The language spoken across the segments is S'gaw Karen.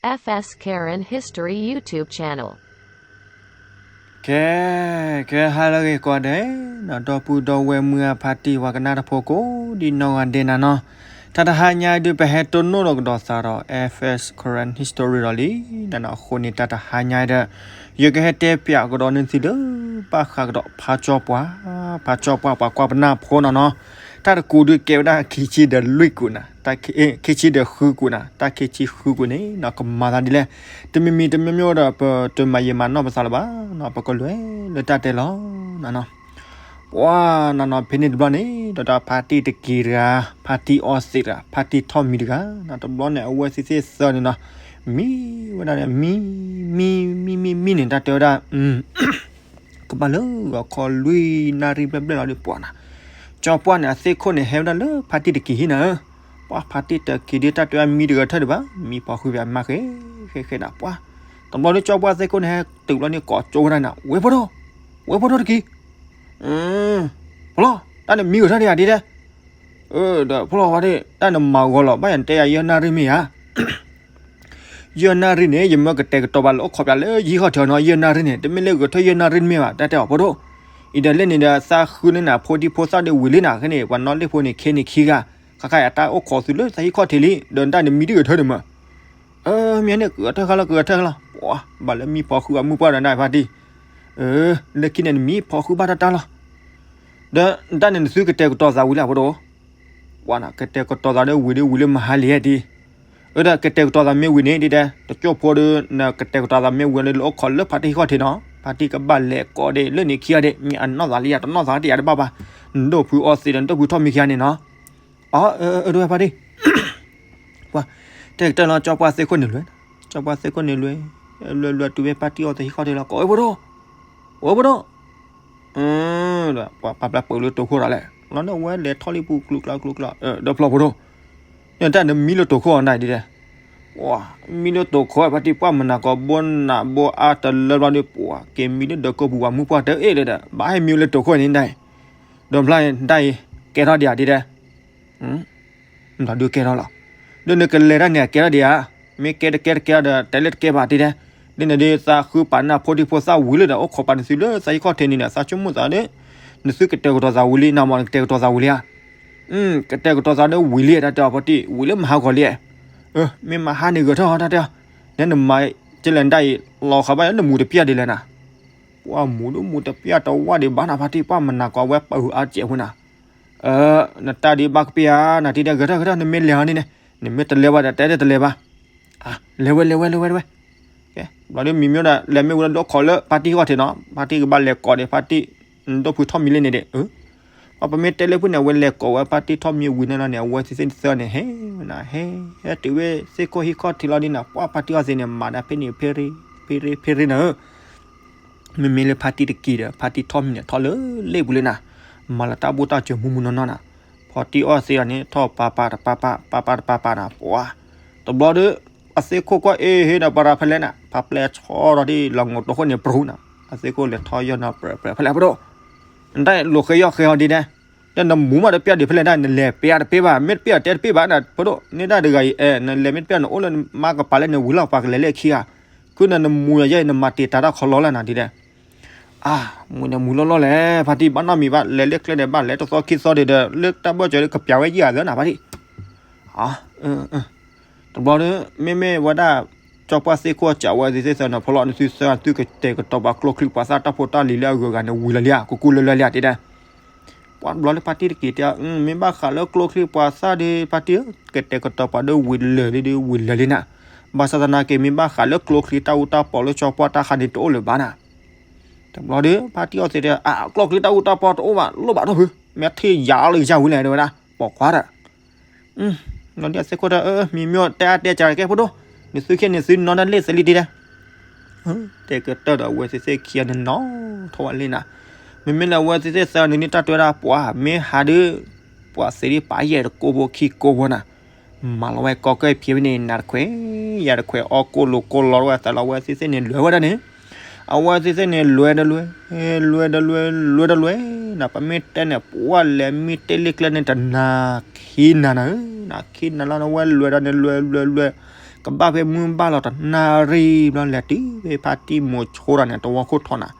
F S Karen History YouTube channel. ကဲ, ကဲဟါလၢအဂ့ၤကိးဂၤဒဲး, ဒီပုၢ်ဒီဝဲၢ်မုၢ်အဖါတံၢ်ပှၤကနၣ်တဖိကိးဒံနီၢ်ဂၤဒဲးနၤနီၤ, တၢ်တဟါညါဒုး ပဟဲတိၢ်နီၣ်လီၤကဒီးသးဒီး F S Karen History ဒီးလံ, နနီၤအဃိန့ၣ် တၢ်တဟါညါဒီး ယကဟဲတဲပၠးကဒီးနသုလၢ ဘၣ်ဃးကဒီးဖးကၠီပှၢ်, ဖးကၠီပှၢ်ပှၤကွၢ်ပနၢ်ဖိနီၤနီၤ, တၢ်တကူးဒုးကဲဝဲဒၣ်ခံဆံဒီးလွံၢ်ကူးနၤ, ခံဆံဒီးဃုကူးနၤ, တၢ်ခံဆံဃုကူးန့ၣ် နီၤကမၤသးဒ်လဲၣ်, တမံၤမံၤတမံၤမံၤဒီး ပတမၤယံာ်မၤနီၢ်ပသးလၢၤဘၣ်နီၤ, ပကလဲၤလၢတၢ်တဲလီၤနၤနီၤ. ပှၤနၤနီၤ ဖဲန့ၣ်တဘျီန့ၣ် ဒီးတၢ်ဖါတံၢ်တက့ၤတဂၤ, ဖါတံၢ်အီသံးတဂၤ, ဖါတံၢ်ထီၣ်မံတဂၤ, တဘျီန့ၣ် အဝဲသ့ၣ်သၢန့ၣ်နီၤ, မံဝဲဒၣ်န့ၣ် မံ, မံ, မံ, မံ, မံန့ၣ် တၢ်တဲဝဲဒၣ် ကဘၣ်လၢဂီၤခီလွံၢ်နၣ်ရံၣ်ဘျဲၣ်ဘျဲၣ်လီၤဒီး ပှၤနၤ, ကၠီပှၢ်န့ၣ် အသ့ၣ်ခိၣ်န့ၣ် ဟဲဝဲဒၣ်လၢဖါတံၢ်တက့ၤဟံၣ်နၤဧၢ, ပှၤဖါတံၢ်တက့ၤဒီး တၢ်တဲဝဲမံတဂၤထၢၣ်ဒံးဘၣ်, မံဖီဃုဖဲအမါဃဲ, ဃဲဃဲနၤ ပှၤ, တဘျီဒီး ကၠီပှၢ်သ့ၣ်ခိၣ်န့ၣ် ဟဲတုၤဘျီန့ၣ် ကိးကၠိဝဲဒၣ်နၤ, ဝဲၢ်ဖိဒိၣ်, ဝဲၢ်ဖိဒိၣ်တက့ၤ ဖီလီၤ, တၢ်န့ၣ်မံဂဲၤထၢၣ်ဒံးဧါဒ်လဲၣ်, ဒီးဖီလီၤဝဲဒၣ် တၢ်န့ၣ်မၤဂီၤလီၤ ဘၣ်ယၤနတဲယၤ ယဲၢ်နၣ်ရံၣ်မ့ၢ်ဧါ, ယဲၢ်နၣ်ရံၣ်န့ၣ် ယမၢကတဲာ်ကတီၤဘၣ်လၢအိၣ်ခိးပၠးလၢယဟံၣ်ခီၣ်ထံးနီၤ, ယဲၢ်နၣ်ရံၣ်န့ၣ် တမ့ၢ်လၢဂဲၤထၢၣ်ယဲၢ်နၣ်ရံၣ်မ့ၢ်ဘၣ် တၢ်တဲအီၤဖိဒိၣ်, အံၤဒီးလၢန့ၣ်ဒီး သးဃုန့ၢ်နၤဖိဒံဖိသၣ်ဒီးဝံၤလံနၤ, ခဲန့ၣ် ပှၤနီၣ်လ့ၣ်ဖိန့ၣ် ခဲန့ၣ်ခံဂၤ, ခါခါအတၢ်အိၣ်ခိးသုလၢသးဟံၣ်ခီၣ်ထံးလံ, ဒီးတၢ်န့ၣ်မံတဂဲၤထၢၣ်န့ၣ်မး မ့ၢ်န့ၣ် ကဂဲၤထၢၣ်ဃဲလီၤ ကဂဲၤထၢၣ်ဃဲလီၤ, ပှၤ ဘၣ်လၢမံဖီဃုအမုၢ်ပှၢ်ဒီးနဖါတံၢ်, လၢခံန့ၣ်နမံဖီဃုဘၣ်တၢ်တၢ်လီၤ, ဒီးတၢ်န့ၣ်နသုကတဲာ်ကတီၤသးဝံၤလံဖိဒိၣ်, ပှၤနၤ ကတဲာ်ကတီၤသးဒီးဝံၤဒီးဝံၤလၢမဟါလံဧါဒ်, အၢဒီးကတဲာ်ကတီၤသးမ့ၢ်ဝံၤန့ၣ်ဒ်တဲ တကၠိၢ်ဖိဒီး နကတဲာ်ကတီၤသးမ့ၢ်ဝံၤလၢအိၣ်ခိးလၢဖါတံၢ်ဟံၣ်ခီၣ်ထံးနီၤ, ဖါတံၢ်ကဘၣ်လဲၤကိးဒံးလၢန့ၣ်ခံဂၤဒံး မ့ၢ်အနီၢ်သးလံယၤ တနီၢ်သးတယၤတဘၣ်ဘၣ်, နဒိၣ်ဖုအီသံးဒီးနဒိၣ်ဖုထီၣ်မံခံဂၤန့ၣ်နီၤ အၢ အၢ အၢ တဝဲဖါတံၢ်, ပှၤ တဲကတၢၢ်လီၤ ကၠီပှၢ်သ့ၣ်ခိၣ်န့ၣ်လွဲ, ကၠီပှၢ်သ့ၣ်ခိၣ်န့ၣ်လွဲ, လွဲ လွဲ တုၤဝဲဖါတံၢ်အီသံးဟံၣ်ခီၣ်ထံးလီၤ ကိးဝဲဖိဒိၣ်, ဝဲဖိဒိၣ်, ဒီးပှၤပာ်ပျဲပၢၤလၢတိာ်ခိၣ်ဒီးလဲၣ်, လီၤန့ၣ် အဝဲလဲၤထီၣ်လံပူၤကျူကျါကျူကျါ, ဒီးဖျီၣ်ဖိဒိၣ်, န့ၣ်တၢ်နမံလၢတိာ်ခိၣ်အီၤနၤဒ်လဲၣ် ပှၤ မံလၢတိာ်ခိၣ်ဖါတံၢ် ပှၢ်မနၤကိးဘိနးဘိအါတလၢဘျီဒီး ပှၤ က့ၤမံလၢဒီးကိပူၤပှၤမုၢ်ပှၢ်တအ့ၣ်လၢဒီး ဘၣ်ဟဲမံလၢတိာ်ခိၣ်န့ၣ်ဒၣ်အံၤ, ဒီးဖျါတၢ်အံၤ ကဲထီၣ်ဒံးဧါဒ်လဲၣ်, ဘျီဒုးကဲထီၣ်လီၤ, ဒီးနကလဲၤတၢ်န့ၣ် အကဲထီၣ်ဒံးဧါ, မ့ၢ်ကဲတကဲတကဲဒီး တဲလၢတကဲဘၣ်ဒ်လဲၣ်, ဒ်န့ၣ်ဒီး သးဃုပာ်နဖိဒံဖိသၣ်ဝံၤလၢဒီး အိၣ်ခိးပာ်နသုလၢသးဟံၣ်ခီၣ်ထံးန့ၣ်ဒီး သးဆိကမိၣ်သးဒီး နသုကတဲာ်ကတီၤသးဝံၤလံ နမ့ၢ်နကတဲာ်ကတီၤသးဝံၤလံဧါ ကတဲာ်ကတီၤသးဒီးဝံၤလံ တၢ်တဲအီၤဖါတံၢ် ဝံၤလၢမဟါဂီၤလံ, မ့ၢ်မဟါန့ၣ်ဂဲၤထၢၣ်အီၤ တၢ်တဲအီၤ, နဲနမၤကလဲၣ်ဒ်အံၤ လီၤဃာ်ဘၣ်ယၤ နမူတပျၢ်ဒ်လဲၣ်နၤ, ပှၢ်မူဒိၣ်မူတပျၢ်တဝၢ်ဒံးဘၣ်နၤဖါတံၢ် ပှၢ်မနၤကိးဝဲပာ်ဟုးအါစဲးဖိနၤ, နတၢ်ဒ်ဘၣ်ကပျၢ်ဧါ နတံၤဒဲး ဂဲၤထၢၣ်ဂဲၤထၢၣ် နမ့ၢ်လဲၤဟီန့ၣ်န့ၣ် နမ့ၢ်တလဲၤဘၣ်ဒီး တဲဒ်တလဲၤဘၣ်, လဲၤဝဲလဲၤဝဲလဲၤဝဲလဲၤဝဲ ဘျီဒီးမံမ့ၢ်ဒီး လဲၤမ့ၢ်ဝံၤဒီး ဒိးခိးလၢဖါတံၢ်ဟံၣ်ခီၣ်ထံးနီၤ ဖါတံၢ်ကဘၣ်လဲၤကိးဒီး ဖါတံၢ် ဒိၣ်ဖုထီၣ်မံလံန့ၣ်ဒီး, ပှၤပမ့ၢ်တဲလၢဖုန့ၣ် အဝဲလဲၤကိးဝဲဖါတံၢ်ထီၣ်မံဝံၤန့ၣ်လီၤန့ၣ် အဝဲသ့ၣ်သၢန့ၣ် ဟဲနၤ ဟဲ ဟဲတုၤဝဲသ့ၣ်ခိၣ်ဟံၣ်ခီၣ်ထံးလီၤဒ်နၤ ပှၢ်ဖါတံၢ်အီသံးန့ၣ် မၤဒၣ်ဖဲန့ၣ် ဖဲရ့ ဖဲရ့ ဖဲရ့နၤဧၢ မ့မ့ၢ်လၢဖါတံၢ်တက့ၤဒီး ဖါတံၢ်ထီၣ်မံန့ၣ် ထီၣ်လၢလ့ၣ်ပူၤလၢနၤ, မၤလၢတၢ်ဘူၣ်တၢ်စၢၤမူမူနီၢ်နီၢ်နၤ, ဖါတံၢ်အီသံးအီၤန့ၣ် ထီၣ်ပာ်ပာ်တပာ်ပာ် ပာ်ပာ်တပာ်ပာ်နၤ ပှၤ, တဘျီဒီး အသ့ၣ်ခိၣ်ကွၢ်အ့ၣ်ဟ့ဒီးပရၤဖဲလဲၣ်နၤ ဖးပျဲဆီဒီးဒ်လီၤငိးတိာ်ခိၣ်န့ၣ် ပြူၤနၤ, အသ့ၣ်ခိၣ်လဲၤထီၣ်ယီၢ်နီၤ ပြဲးပြဲးဖဲလဲၣ်ဖိဒိၣ်, နတၢ်လိာ်ဃဲယီၢ်ဃဲအီၤဒ်ဒဲး, ဒီးနမူမးတပျၢ်ဒံးဖဲလဲၣ်ဒၣ် နလဲၤပျၢ်တပျၢ်ဘၣ် မ့ၢ်တပျၢ်တဲတပျၢ်ဘၣ်နၤ ဖိဒိၣ်, န့ၣ်ဒၣ်တဂၤအံၤ အဲ နလဲၤမ့ၢ်တပျၢ်နအိၣ်လၢမါကပၤလၢနဝံၤလီၤ ပှၤကလဲၤလၢခံဂၤ, ခုနနမူယဲအံၤ နမၤတ့ၢ်တၢ်တၢ်ခီလီၤလၢနၤဒ်ဒဲး အါ, မူန့ၣ်မူလီၢ်လီၢ်လဲၣ် ဖါတံၢ်ဘၣ်နီတမံၤဘၣ် လဲၤလၢကျဲန့ၣ်ဘၣ် လဲၤတသီခံသီဒံးဒီး လၢတၢ်ဘၢၣ်စၢၤလၢကပျးဝဲယံာ်ဧါသၢနၤဖါတံၢ်, တဘျီဒီး မ့မ့ၢ်ဝဲဒၣ် ကၠီပှၢ်သ့ၣ်ခိၣ်စံးဝဲသ့ၣ်သၢနၤ ဖီလီၤနသုသၢ သုကတဲာ်ကတီၤပှၤကျိချံပှၤသၣ်တၢ်ဖိတၢ်လံၤလၢအဂုၤအဂၤန့ၣ် ဝံၤလၢာ်လံဧါ ကကူလၢာ်လၢာ်လံဧါတ့ဒဲး ပှၤတဘျီလၢဖါတံၢ်တက့ၤတဲ မ့ၢ်ဘၣ်ဃးလၢကျိချံပှၤသၣ်ဒီး ဖါတံၢ်ဧၢ ကတဲာ်ကတီၤပှၤဒီးဝံၤလၢာ်လံဒီးဝံၤလၢာ်လံနၤ, ဘၣ်ဆၣ်သနာ်က့ မ့ၢ်ဘၣ်ဃးလၢကျိချံတၢ်အူတၢ်ပီးလၢကၠီပှၢ်တၢ်ဃးန့ၣ်တအိၣ်လၢၤဘၣ်နၤ, တဘျီဒီး ဖါတံၢ်အီသံးတဲ အကျိချံတၢ်အူတၢ်ပီးတအိၣ်ဘၣ် လိၣ်ဘၣ်ထီၣ်ဖု မ့ၢ်ထံၣ်ယၤလၢယၤဝံၤလဲၣ်တဲဝဲဒၣ် ပိာ်ခွါဒီး လီၤဒ်အသ့ၣ်ခိၣ်ဒီး မံမ့ၢ်တဲအါတဲကကဲဖိဒိၣ်, နသုခဲန့ၣ်သုနီၢ်တၢ်လ့ၣ်သးလံတ့ဒဲး တဲကတၢၢ်ဒီးအဝဲသ့ၣ်သ့ၣ်ခံဂၤန့ၣ်နီၤထီၣ်ဝဲလံနၤ, မ့မ့ၢ်လၢအဝဲသ့ၣ်သ့ၣ်သၢနုၤန့ၣ်တၢ်တဲဝဲဒၣ်ပှၤ မ့ၢ်ဟးဒုး ပှၤသ့ၣ်ဒံးပာ်ယဲၢ်တကိးဖိခံကိးဖိနၤ, မၤလီၤဝဲကီကၢၢ်ဖံးဝဲန့ၣ် နၤတခွဲး ယၤတခွဲး အီၣ်ကိၣ်လိာ်ကိၣ်လီၤဝဲသးလီၤ အဝဲသ့ၣ်သ့ၣ်န့ၣ်လွဲဝဲဒၣ်န့ၣ် အဝဲသ့ၣ်သ့ၣ်န့ၣ် လွဲဒီးလွဲ, လွဲဒီးလွဲ, လွဲဒီးလွဲ, နပမ့ၢ်တဲန့ၣ် ပှၤလဲၤမံတ့ၢ်လံကျဲန့ၣ် တနၤခံနၤနၤဧၢ, နၤခံနၤလီၤ နဝဲလွဲဒီးန့ၣ် လွဲလွဲလွဲ, ကဘၣ်ဖဲမုၢ်ဘၣ်လီၤတနၣ်ရံၣ်ဘျီ လဲၤတုၤဖဲဖါတံၢ်မိၤဆိတၢ်န့ၣ် တဝီခိၣ်ထီနၤ.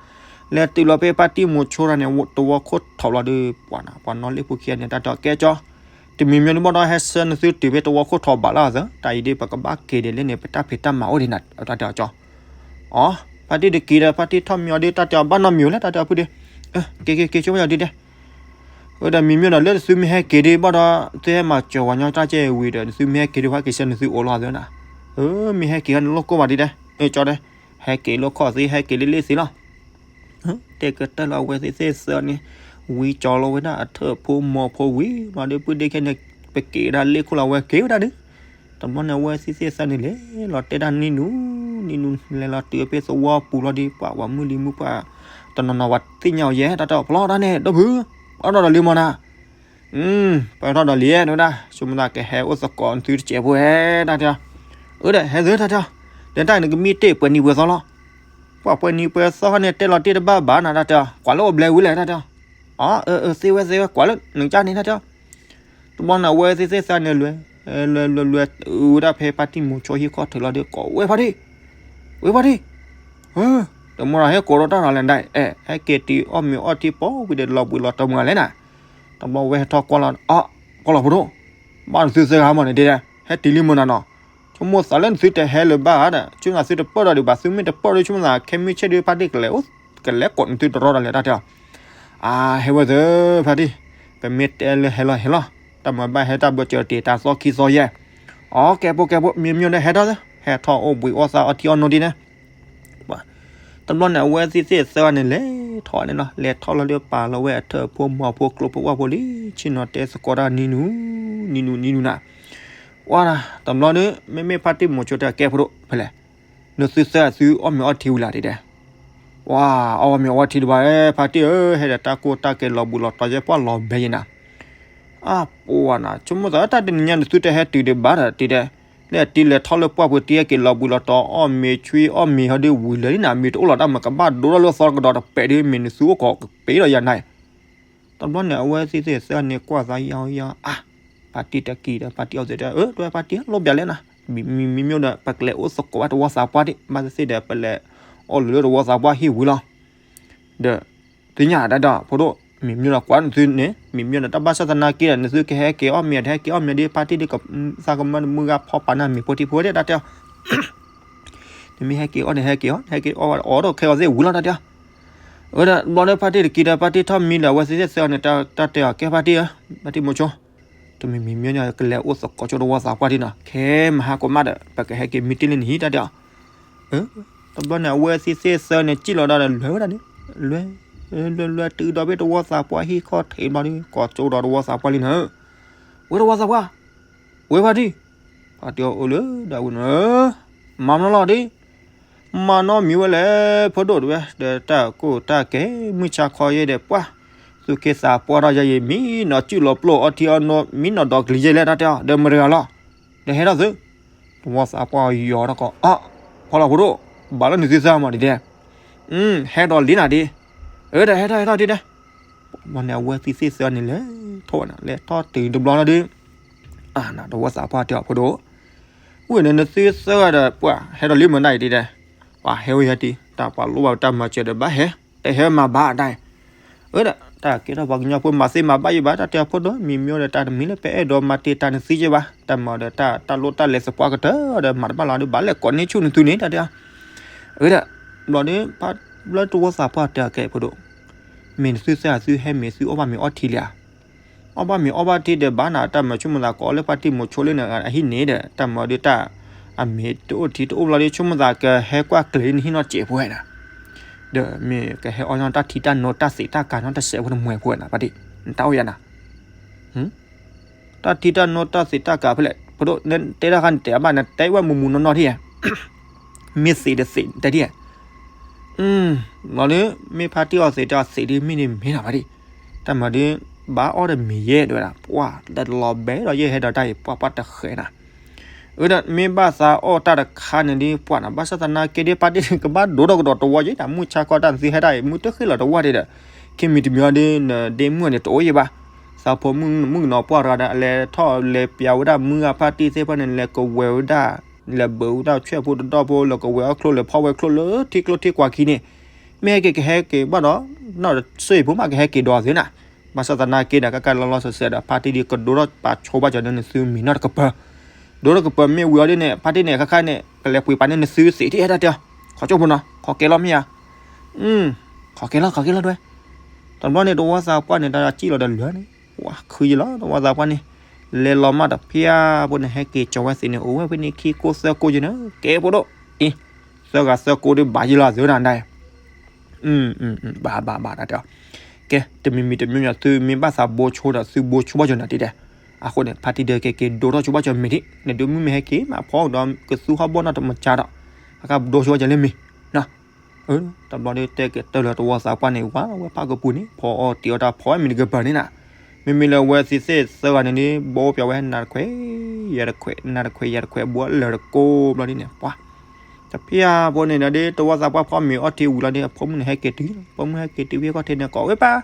လဲၤတုၤလီၤဖဲဖါတံၢ်မိၤဆိတၢ်န့ၣ် တဝီခိၣ်ထီဘျီဒီး ပှၤနၤ ပှၤနီၣ်လ့ၣ်ဖိခံဂၤန့ၣ် တၢ်တဲအီၤ ကဲကၠီ, တမံၤမံၤဒုးဘၣ်ဒီး ဟဲဆှၢနသုတုၤဖဲတဝီခိၣ်ထီဘၣ်လီၤသၢ, တၢ်အံၤဒုး ပကဘၣ်က့ၤဒ်လဲၣ်န့ၣ် ပတၢ်ဖံးတၢ်မၤအိၣ်ဒံးနၤ တၢ်တဲအီၤကၠီ. အီ, ဖါတံၢ်တက့ၤဒီး ဖါတံၢ်ထီၣ်မံအီၤဒုး တၢ်တဲအီၤ ဘၣ်နီတမံၤဝဲလဲၣ် တၢ်တဲအီၤဖုဒုး, က့ၤက့ၤက့ၤဆိဝဲယီၤဒုးဒဲး. ဝဲဒီးမံမံဒီး လၢသုမ့ၢ်ဟဲက့ၤဒုးဘၣ်ဒီး သုဟဲမၤစၢၤဝဲညီတၢ်ကဲဝံၤဒီး သုမ့ၢ်ဟဲက့ၤဒုး ပှၤက့ၤဆှၢနသုအိၣ်လီၤသၢနၤ. မ့ၢ်ဟဲက့ၤန့ၣ်လိၣ်ကိၢ်ဘၣ်ဒုးဒဲး, ကၠီဒဲး, ဟဲက့ၤလိၣ်ခီၣ်သ့ ဟဲက့ၤလ့လ့သ့လီၤ. တဲကတၢၢ်လၢအဝဲသ့ၣ်သ့ၣ်သၢန့ၣ် ဝံကၠီလီၤဝဲဒၣ်အထၢၣ်ဖိမီၤဖိဝံၤလီၤဒီး ပုၢ်ဒ့ခဲန့ၣ် ပက့ၤဝဲဒၣ်လ့ၣ်ခိၣ်လီၤဝဲက့ၤဝဲဒၣ်ဒုး. တဘျီန့ၣ် အဝဲသ့ၣ်သ့ၣ်သၢန့ၣ် လဲၤလီၤတဲဒၣ်နံၤနူၤ နံၤနူၤ လဲၤလီၤတုၤဖဲသဝီပူၤလီၤဒီး ပှၤဝဲမုၢ်လံမုၢ်ပှၢ် တနီၤနီၤပှၤသ့ၣ်ညါအီၤယဲ တၢ်တဲအီၤ ဖျီတၢ်န့ၣ် ဒီပုၢ်, ပှၤထီၣ်ဒီးလံမီၤနၤ. ပှၤထီၣ်ဒီးလံတဲဝဲဒၣ် ဆိကမိၣ်သးကဟဲအိၣ်သကိးနသုတစဲးဖိဟဲ တၢ်တဲအီၤ. အၢဒီး ဟဲသၢ တၢ်တဲအီၤ, ဒီးတၢ်နကမံတ့ၢ်ပှဲၤနံၤပှဲၤသီလီၤ. ပှၤပှဲၤနံၤပှဲၤသီန့ၣ် တဲလီၤတ့ၢ်တဘၣ်ဘၣ်နၤ တၢ်တဲအီၤ, ကွၢ်လၢအိၣ်ဘျဲဝံၤလဲၣ် တၢ်တဲအီၤ. အၢ အၢ သ့ဝဲသ့ဝဲ ကွၢ်လၢနကၢ်န့ၣ် တၢ်တဲအီၤ. တဘျီန့ၣ် အဝဲသ့ၣ်သ့ၣ်သၢန့ၣ် လဲၤ လဲၤ လဲၤ လဲၤ တုၤဝဲဒၣ်ဖဲဖါတံၢ်မိၤဆိဟံၣ်ခီၣ်ထံးလီၤဒီး ကိးဝဲဖါတံၢ်, ဝဲဖါတံၢ်, တမီၤတၢ်ဟဲကိးဒီးတၢ်လီၤလဲၣ်ဒၣ်, အဲ ဟဲက့ၤတုၤအီၣ်မ့ၤအီထံပီၤဝံၤဒီး လီၤဘှံးလီၤတီၤမုၢ်ဂၤလဲၣ်နၤ. တဘျီဝဲဟဲထီၣ်ကွၢ်လီၤ, အီ ကွၢ်လီၤဖိဒိၣ်, ဘၣ်နသုသၢဂၤမီၤန့ၣ်တဲဒၣ် ဟဲတုၤလံမုၢ်နၤနီၤ. ဆိကမိၣ်သးလၢနသုတဟဲလၢၤဘၣ်ဧါဒီး ဆိကမိၣ်သးသုတပၢၢ်ဒီးဒံးဘၣ် သုမ့ၢ်တပၢၢ်ဒီး ဆိကမိၣ်သးခဲမုၢ်ဆ့ၣ်ဒီး ဖါတံၢ်ကလဲၤအိၣ် ကလဲၤကိးနသုတရီဒီးလဲၣ် တၢ်တဲအီၤ. အါ ဟဲဝဲသၢ ဖါတံၢ်, ပမ့ၢ်တဲလၢဟဲလီၤဟဲလီၤ, တၢ်မၤဘၣ်ဟဲတၢ်ဘၢၣ်စၢၤတ့ၢ်တၢ်သီခံသီယဲၢ်. အီ ကဲဖိကဲဖိ မံမံဒီးဟဲထီၣ်သၢ, ဟဲထီၣ်အိၣ်ဘှံးအီၣ်သးအီထံအီနိဒ်န့ၣ် တဘျီန့ၣ် အဝဲသ့ၣ်သ့ၣ်သၢဂၤန့ၣ် လဲၤထီၣ်န့ၣ်နီၤ လဲၤထီၣ်လီၤဒီးပာ်လီၤဝဲအထၢၣ်ဖိမီၤဖိကျိဖိဝၣ်ဖိလံ ဆ့ၣ်နီၤတဲသကိးတၢ်နံၤနူၤ နံၤနူၤ နံၤနူၤနၤ. ဝါဒၣ် တဘျီဒီး မ့မ့ၢ်ဖါတံၢ်မိၤဆိတဲကဲဖိဒိၣ် ဖဲလဲၣ်, နသုသၢဂၤသုအီၣ်မ့ၤအီထံဝံၤလၢ်ဒ်ဒဲး. ဝါ အီၣ်မ့ၤအီထံတဘၣ် ဖါတံၢ်ဧၢ ဟဲဒီးတၢ်ကိၢ်တၢ်ကဲလီၤဘှံးလီၤတီၤယဲၢ်ပှၢ်လီၤဘဲယဲၢ်နၤ. အပှၤနၤ ဆိကမိၣ်သးတၢ်တနံၤညါနသုတဟဲတုၤဒံးဘၣ်ဒီးတံၤဒဲး, လၢအတံၤလဲၤထီၣ်လၢပှၢ်ပူၤတံၤဟဲက့ၤလီၤဘှံးလီၤတီၤ အီၣ်မ့ၤဆွံအီၣ်မ့ၤဟီဒီးဝံၤလၢာ်လံနၤ မ့ၢ်တအိၣ်လီၤတၢ်မၤကဘၣ်ဒိဒီးလၢသီကဒီးတပဲာ်ဒီး မ့ၢ်နသုအိၣ်ကီးကပ့ၤဒီးယၤနၤ. တဘျီန့ၣ် အဝဲသ့ၣ်သ့ၣ်သၢန့ၣ် ကွၢ်သးယီယီ အါ, ဖါတံၢ်တကံၤဒီး ဖါတံၢ်အီၣ်သ့ၣ်တဲ အၢ တဝဲဖါတံၢ်လီၤဘျးလဲၣ်နၤ, မံၤမံၤမံၤဒီး ပကလဲၤအိၣ်သကိးဘၣ်တဝီသးပှၢ်ဒံး ဘၣ်သ့ၣ်သ့ၣ်ဒီး ပလဲၤအီၣ်လုၣ်လၢတဝီသးပှၢ်ဟံၣ်ဝံၤလီၤ. ဒီး သ့ၣ်ညါတၢ်ဒီး ဖိဒိၣ် မံၤမံၤဒီးကွၢ်နသုန့ၣ် မံၤမံၤဒီး တၢ်ဘၣ်ဆၣ်သနာ်က့ဒီး နသုကဟဲက့ၤအီၣ်မ့ၤ တဟဲက့ၤအီၣ်မ့ၤဒီး ဖါတံၢ်ဒ်ကသးကမၢနမုၢ်ဂၤဖီပာ်နၤမ့ၤဖိထံဖိဝဲဒၣ် တၢ်တဲအီၤ. နမ့ၢ်ဟဲက့ၤအီၣ်န့ၣ် ဟဲက့ၤအီၣ် ဟဲက့ၤအီၣ်ဝဲအီၣ်ဒီးခဲအီၤသ့ၣ်ဝံၤလီၤ တၢ်တဲအီၤ. အဝဲဒၣ် ဘျီဒီးဖါတံၢ်တကံၤဒီး ဖါတံၢ်ထီၣ်မံလၢအဝဲသ့ၣ်သ့ၣ်သၢန့ၣ် တၢ်တဲအီၤ ကဲဖါတံၢ်ဧၢ, ဖါတံၢ်မိၤဆိ တမံၤမံၤမံၤ ကလဲၤအိၣ်သကိးဆိတဝီသးပှၢ်ဒံးနီၤ ခဲမဟါကိးမးဒီး ပကဟဲက့ၤမံတ့ၢ်လံနဟံၣ် တၢ်တဲအီၤ. တဘျီန့ၣ် အဝဲသ့ၣ်သ့ၣ်သၢန့ၣ် စံၣ်လီၤဒီး လဲၤဝဲဒၣ်န့ၣ် လဲၤ လဲၤ လဲၤ တုၤဒီးဖဲတဝီသးပှၢ်ဟံၣ်ခီၣ်ထံးဘျီဒီး ကိးဆိဒီးတဝီသးပှၢ်လံနၤ. ဝဲတဝီသးပှၢ် ဝဲဖါတံၢ်, ဖါတံၢ်အီၤအိၣ်လၢဒၣ်ဝဲန့ၣ် မၤမနီလီၤဒ် မၤနီမံၤဝဲလဲၣ် ဖိဒိၣ်တဝဲ ဒီးတၢ်ကိၢ်တၢ်ကဲ မုၢ်ဆါခီယဲၢ်ဒီးပှၢ် သူၣ်က့သးပှၢ်ထီၣ်ယဲၢ်ယဲၢ် မံနီၤစုၣ်လီၤပျိၢ်အီထံအီနိ မံနီၤဒီးကလံၤယဲၢ်လဲၣ် တၢ်တဲအီၤ ဒီးမတၤတဂၤလီၤ. ဒီးဟဲထီၣ်သု တဝီသးပှၢ်ယီၤထီၣ်ကီး အါ ဖီလီၤဖိဒိၣ် ဘၣ်လၢနသုသၢမၤဒ်ဒဲး ဟဲဒီးလံနၤဒ် အၢ ဒီးဟဲထီၣ်ဟဲထီၣ်ဒ်ဒဲး ဘျီန့ၣ် အဝဲသ့ၣ်သ့ၣ်သၢန့ၣ်လဲၤထီၣ်ဝဲန့ၣ် လဲၤထီၣ်တုၤတဘျီလီၤဒ် အါ နတဝီသးပှၢ်တဲအီၤဖိဒိၣ် ဝံၤန့ၣ် နသုသၢဂၤဒီးပှၢ်ဟဲဒီးလံမနုၤအံၤဒ်ဒဲး ပှၤဟဲဝဲယၤတံၢ် တၢ်ပှၤလိၣ်ဘၣ်တၢ်မၤစၢၤဒီးဘၣ်ဟဲ တဟဲမၤဘၣ်အတၢ် အၢ ဒီးတၢ်ကဲထီၣ်ပှၤကညီဖိမၤသ့မၤဘၣ်ယံၤဘၣ် တၢ်တဲအီၤဖိဒိၣ် မံၤမံၤဒီးတၢ်တမံၤလၢပအဲၣ်ဒိးမၤတ့ၢ်တၢ်နသံယံၤဘၣ် တၢ်မၤဒီးတၢ် တၢ်လိၣ်တၢ်လဲၤသပှၢ်ကတၢၢ်ဒီး မၤတဘၣ်လီၤဒီး ဘၣ်လဲၤကိးန့ၢ်ဆူၣ်နသုန့ၣ် တၢ်တဲအီၤ အၢ ဒီး ဘျီဒီး ဖါ ဘျီတဝီသးပှၢ်တဲအီၤကဲဖိဒိၣ် မ့ၢ်နသုသၢဂၤသုဟဲမ့ၢ်သုအီၣ်ဘၣ်မ့ၤအီထံလံဧါ အီၣ်ဘၣ်မ့ၤအီဘၣ်ထံဒီးဘၣ်နၤ တၢ်မၤဆိကမိၣ်သးကိးလၢဖါတံၢ်မိၤဆိလၢနအဟံၣ်န့ၣ်ဒီး တၢ်မၤဒီးတၢ် အမ့ၢ်တအိၣ်ထံတအိၣ်ဘျီဒီး ဆိကမိၣ်သးကဟဲကွၢ်ကျဲၤလၢနဟံၣ်နီတစဲးဖိဝဲဒၣ် ဒီးမ့ၢ်ကဟဲအီၣ်ညီတၢ်ထံတၢ်နိတၢ်သ့းတၢ်ကၤနီတစဲးဖိတမှဲၤဖိဝဲဒၣ် ဖါတံၢ် နတၢ်အိၣ်ယၤနၤ တၢ်ထံတၢ်နိတၢ်သ့းတၢ်ကၤဖဲလဲၣ် ဖိဒိၣ် နတဲတၢ်ခါန့ၣ် တဲဘၣ် နတဲဝဲမူမူနီၢ်နီၢ်ထံၣ်ဧါ မ့ၢ်သ့းဒီးသ့း တဲထံၣ်ဧါ ဘျီဒီး မ့ၢ်ဖါတံၢ်အီၣ်သ့း တဲအီၤသ့းဒ်မ့ၢ်န့ၣ်မ့ၢ်နၤဖါတံၢ် တၢ်မၤဒီး ဘၣ်အီၣ်ဒီးမ့ၤယဲၢ်တဲဝဲဒၣ် ပှၢ်တလီၤဘဲဒီးယဲၢ်ဟဲဒီးတၢ်အံၤ ပှၢ်ပှၢ်တဃဲးနၤ အၢ ဒီးမ့ၢ်ဘၣ်သးအီၣ်တၢ်တခါန့ၣ်ဒီး ပှၢ်နၤ ဘၣ်ဆၣ်သနာ်က့ဒီး ဖါတံၢ်ကဘၣ်ဒိဒီးကဒီးတဝီယဲၢ်နၤ မုၢ်ဆါခီတၢ်နသုဟဲတၢ်အံၤ မုၢ်တဃ့ၢ်လီၤတဝီဒံးဒီး ခံမံၤတမံၤအီၤဒီး နဒ့မုၣ်န့ၣ် တအိၣ်ယဲၢ်ဘၣ် သးဖိမုၣ်မုၣ်ကနီၤပှၢ်တဂၤဒီး အလဲၤထီၣ်လဲၤပျးဝဲဒၣ်မုၢ်ဂၤဖါတံၢ်သ့ၣ်တဖၣ်န့ၣ် လဲၤကဝဲၤဝဲဒၣ် လဲၤဘုးဝဲဒၣ်ဆွဲၣ်ဖိတဒီၣ်ဖိ လၢကဝဲၤအီၣ်ချိၣ် လဲၤဖီၣ်ဝဲချိၣ်လၢထံကျိထံကွာ်ခံန့ၣ်, မ့ၢ်ဟဲက့ၤကဟဲက့ၤဘၣ်ဒီး နီၢ်တစ့ၢ်ဖိမး ကဟဲက့ၤဒီးသ့နၤ. ဘၣ်ဆၣ်သနာ်က့ဒီး ကကလီလီဆဲးဆဲးဒီး ဖါတံၢ်ဒ်ကဒိထီၣ်ပာ်ဆိဘၣ်ကၠီၤဒီးနသုမံၤနီၢ်တကပၤ, ဒိထီၣ်ကပၤမ့ၢ်ဝံၤအီၤဒ်န့ၣ် ဖါတံၢ်န့ၣ် ခါခါန့ၣ် ကလဲၤပှ့ၤပာ်န့ၢ်နသုသ့ၣ်ထံၣ်အဲၣ်တၢ်တဲအီၤ, ခီကၠိဖိနီၤ ခီကဲလီၤမ့ၢ်ဧါ, ခီကဲလီၤ ခီကဲလီၤတဲဝဲ. တဘျီန့ၣ် တဝီသးပှၢ်န့ၣ် တၢ်စံၣ်လီၤဒီးလၢာ်န့ၣ် ဝါခုယံလီၤ တဝီသးပှၢ်န့ၣ်, လဲၤလီၤမးတဖၠၣ်ဖိန့ၣ် ဟဲက့ၤကၠီၤဝဲသ့ၣ်န့ၣ် အိၣ်ဝဲဖဲန့ၣ်ခံကိးသၢကိးယဲၢ်န့ၣ် ကဲဖိဒိၣ်, အံၤ, သၢဂၤသၢကိးဒ်ဘၣ်ယံလီၤသ့ၣ်နၤဒၣ် ဘၣ်ဘၣ်ဘၣ်တၢ်တဲအီၤ, ကဲ တမံၤမံၤတမံၤမံၤ သုမ့ၢ်ဘၣ်သးဘိဆိဒီး သုဘိဆိဘၣ်ကၠီၤနၤတံၢ်ဒဲး, အဃိန့ၣ် ဖါတံၢ်ဒဲးက့ၤက့ၤဒိထီၣ်ဆိဘၣ်ကၠီၤမ့ၤဒံး နဒုးမုၢ်မ့ၢ်ဟဲက့ၤမးဖီဒီး ကသူဟီၣ်ဘီၣ်နီၢ်တမၤကၠါဒီး, အကဘိဆိဘၣ်ကၠီၤလၢမ့ၤ, တဘျီဒ်တဲက့ၤတၢ်လၢတဝီသးပှၢ်န့ၣ် ဝါဝဲဖးကပူၤန့ၣ် ဖီအီၣ်တ့ၤအီၣ်တၢ်ဖီမ့ၤတကပၤန့ၣ်နၤ, မ့မ့ၢ်လၢဝဲသ့ၣ်သ့ၣ်သၢဂၤန့ၣ်ဒ် ဘိပၠးဝဲနၤတခွဲး, ယၤတခွဲး, နၤတခွဲး ယၤတခွဲး ဘိလၢာ်တကိးဘျီဒ်န့ၣ် ပှၤ တဖၠၣ်ဖိန့ၣ်ဒီး တဝီသးပှၢ်ဖီမ့ၤအီၣ်ထံဝံၤလီၤဒီး အဖိမုၣ်န့ၣ်ဟဲက့ၤတုၤ, ဖိမုၣ်ဟဲက့ၤတုၤဖဲခီၣ်ထံးန့ၣ် ကိးဝဲပၢ်,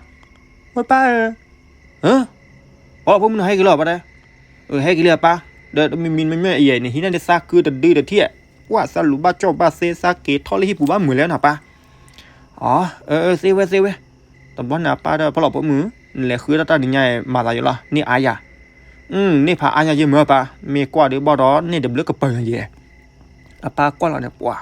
ဝဲပၢ်ဧၢ, အဖိမုၣ်န့ၣ်ဟဲက့ၤလီၤပၢ်တဲ, ဟဲက့ၤလံပၢ်, ဒီးတမံၤမံၤမ့မ့ၢ်အံၤန့ၣ် ဟံးန့ၢ်ဒ်သးကုတဒုတထံၣ်, ကွၢ်သးလူၤဘၣ်ကၠီၣ်ဘၣ်သ့ သးက့ၤထီၣ်လၢဟံၣ်ပူၤဘၣ်မုာ်လဲၣ်နၤပၢ်, အ သ့ဝဲသ့ဝဲ, တဘျီန့ၣ်အပၢ်ဒီး ဖီလီၤဖိမုၣ်, နလဲၤဃုတၢ်တၢ်နံၤညါအံၤ မၤသးယိာ်လီၤ န့ၢ်အါယၤ, န့ၢ်ဖးအါညါယ့ၢ်မၢပၢ်, မ့ၢ်ကွၢ်ဒီးဘၣ်ဒီးန့ၢ်တဘျုးကပၤညါယဲၢ်, အပၢ်ကွၢ်လီၤန့ၣ် ပှၤ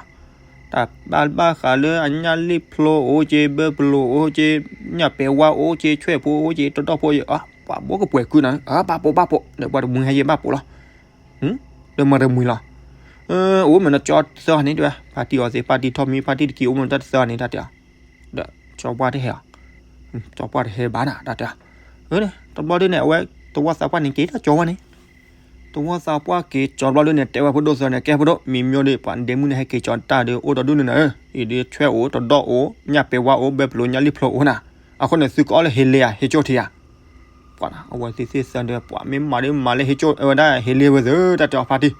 တၢ်ဘၣ်ဘၣ်ဃးလၢအညၣ်လံၣ်ဖျိအိၣ်က့ၤ ဘၢဖျိအိၣ်က့ၤ ညၣ်ပဲၤဝါအိၣ်က့ၤ ဆွဲၣ်ဖိအိၣ်က့ၤ တဒီၣ်ဖိက့ၤ ပှၤဘိကပှဲၤကုနၤ ဘၣ်ပိာ်ဘၣ်ပိာ် ဒီးပှၤတမှံၤဟဲယဲၢ်ဘၣ်ပိာ်လီၤ, ဒီးမၤတမှံၤလီၤ, အိၣ်မ့ၢ်နကၠီသၢဂၤန့ၣ်တဲဝဲ ဖါတံၢ်အီၤသ့ၣ် ဖါတံၢ်ထီၣ်မံ ဖါတံၢ်တက့ၤအိၣ်မ့ၢ်တၢ်တသၢဂၤန့ၣ် တၢ်တဲအီၤ, ဒီးကၠီပှၢ်တဟဲအီၤ, ကၠီပှၢ်တဟဲဘၣ်နၤ တၢ်တဲအီၤ, တဘျီဒ်န့ၣ် အဝဲ တဝီသးပှၢ်န့ၣ် က့ၤတၢ်ကၠီဝဲန့ၣ် တဝီသးပှၢ်က့ၤကၠီဘျီဒ်န့ၣ် တဲဝဲဖိဒိၣ်သၢန့ၣ် ကဲဖိဒိၣ် မံၤမၠိဒ် ပှၤဒ့မုၣ်န့ၣ် ဟဲက့ၤကၠီတၢ်ဒီး အိၣ်ဒီးဒူၣ်န့ၣ်နၤဧၢ, အံၤဒ်ဆွဲၣ်အိၣ် တဒီၣ်အိၣ် ညၣ်ပဲၤဝါအိၣ် ဘၢဖျိညၣ်လံၣ်ဖျိအိၣ်နၤ, အဃိန့ၣ် သုကအီၣ်လၢဟ့လ့ဧါ ဟ့ကၠိထံဧါ, ပှၤနၤ အဝဲသ့ၣ်သ့ၣ်သၢဒီး ပှၤမ့ၢ်မၤဒ်မၤလၢဟ့ကၠိဝဲဒၣ် ဟ့လ့ဝဲသ့ၣ် တၢ်တဲအီၤဖါတံၢ်,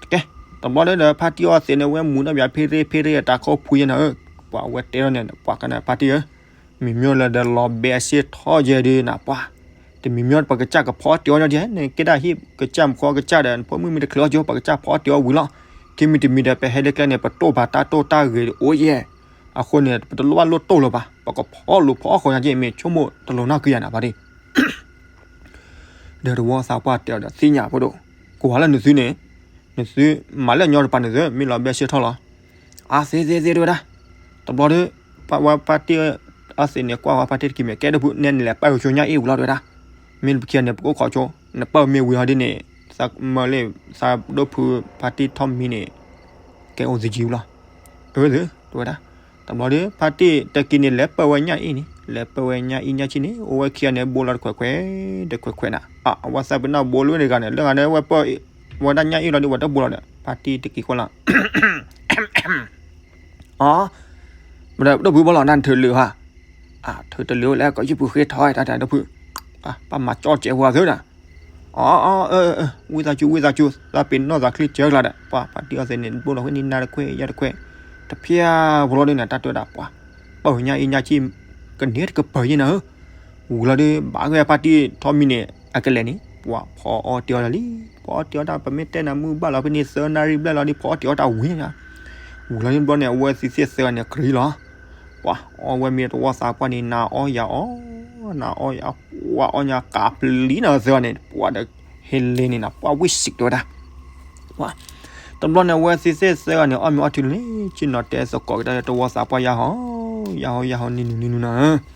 တကဲ, တဘျီဒ်ဒီး ဖါတံၢ်အီၤသ့ၣ်န့ၣ် ဝဲမူၤတၢ်ဘၣ်ဖ့ရ့ဖ့ရ့တၢ်ခီဖှူယဲၢ်နၤဧၢ, ပှၤဝဲတဲလီၤန့ၣ် ပှၤကနၣ်ဖါတံၢ်ဧၢ မံၤမၠိလၢဒီးလီၤဘဲအစ့ၣ်ထီၣ်ယဲၢ်ဒ်နၤပှၤ, တမံၤမၠိပကစၢ်ကဖီအီၣ်တ့ၤအီၣ်ညီယဲၢ် နကဲဒၣ်ဟံၣ်ကစၢ်မခီကစၢ်ဒီး နဖိမုၣ်မ့ၢ်တချုးအီၣ်ကၠိ ပကစၢ်ဖီအီၣ်တ့ၤအီၣ်ဝံၤလီၤ, ခံမံၤတမံၤဒီး ပဟဲလၢကျဲန့ၣ် ပတိၢ်ဘၣ်တၢ်တိၢ်တၢ်ဂ့ၤအိၣ်ယဲၢ်, အဃိန့ၣ် ပတလိၣ်ဘၣ်လိၣ်တိၢ်လၢၤဘၣ် ပကဖီလိာ်ဖီအီၣ်ဃီညါက့ မ့ၢ်ဆိကမိၣ်တလိာ်နီၢ်ကံယၤနၤဖါတံၢ် ဒီးတဝီသးပှၢ်တဲအီၤဒီး သ့ၣ်ညါဖိဒိၣ်, ကွၢ်လၢနသုန့ၣ်, နသုမၤလၢအညီတပၤန့ၣ်သု မ့ၢ်လီၤဘဲစ့ၣ်ထီၣ်လီၤ, အါသ့သ့သ့တဲဝဲဒၣ်, တဘျီဒီး, ပဝဲဖါတံၢ်အီၤသ့ၣ်န့ၣ် ကွၢ်ဝဲဖါတံၢ်တကံၤမ့ၢ်ကဲဒိၣ်ဖု နဲနလဲၤပာ်ကၠိညၣ်အ့ၣ်ဝံၤလီၤတဲဝဲဒၣ်, မ့ၢ်ပခံဂၤန့ၣ် ပကအိၣ်ခိးကၠိ, နပာ်မ့ၢ်ဝံၤဟီဒ်န့ၣ်, မၢလၢ သးဒိၣ်ဖုဖါတံၢ်ထီၣ်မံန့ၣ်, ကဲအိၣ်သယံၤဝံၤလီၤ, အၢ တဲဝဲဒၣ်, တဘျီဒီး ဖါတံၢ်တကံၤန့ၣ် လဲၤပာ်ဝဲညၣ်အ့ၣ်န့ၣ် လဲၤပာ်ဝဲညၣ်အ့ၣ်ညၣ်ဆံၣ်န့ၣ် အိၣ်ဝဲခံဂၤန့ၣ် ဘိလီၤတခွဲးခွဲး, တခွဲးခွဲးနၤ, အဝဲသးပ့ၤနီၣ်ဘိလၢဝဲတဂၤန့ၣ် လၢဂၤန့ၣ် ဝဲပာ်ဝဲဒၣ်ညၣ်အ့ၣ်လီၤဒီး ဝဲတဘိလီၤဒီး ဖါတံၢ်တကံၤကွၢ်လီၤ မ့ၢ်ဒီးဒိၣ်ဖုဘီလီၤနၤ နထုးလၢာ်ဧါ, အါ ထုးတလၢာ်လဲၣ် ကီၢ်ယုၢ်ပူၤဃ့ထီၣ်တၢ်တၢ်ဒိၣ်ဖု, ပၢ်မၤကၠီၣ်စဲးဝဲသ့ၣ်နၤ, အၢ ဝံသးစူၤ ဝံသးစူၤ သးပ့ၤနီၣ်သးချံစၢကလါဒီး ပှၤဖါတံၢ်အီၤသ့ၣ်န့ၣ် ဘိလီၤဝဲန့ၣ် နၤတခွဲး ယၤတခွဲး, တဖၠၣ်ဖိလီၤဒ်န့ၣ် တၢ်တဲဝဲဒၣ်ပှၤ, ပာ်ညၣ်အ့ၣ်ညၣ်ဆံၣ်, ကန့ၢ်တကပၤယဲၢ်နၤဧၢ, ဝံၤလီၤဒီး ဘၣ်ဂဲၤဖါတံၢ်ထီၣ်မံန့ၣ် အကလဲၤန့ၣ် ပှၤဖီအီၣ်တ့ၤအီၣ်တၢ်လံ, ဖီအီၣ်တ့ၤအီၣ်တၢ် ပမ့ၢ်တဲနၤမုၢ်ဘၣ်လီၤဖဲန့ၣ် သၢနၣ်ရံၣ်ဘျဲၣ်လီၤဒီး ဖီအီၣ်တ့ၤအီၣ်တၢ်ဝံၤန့ၣ်, ဝံၤလီၤန့ၣ်ဘျီန့ၣ် အဝဲသ့ၣ်သ့ၣ်သၢဂၤန့ၣ် ကရံလီၤ ပှၤအီၣ်ဝဲမ့ၢ်တဝီသးပှၢ်န့ၣ် နၤအီၣ်ယၤအီၣ်, နၤအီၣ်ယၤအီၣ်, ပှၤအီၣ်ညါကးပျံၤနၤသၢဂၤန့ၣ် ပှၤဒီးဟ့လ့န့ၣ်နၤ ပှၤဝံၣ်စံးတဲဝဲဒၣ်, ပှၤ, တဘျီန့ၣ် အဝဲသ့ၣ်သ့ၣ်သၢဂၤန့ၣ် အီၣ်မ့ၤအီထံလံန့ၣ် ဆ့ၣ်နီၤတဲသကိးကဒါတဝီသးပှၢ်ယါဟီ, ယါဟီယါဟီ နံၤနူၤနံၤနူၤနၤ,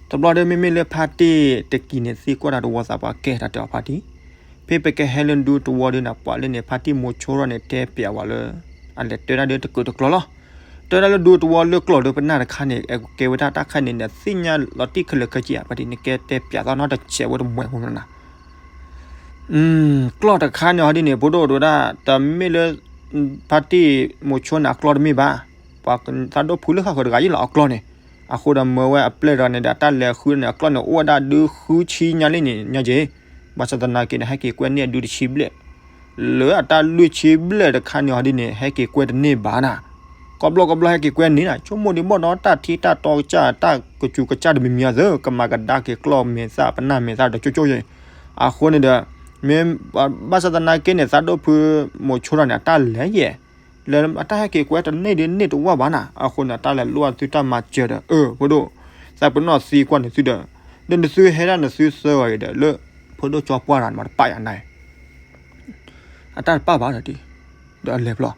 တဘျီဒီး မ့မ့ၢ်လၢဖါတံၢ်တကံၤန့ၣ် သံကွၢ်တၢ်တဝီသးပှၢ်ကဲတၢ်တဲအီၤဖါတံၢ် ဖဲပကဟဲလၢဒူတဝီဒီးနၤ ပှၤလၢန့ၣ် ဖါတံၢ်မိၤဆိထီၣ်န့ၣ် တဲပျးဝဲလၢ အလဲၤတဲဒၣ်ဒီးတကုာ်တကျီလီၤ. တဲဒၣ်လၢဒူတဝီလၢကျီၢ်ဒီး ပနၢ်တခါန့ၣ် အကဲဝဲဒၣ်တၢ်ခါန့ၣ် နသ့ၣ်ညါလီၤတံၢ်ခဲလၢာ်ခဲဆ့ဧါ ဖါတံၢ် နကဲတဲပျးသီနီတစဲးဝဲတမှဲးဖိမနၤ ကျီၢ်တခါန့ၣ်ဟီဒ်န့ၣ် ဖိဒိၣ်တဲဝဲဒၣ် တမ့ၢ်လၢ ဖါတံၢ်မိၤဆိန့ၣ် အကျီၢ်တမ့ၢ်ဘၣ်. ပှၤသးဒိၣ်ဖုလၢဃၣ်ဃၢၤတဂၤယ့ၣ်လီၤ အကျီၢ်န့ၣ်. အဃိဒီးမၢဝဲအပျဲၢ်တဂၤန့ၣ်ဒီး အတၢ်လဲၤဃုန့ၣ် အကျီၢ်န့ၣ် အိၣ်ဝဲဒၣ်ဒုဃုဆံညါလံန့ၣ် ညါက့ၤ. ဘၣ်ဆၣ်သနာ်က့န့ၣ် ဟဲက့ၤကွဲန့ၢ်အဒုတဆံဘျဲၣ် လၢအတၢ်လွံၢ်ဆံဘျဲၣ်တခါန့ၣ်ဟီဒ်န့ၣ် ဟဲက့ၤကွဲတန့ၢ်ဘၣ်နၤ. ကီဘျီကီဘျီဟဲက့ၤကွဲန့ၢ်နၤ ဆိကမိၣ်ဒံးဘၣ်ဒီးတၢ်ထံတၢ်တီကစၢ် တၢ်ကစူၤကစၢ်တမံၤမံၤအသိး ကမၤကဒါက့ၤကျီၢ်မဲာ်သၣ် ပနၢ်မဲာ်သၣ်ဒီးကၠိကၠိယဲၢ်. အဃိန့ၣ်ဒီး မ့ၢ်ဘၣ်ဆၣ်သနာ်က့န့ၣ် သးဒိၣ်ဖုမိၤဆိထီၣ်န့ၣ် အတၢ်လဲၤယဲၢ်, လၢအတၢ်ဟဲက့ၤကွဲတန့ၢ်ဒ်န့ၢ်တဝၢ်ဘၣ်နၤ, အဃိန့ၣ် အတၢ်လဲၤလိၣ်အသုတၢ်မၤစၢၤဒီး အၢ ဖိဒိၣ်, သးပနီၣ်သံကွၢ်နသုဒီး, ဒီးနသုဟဲဒၣ်နသုသၢဂၤအံၤဒီး လၢဖိဒိၣ်ကၠီပှၢ်တဂၤန့ၣ်မးတပာ်ယၤနၤ အတၢ်တပာ်ဘၣ်ဒီးတံၢ်, ဒီးအလဲၤဖျီ,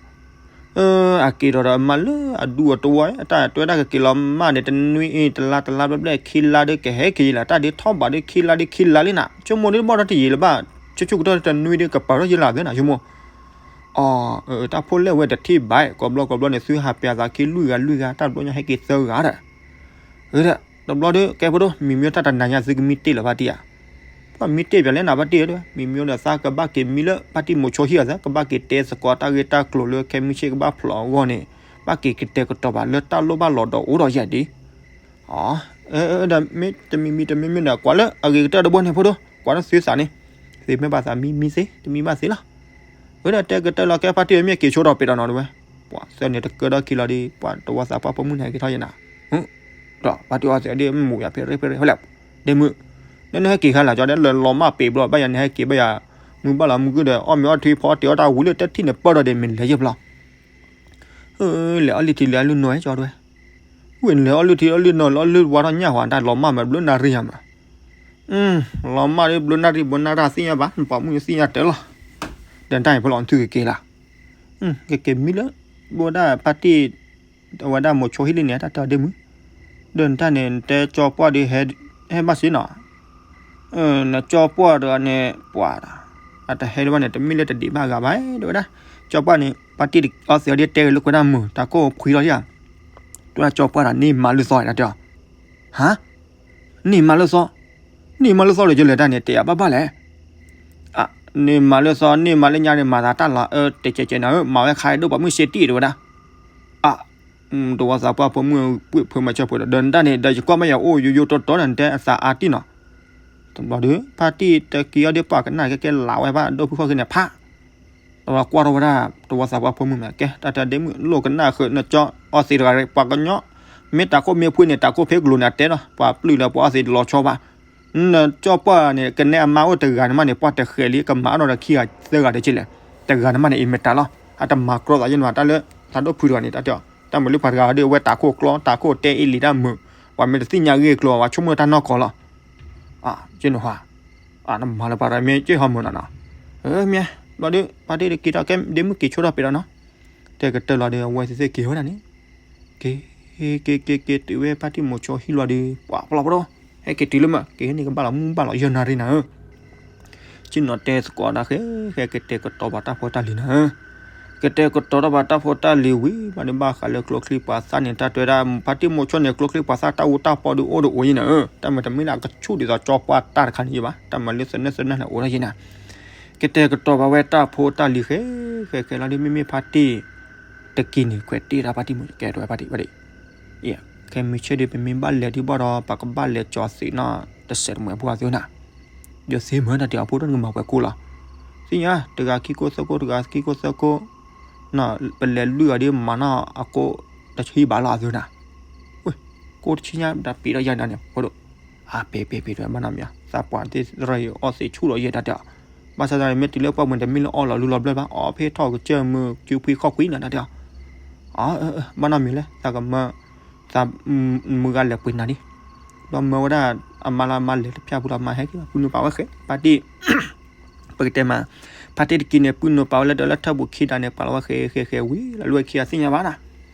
အက့ၤဒီးဒီးမၤလၢအဒူအတဝီ, အတၢ်တဲဝဲဒၣ်ကက့ၤလီၤမၢ်န့ၣ် တနွံအံၤ တလါတလါဘျဲၣ်ဘျဲၣ် ခံလါဒီးကဟဲက့ၤလီၤ, တၢ်ဒ်ထီၣ်ဘးဒီးခံလါဒီးခံလါလံနၤ, ဆိကမိၣ်ဒ်ဘၣ်ဒီးတယံာ်လၢၤဘၣ်, ဆူၣ်ဆူၣ်ကတီၢ်တနွံဒီးကပာ်ထီၣ်ယဲလၢအသးနၤ ဆိကမိၣ်, အၢ တၢ်ဖိလဲၣ်ဝဲတထံၣ်ဘၣ်, ကိးဘျီကိးဘျီန့ၣ် သုဟးပျးသးခံလွံၢ်ဂၤလွံၢ်ဂၤ, တၢ်တဘျီညါဟဲက့ၤသၢဂၤဒီး တဘျီဒီး ကဲဖိဒိၣ် မံၤမံၤတၢ်တနၤညါသုကမံတ့ၢ်လၢၤဖါတံၢ်ဧါ, ပှၤမံတ့ၢ်ပၠးလဲၣ်နၤဖါတံၢ်ဧၢ, မံၤမံၤဒီးသးကဘၣ်က့ၤမံလၢဖါတံၢ်မိၤဆိဟံၣ်အသး, ကဘၣ်က့ၤတဲသကိးတၢ်ဂ့ၢ်တၢ်ကျိၤလၢ ခဲမုၢ်ဆ့ၣ်ကဘၣ်ဖျိးအဂီၢ်န့ၣ်, ဘၣ်က့ၤကတဲာ်ကတီၤဘၣ်လၢတၢ်လိၣ်ဘၣ်လီၤဒီးအိၣ်ဒီးယဲၢ်ဒံး, အၢ ဒီးမ့ၢ်တမံၤမံၤတမံၤမံၤဒီး ကွၢ်လၢအဂ့ၤကတၢၢ်တဘိန့ၣ်ဖိဒိၣ်, ကွၢ်လၢသုသးန့ၣ်, သုမ့ၢ်ဘၣ်သးမံမံသ့, တမံဘၣ်သ့လီၤ. အၢ ဒီးတဲကတၢၢ်လီၤ ကဲဖါတံၢ်မ့ၢ်က့ၤဆိထီၣ်ပ့ၤဒီးနီၤတဝဲ, ပှၤသၢန့ၣ်တကၢဒီးခံလီၤဒီး ပှၤတဝီသးပှၢ်ဖိမုၣ်န့ၣ်က့ၤထီၣ်ယဲၢ်နၤ, ဒီးဖါတံၢ်အီသံးဒီးမူၤယၤဖဲရ့ဖဲရ့ ဟဲလၢ, ဒ့မုၣ်, နနဟဲက့ၤခါလၢကၠီဒီးလၢလီၤမၢ်ပ့ၤဘျီ ဘၣ်ယၤနဟဲက့ၤဘၣ်ယၤ, မုၢ်ဘၣ်လီၤမုၢ်ကုၢ်ဒီး အီၣ်မ့ၤအီထံဖီတ့ၢ်အီၣ်တၢ်ဝံၤလၢတထံၣ်န့ၣ်ပၢၢ်ဒီးဒ့မ့ၢ်လဲၤယဲၢ်ဖျီ လဲၤအီၣ်လုၢ်ထံလဲၤအီၣ်လုၢ်နီၢ်ကၠီတဝဲ, ဝံၤလဲၤအီၣ်လုၢ်ထံအီၣ်လုၢ်နီၢ် လဲၤအီၣ်လုၢ်ဝါထီၣ်ညၣ်ဟွာတၢ်လီၤမၢ်မးဘျုးနၣ်ရံၣ်ယၤမး, လီၤမၢ်ဒီးဘျုးနၣ်ရံၣ်ဘျုးနၣ်ရံၣ်သ့ၣ်ညါဘၣ် နပှၤမုၣ်သ့ၣ်ညါတဲလီၤ, ဒီးတၢ်အံၤဖိလီၤနသုကက့ၤလၢ်, ကက့ၤမံလၢ, ဘိဒၣ်ဖါတံၢ်, အဝဲဒၣ်မိၤဆိဟံၣ်လံန့ၣ် တၢ်တဲအီၤဒ့မုၣ်, ဒီးနတၢ်န့ၣ် နတဲကၠီပှၢ်ဒီး ဟဲဘၣ်စ့နီၤ နကၠီပှၢ်တဂၤန့ၣ် ပှၤ, အတဟဲဒံးဘၣ်န့ၣ် တမ့ၢ်လၢတဒံးဘၣ်ဂၤဘၣ် တဲဝဲဒၣ်, ကၠီပှၢ်န့ၣ် ပှၤတံၢ်အီသံးအီၤဒ်တဲဂ့ၤလၢကွဲးတၢ်မုာ် တၢ်ကိၢ်ဖှံလီၤယၤ, တဲဝဲဒၣ်ကၠီပှၢ်ဒီးန့ၢ်မၤလၢသီ တၢ်တဲအီၤ, ဟါ, န့ၢ်မၤလၢသီ, န့ၢ်မၤလၢသီဒီးယလဲၤတၢ်န့ၣ် တဲယၤဘၣ်ဘၣ်လဲၣ် န့ၢ်မၤလၢသီ န့ၢ်မၤလၢညါန့ၣ် မၤသးတၢ်လီၤအၢ တဲကဲကဲနၤဧၢ မၤဝဲခါအံၤဒိၣ်ပှၤမုၣ်စ့တံၢ်တဲဝဲဒၣ်, အ တဝီသးပှၢ်ဖိမုၣ် ပုၢ်ဖိမၤစၢၤဖိဒီး ဒီးနတၢ်န့ၣ် ဒီးယကွၢ်မ့ၢ်ယအိၣ်ယိယိတီတီဒီး နတဲအသးအါတံၢ်နီၤ, တဘျီဒီး ဖါတံၢ်တက့ၤအီၤဒ်ပှၤကနၣ်ကဲကဲလးဝဲဘၣ် ဒိၣ်ဖုၣ်ခီၣ်က့ၤန့ၣ်ဖး, တဝီကွၢ်ထီၣ်ဝဲဒၣ် တဝီသးပှၢ်ဖိမုၣ်မး ကဲ တၢ်တဲဒ့မုၣ် လိၣ်ကနၣ်ဃုာ် နကၠီအီသံးတဂၤ ပှၤကညီ မ့ၢ်တၢ်ကိၢ်မ့ၢ်ဖှံန့ၣ် တၢ်ကိၢ်ဖဲကလိၤန့ၣ် အတဲဒီး ပှၤပျုၢ်လၢပှၤအီသံးတလီၤဆီဘၣ် နကၠီပှၢ်န့ၣ် ကနဲအမါအိၣ်တဂၤန့ၣ်မးန့ၣ် ပှၤတဃဲးလံ ကမၤအါထီၣ်ဒီးခံဂၤသၢဂၤဒီးက့လဲၣ်, တဂၤန့ၣ်မးန့ၣ် အံၤမ့ၢ်တၢ်လီၤ အတမၤကြီသးယဲၢ်န့ၣ်ဘၣ် တၢ်လၢ သးဒိၣ်ဖုတဂၤန့ၣ် တၢ်တဲအီၤ တၢ်မၤလၢပှၤတဂၤဒီး အဝဲတၢ်ခိၣ်ကျီ တၢ်ခိၣ်တဲအ့လံတၢ်မုာ်, ပှၤမ့ၢ်တသ့ၣ်ညါဂ့ၢ်ကျိၤ ပှၤဆိကမိၣ်တၢ်နီၢ်ကီၢ်လီၤ, က့န့ၣ်ဟါ, နမၤလၢပှၤတဂၤမ့ၢ်က့ဟီမုာ်နီၤနီၤ, မ့ၢ် ဘျီဒီး ပှၤတံၢ်တက့ၤထီၣ်ကဲ ဒ့မုၣ်က့ၤဆိထီၣ်ပ့ၤဒီးနီၤ, တဲကတၢၢ်လီၤဒီး အဝဲသ့ၣ်သ့ၣ်က့ၤဝဲဒၣ်န့ၣ် က့ၤ က့ၤ က့ၤ က့ၤ တုၤဝဲဖါတံၢ်မိၤဆိဟံၣ်လီၤဒီး ပှၤပျီပျီ ဟဲက့ၤတုၤလၢမး က့ၤန့ၣ်ကဘၣ်လီၤမုၢ်ဘၣ်လီၤယဲၢ်နၣ်ရံၣ်နၤဧၢ, က့ၤနီၤတဲသကိးဒၣ်ဃဲ ဃဲကတဲာ်ကတီၤဘၣ်တၢ်ဖိတၢ်လံၤနၤဧၢ, ကတဲာ်ကတီၤတၢ်ဘၣ်တၢ်ဖိတၢ်လံၤဝံၤ ဘၣ်ဒီးဘၣ်ဃးလၢကျိချံပှၤသၣ်န့ၣ် တၢ်တဲဝဲဒၣ် ဖါတံၢ်မိၤဆိန့ၣ် ကျိချံပှၤသၣ်တၢ်အူတၢ်ပီဒီးအိၣ်ဒီးအိၣ်ယဲၢ်နၤဧၢ, တၢ်မၤတမ့ၢ်လၢအကဆူၣ်ဒ်သိးကၠီပှၢ်တၢ်တခါန့ၣ်ယဲၢ်ဘၣ် တၢ်မၤလၢသနၢၣ်သနၢၣ်န့ၣ်အိၣ်ထီၣ်ယဲၢ်နၤ ကတဲာ်ကတီၤဘၣ်ဝဲတၢ်ဖိတၢ်လံၤဃဲ ဃဲဃဲလီၤဒီး မ့မ့ၢ်ဖါတံၢ် တက့ၤန့ၣ် ခွဲးတ့ၢ်တၢ်ဖါတံၢ်မိၤဆိ ကဲတဲဝဲဖါတံၢ်ဖါတံၢ်, ခဲမုၢ်ဆ့ၣ်ဒီး ပမ့ၢ်ဘၣ်လဲၤဒံးဘၣ်ဒီး ပကဘၣ်လဲၤကၠီၤသံးနီၤ တစဲးတမှဲၤဖိအသိးနၤ, ဒီးသ့မုၢ်တၢ်တဲအီၤဖိဒိၣ်နကမၤပှဲၤကိၢ်လီၤ, သ့ၣ်ညါ တဂၤခံကိၢ်သၢကိၢ် တဂၤခံကိၢ်သၢကိၢ် ပလဲၤလွံၢ်ဂၤဒီးမၤနီၢ်အကိၢ်တဆံဘးလီၤအသိးနၤ, ကိၢ်တဆံညါဒီးပ့ၤထီၣ်ယၤနၤန့ၣ် ဖိဒိၣ် အါ ပ့ၤပ့ၤပ့ၤ တဝဲဘၣ်နီတမံၤ သးပှၢ်သ့ၣ်ရၢအီသံးဆူၣ်လီၤယဲၢ်တၢ်တဲအီၤ, ဘၣ်ဆၣ်သနာ်က့ မ့ၢ်တုၤလၢပှၢ်ပူၤန့ၣ် တမ့ၢ်လၢအီလီၤလူလီၤဘျၢဘၣ် အီဖဲထီၣ်ကစၢၢ်မုၢ် ကုဖှံခီၣ်ကွံနၤတၢ်တဲအီၤ, အ ဘၣ်နီတမံၤလဲၣ် သးကမၢ သးမုၢ်ဂၤလဲၤပှ့ၤနၤဒံး, ဒီးမၢဝဲဒၣ် အမါလၢအမါလဲၤတဖျၢၣ်ပူၤလီၤ မါဟဲက့ၤ ပုၢ်နုာ်ပာ်ဝဲဃဲ ဖါတံၢ် ပကတဲမး ဖါတံၢ်တက့ၤန့ၣ် ပုၢ်နုာ်ပာ်ဝဲလၢဒၢးလၢထၢၣ်ပူၤခံဒါန့ၣ် ပာ်လီၤဝဲဃဲဃဲဃဲဝံၤ လီၤလူၢ်ဝဲခံဂၤသ့ၣ်ညါဘၣ်နၤ,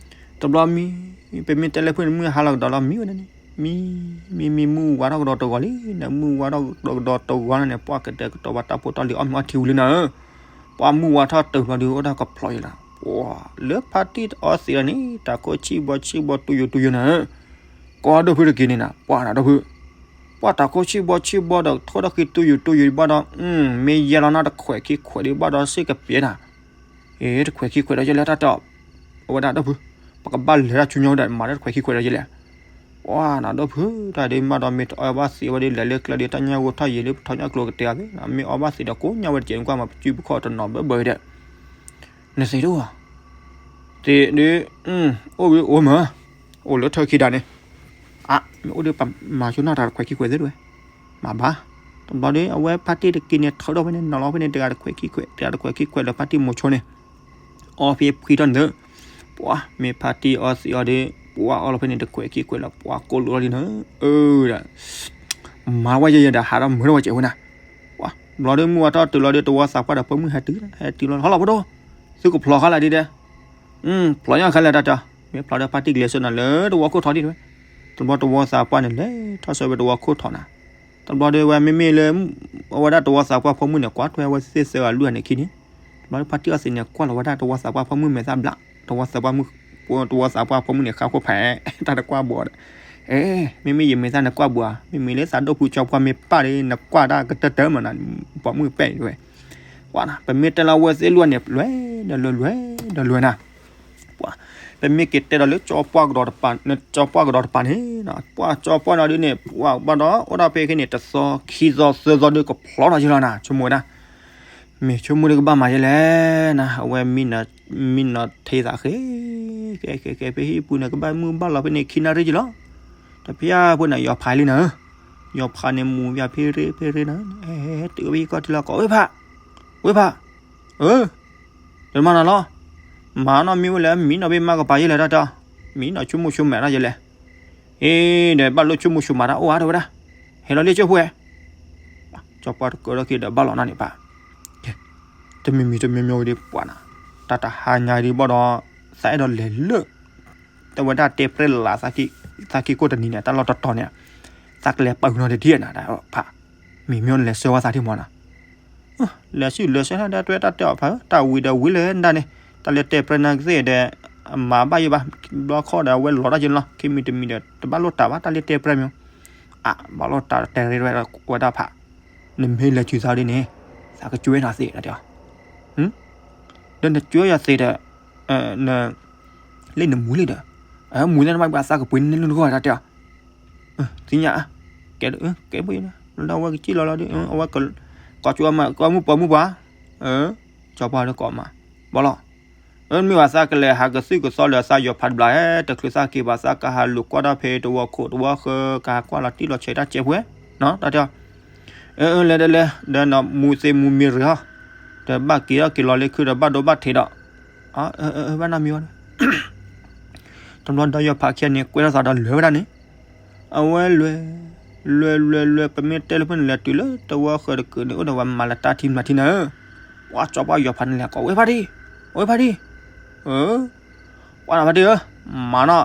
တဘျီမံ ပမ့ၢ်တဲလၢဖုၣ်န့ၣ် မုၢ်ဟါလီၤကဒီးလီၤမံဝဲဒၣ်န့ၣ် မံ မံ မံ မုၢ်ဝါထီၣ်ကဒီးတဂီၤလံ နမုၢ်ဝါထီၣ်ကဒီးတဂီၤန့ၣ် ပှၤကတဲာ်ကတီၤဘၣ်တၢ်ဖိတၢ်လံၤအီၣ်မ့ၤအီထံဝံၤလံနၤဧၢ, ပှၤမုၢ်ဝါထီၣ်တုၤလီၤဒီးအိၣ်ဒၣ်ကဖျိးယဲၢ်လီၤ, လၢဖါတံၢ်အီသံးလီၤန့ၣ် တၢ်ခိၣ်ဆံၣ်ဘီဆံၣ်ဘီတူယိၤတူယိၤနၤဧၢ, ကိးဒိၣ်ဖုတက့ၤန့ၣ်နၤ ပှၤနၤဒိၣ်ဖု ပှၤတၢ်ခိၣ်ဆံၣ်ဘီဆံၣ်ဘီဒီး ထိၣ်ဒီးဃံတူယိၤတူယိၤဘၣ်ဒီး မ့ၢ်ယဲလီၤနီၢ်တခွဲးခံခွဲးဒံးဘၣ်ဒီးစ့ၢ်ကပှဲၤနၤ, အ့ တခွဲးခံခွဲးဒီးယဲၢ်လဲၣ်တၢ်တဲအီၤ, အဝဲဒၣ်ဒိၣ်ဖု ပကဘၣ်လဲၤတၢ်ဆူညါဝဲဒၣ် မၤတၢ်တခွဲးခံခွဲးဒီးယဲၢ်လဲၣ်, ပှၤနၤဒိၣ်ဖု တၢ်ဒ်မးဒီးမ့ၢ်တအီဘၣ်သံးဝဲဒၣ်လဲၤလၢကျဲဒ်တၢ်ညၣ်ဂိၢ်ထီၣ်ယံာ်လၢပထီၣ်ညၣ်ကျိၤကတဲာ်သ့, မ့ၢ်အီဘၣ်သံးဒီးကိးညါဝဲတကဲးကွၢ်မၤပစုပခီၣ်တနီၤဘၢဘၢဒီး နသ့ဒိၣ်ဧါ, သ့ဒ် အိၣ်ဝံၤအိၣ်မး, အိၣ်လၢထၢခံဒါန့ၣ်, အ မ့ၢ်အိၣ်ဒီးပမၤဆိနီၢ်တၢ်တခွဲးခံခွဲးသ့တဝဲ, မၤဘၣ်, တဘျီဒီး အဝဲဖါတံၢ်တက့ၢ်န့ၣ် ထုးထီၣ်ဖဲန့ၣ် နီၤလီၤဖဲန့ၣ် တဂၤတခွဲးခံခွဲး တဂၤတခွဲးခံခွဲးလၢဖါတံၢ်မိၤဆိန့ၣ် အီဖဲဖှံထီၣ်န့ၣ် ပှၤ မ့ၢ်ဖါတံၢ်အီသံးအီဒီး ပှၤအီလီၤဖဲန့ၣ် တခွဲးခံခွဲးလၢ ပှၤကိးလိာ်လီၤဒ်န့ၣ် အၢ ဒီး မၤဝဲယဲယဲဒီး ဟးထီၣ်မုာ်ထီၣ်ဝဲကဲးဝဲနၤ ပှၤ ဘျီဒီးမုၢ်ဝါထီၣ်တုၤလီၤဒီး တဝီသးပှၢ်ဒီးဖိမုၣ်ဟဲတုၤ ဟဲတုၤလီၤ ဟီလီၤဖိဒိၣ် သုကဖျိးဃါလၢဒ်ဒဲး ဖျိးညီဃါလၢတၢ်တၢ် မ့ၢ်ဖျိးဒီးဖါတံၢ်ကလဲၤဆၢနၤလၢတဝီခိၣ်ထီၣ်ဒ်ဝဲ တဘျီတဝီသးပှၢ်န့ၣ် လဲၤထီၣ်ဆၢဝဲတဝီခိၣ်ထီၣ်နၤ တဘျီဒီးဝဲမ့မ့ၢ်လၢ အဝဲဒၣ်တဝီသးပှၢ်ဖိမုၣ်န့ၣ် ကွၢ်ထွဲဝဲသ့ၣ်သၢဂၤလွံၢ်ဂၤန့ၣ်ခံန့ၣ် တဘျီဒီးဖါတံၢ်အီသံးန့ၣ် ကွၢ်လီၤဝဲဒၣ်တဝီသးပှၢ်ဖိမုၣ်မဲာ်သၣ်ဘျး တဝီသးပှၢ်ဖိမုၣ်န့ၣ် ဃါခိၣ်ဖး တၢ်တကွၢ်ဘိးဒီး အဲ မ့မ့ၢ်ယမဲာ်သၣ်နကွၢ်ဘိးဧါ မ့မ့ၢ်လၢသးဒိၣ်ဖုကၠီပှၢ်မ့ၢ်ပၢ်ဒီး နကွၢ်တၢ်ကတၢၢ်တၢၢ်မးနၤ ပိာ်မုၣ်ပဲာ်ဝဲ ပှၤနၤ ပမ့ၢ်တဲလၢအဝဲသ့ၣ်လွံၢ်ဂၤန့ၣ် လွဲဒီးလွဲ လွဲဒီးလွဲနၤ ပှၤ ပမ့ၢ်က့ၤတဲဒီးလၢကၠီပှၢ်ကဒီးတပၤ ကၠီပှၢ်ကဒီးတပၤန့ၣ် ပှၤကၠီပှၢ်နီၤဒ်န့ၣ် ပှၤဘၣ်ဒီး အိၣ်ဒၣ်ဖဲခဲန့ၣ် တသီခံသီသၢသီဒီးကဖျီထီၣ်ယဲလီၤနၤ ဆိကမိၣ်ဝဲဒၣ် မ့ၢ်ဆိကမိၣ်ဒီးကဘၣ်မၤယဲလဲၣ်နၤ အဝဲမံနီၤထံသးဃ့ ကဲကဲကဲ ဖဲဟံၣ်ပူၤန့ၣ် ကဘၣ်မုၢ်ဘၣ်လီၤဖဲန့ၣ်ခံနၣ်ရံၣ်ယဲလီၤ တဖျၢၣ်ဖိန့ၣ် ယီၤဖးလံနၤ ယီၤဖးန့ၣ် မူၤဘၣ်ဖဲရ့ဖဲရ့နၤ ဟဲတုၤဝဲဟံၣ်ကီၢ်ထံလီၤ ကိးဝဲဖး ဝဲဖး အၢ တမၤနီၤလီၤ မၤနီၣ်မ့ၢ်ဝဲလဲၣ် မံနီၤဖဲမါကပၤယဲလဲၣ်တၢ်တၢ် မံနီၤဆိကမိၣ်ဆိကမးနီၤယဲလဲၣ် အ့ ဒီးဘၣ်လိၣ်ဆိကမိၣ်ဆိကမးတၢ်အိၣ်အါထီၣ်ဝဲဒၣ် ဟဲလီၤလံကၠိဖိဝဲ ကၠီပှၢ်တကၢထီၣ်က့ၤဒီးဘၣ်လီၤနၤန့ၣ်ဖး တမံၤမံၤတမံၤမံၤဝဲဒၣ်ပှၤနၤ တၢ်တဟါညါဒ်ဘၣ်ဒီး သးအဲၣ်ဒိးလဲၤလၢ တဝဲဒၣ်တဲပြဲၢ်လၢ်လၢ် သးက့ၤကိၢ်တနံၤန့ၣ် တၢ်လီၢ်တတီၤန့ၣ် သးကလဲၤပာ်ဃုာ်နီၤတထံၣ်နၤ ဖး မ့ၢ်မ့ၢ်လဲၤဆှၢဝဲသးထံၣ်မီၤနၤ လဲၤဆူလဲၤဆှၢနၤ ဒီးတဝဲတၢ်တဲအီၤဖး တၢ်ဝံၤဒီးဝံၤလၢဒၣ်န့ၣ် တၢ်လၢတဲပြဲၢ်နၤကသ့ၣ်ဒီး အမၤဘၣ်ယိၣ်ဘၣ် ဘျီခီၣ်ဒီးအဝဲလီၤတၢ်ယိၣ်လီၤ ခဲမံၤတမံၤဒီး တဘၣ်လိၣ်တၢ်ဘၣ် တၢ်လၢတဲပြဲၢ်မ့ၢ် အၢ ဘၣ်လိၣ်တၢ်တဲရဲၣ်ဝဲဒၣ်ဖး နမ့ၢ်လဲၤစုၤသးဒ်န့ၣ် သးကကွဲနၤသ့ ဒီးနကွဲယၤသ့ဒီး လၢနမူလံဒီး မူသ့ၣ်နဘၣ်ဘၣ်သးကပှ့ၤန့ၢ်လၢနဂီၢ်တၢ်တဲအီၤ သ့ၣ်ညါ ကဲ ကဲဘၣ်လီၤဒီး အဝဲကစံၣ်လီၤလီၤဒီး အဝဲ ကိးကၠိမး ကိးမုၢ်ပိာ်မုၣ်ပှၤ ကၠီပှၢ်ဒီးကိးမး ဘၣ်လီၤ မ့ၢ်ဘၣ်သးကလဲၤဟးကသုၣ်ကသီလၢသးယီၤဖးတဘျီ တချုးသးက့ၤဘၣ်သးကဟးလိာ်ကွၢ်တၢ်ဖဲတဝီခိၣ်တဝီဃၢၤ ကဟးကွၢ်လီၤတံၢ်လီၤဆဲးတၢ်ကဲပှဲၤ တၢ်တဲအီၤ အၢ လဲၤဒီးလဲၤ ဒီးနမူသ့မူမ့ၢ်ရ့ဟီ ဒီးဘၣ်က့ၤထီၣ်က့ၤလီၤလၢခုဒီးဘၣ်ဒိဘၣ်ထံးဒီး ဘၣ်နီတမံၤဘၣ် တဘျီဒီးယီၤဖးခံဂၤန့ၣ် ကွဲထီၣ်သးဒီးလဲၤဝဲဒၣ်န့ၣ် အဝဲလဲၤ လဲၤလဲၤလဲၤ ပမ့ၢ်တဲလၢဖဲန့ၣ်လဲၤတုၤလၢတဝီဃၢၤတကုာ်န့ၣ် အိၣ်ဒီးဝဲမၤလၢတၢ်ထံမၤထံနၤဧၢ ပှၤကၠီပှၢ်ယီၤဖးန့ၣ်လဲၤကိး ဝဲဖါတံၢ် ဝဲဖါတံၢ် ပှၤနဖါတံၢ်ဧၢ မၤနီၣ်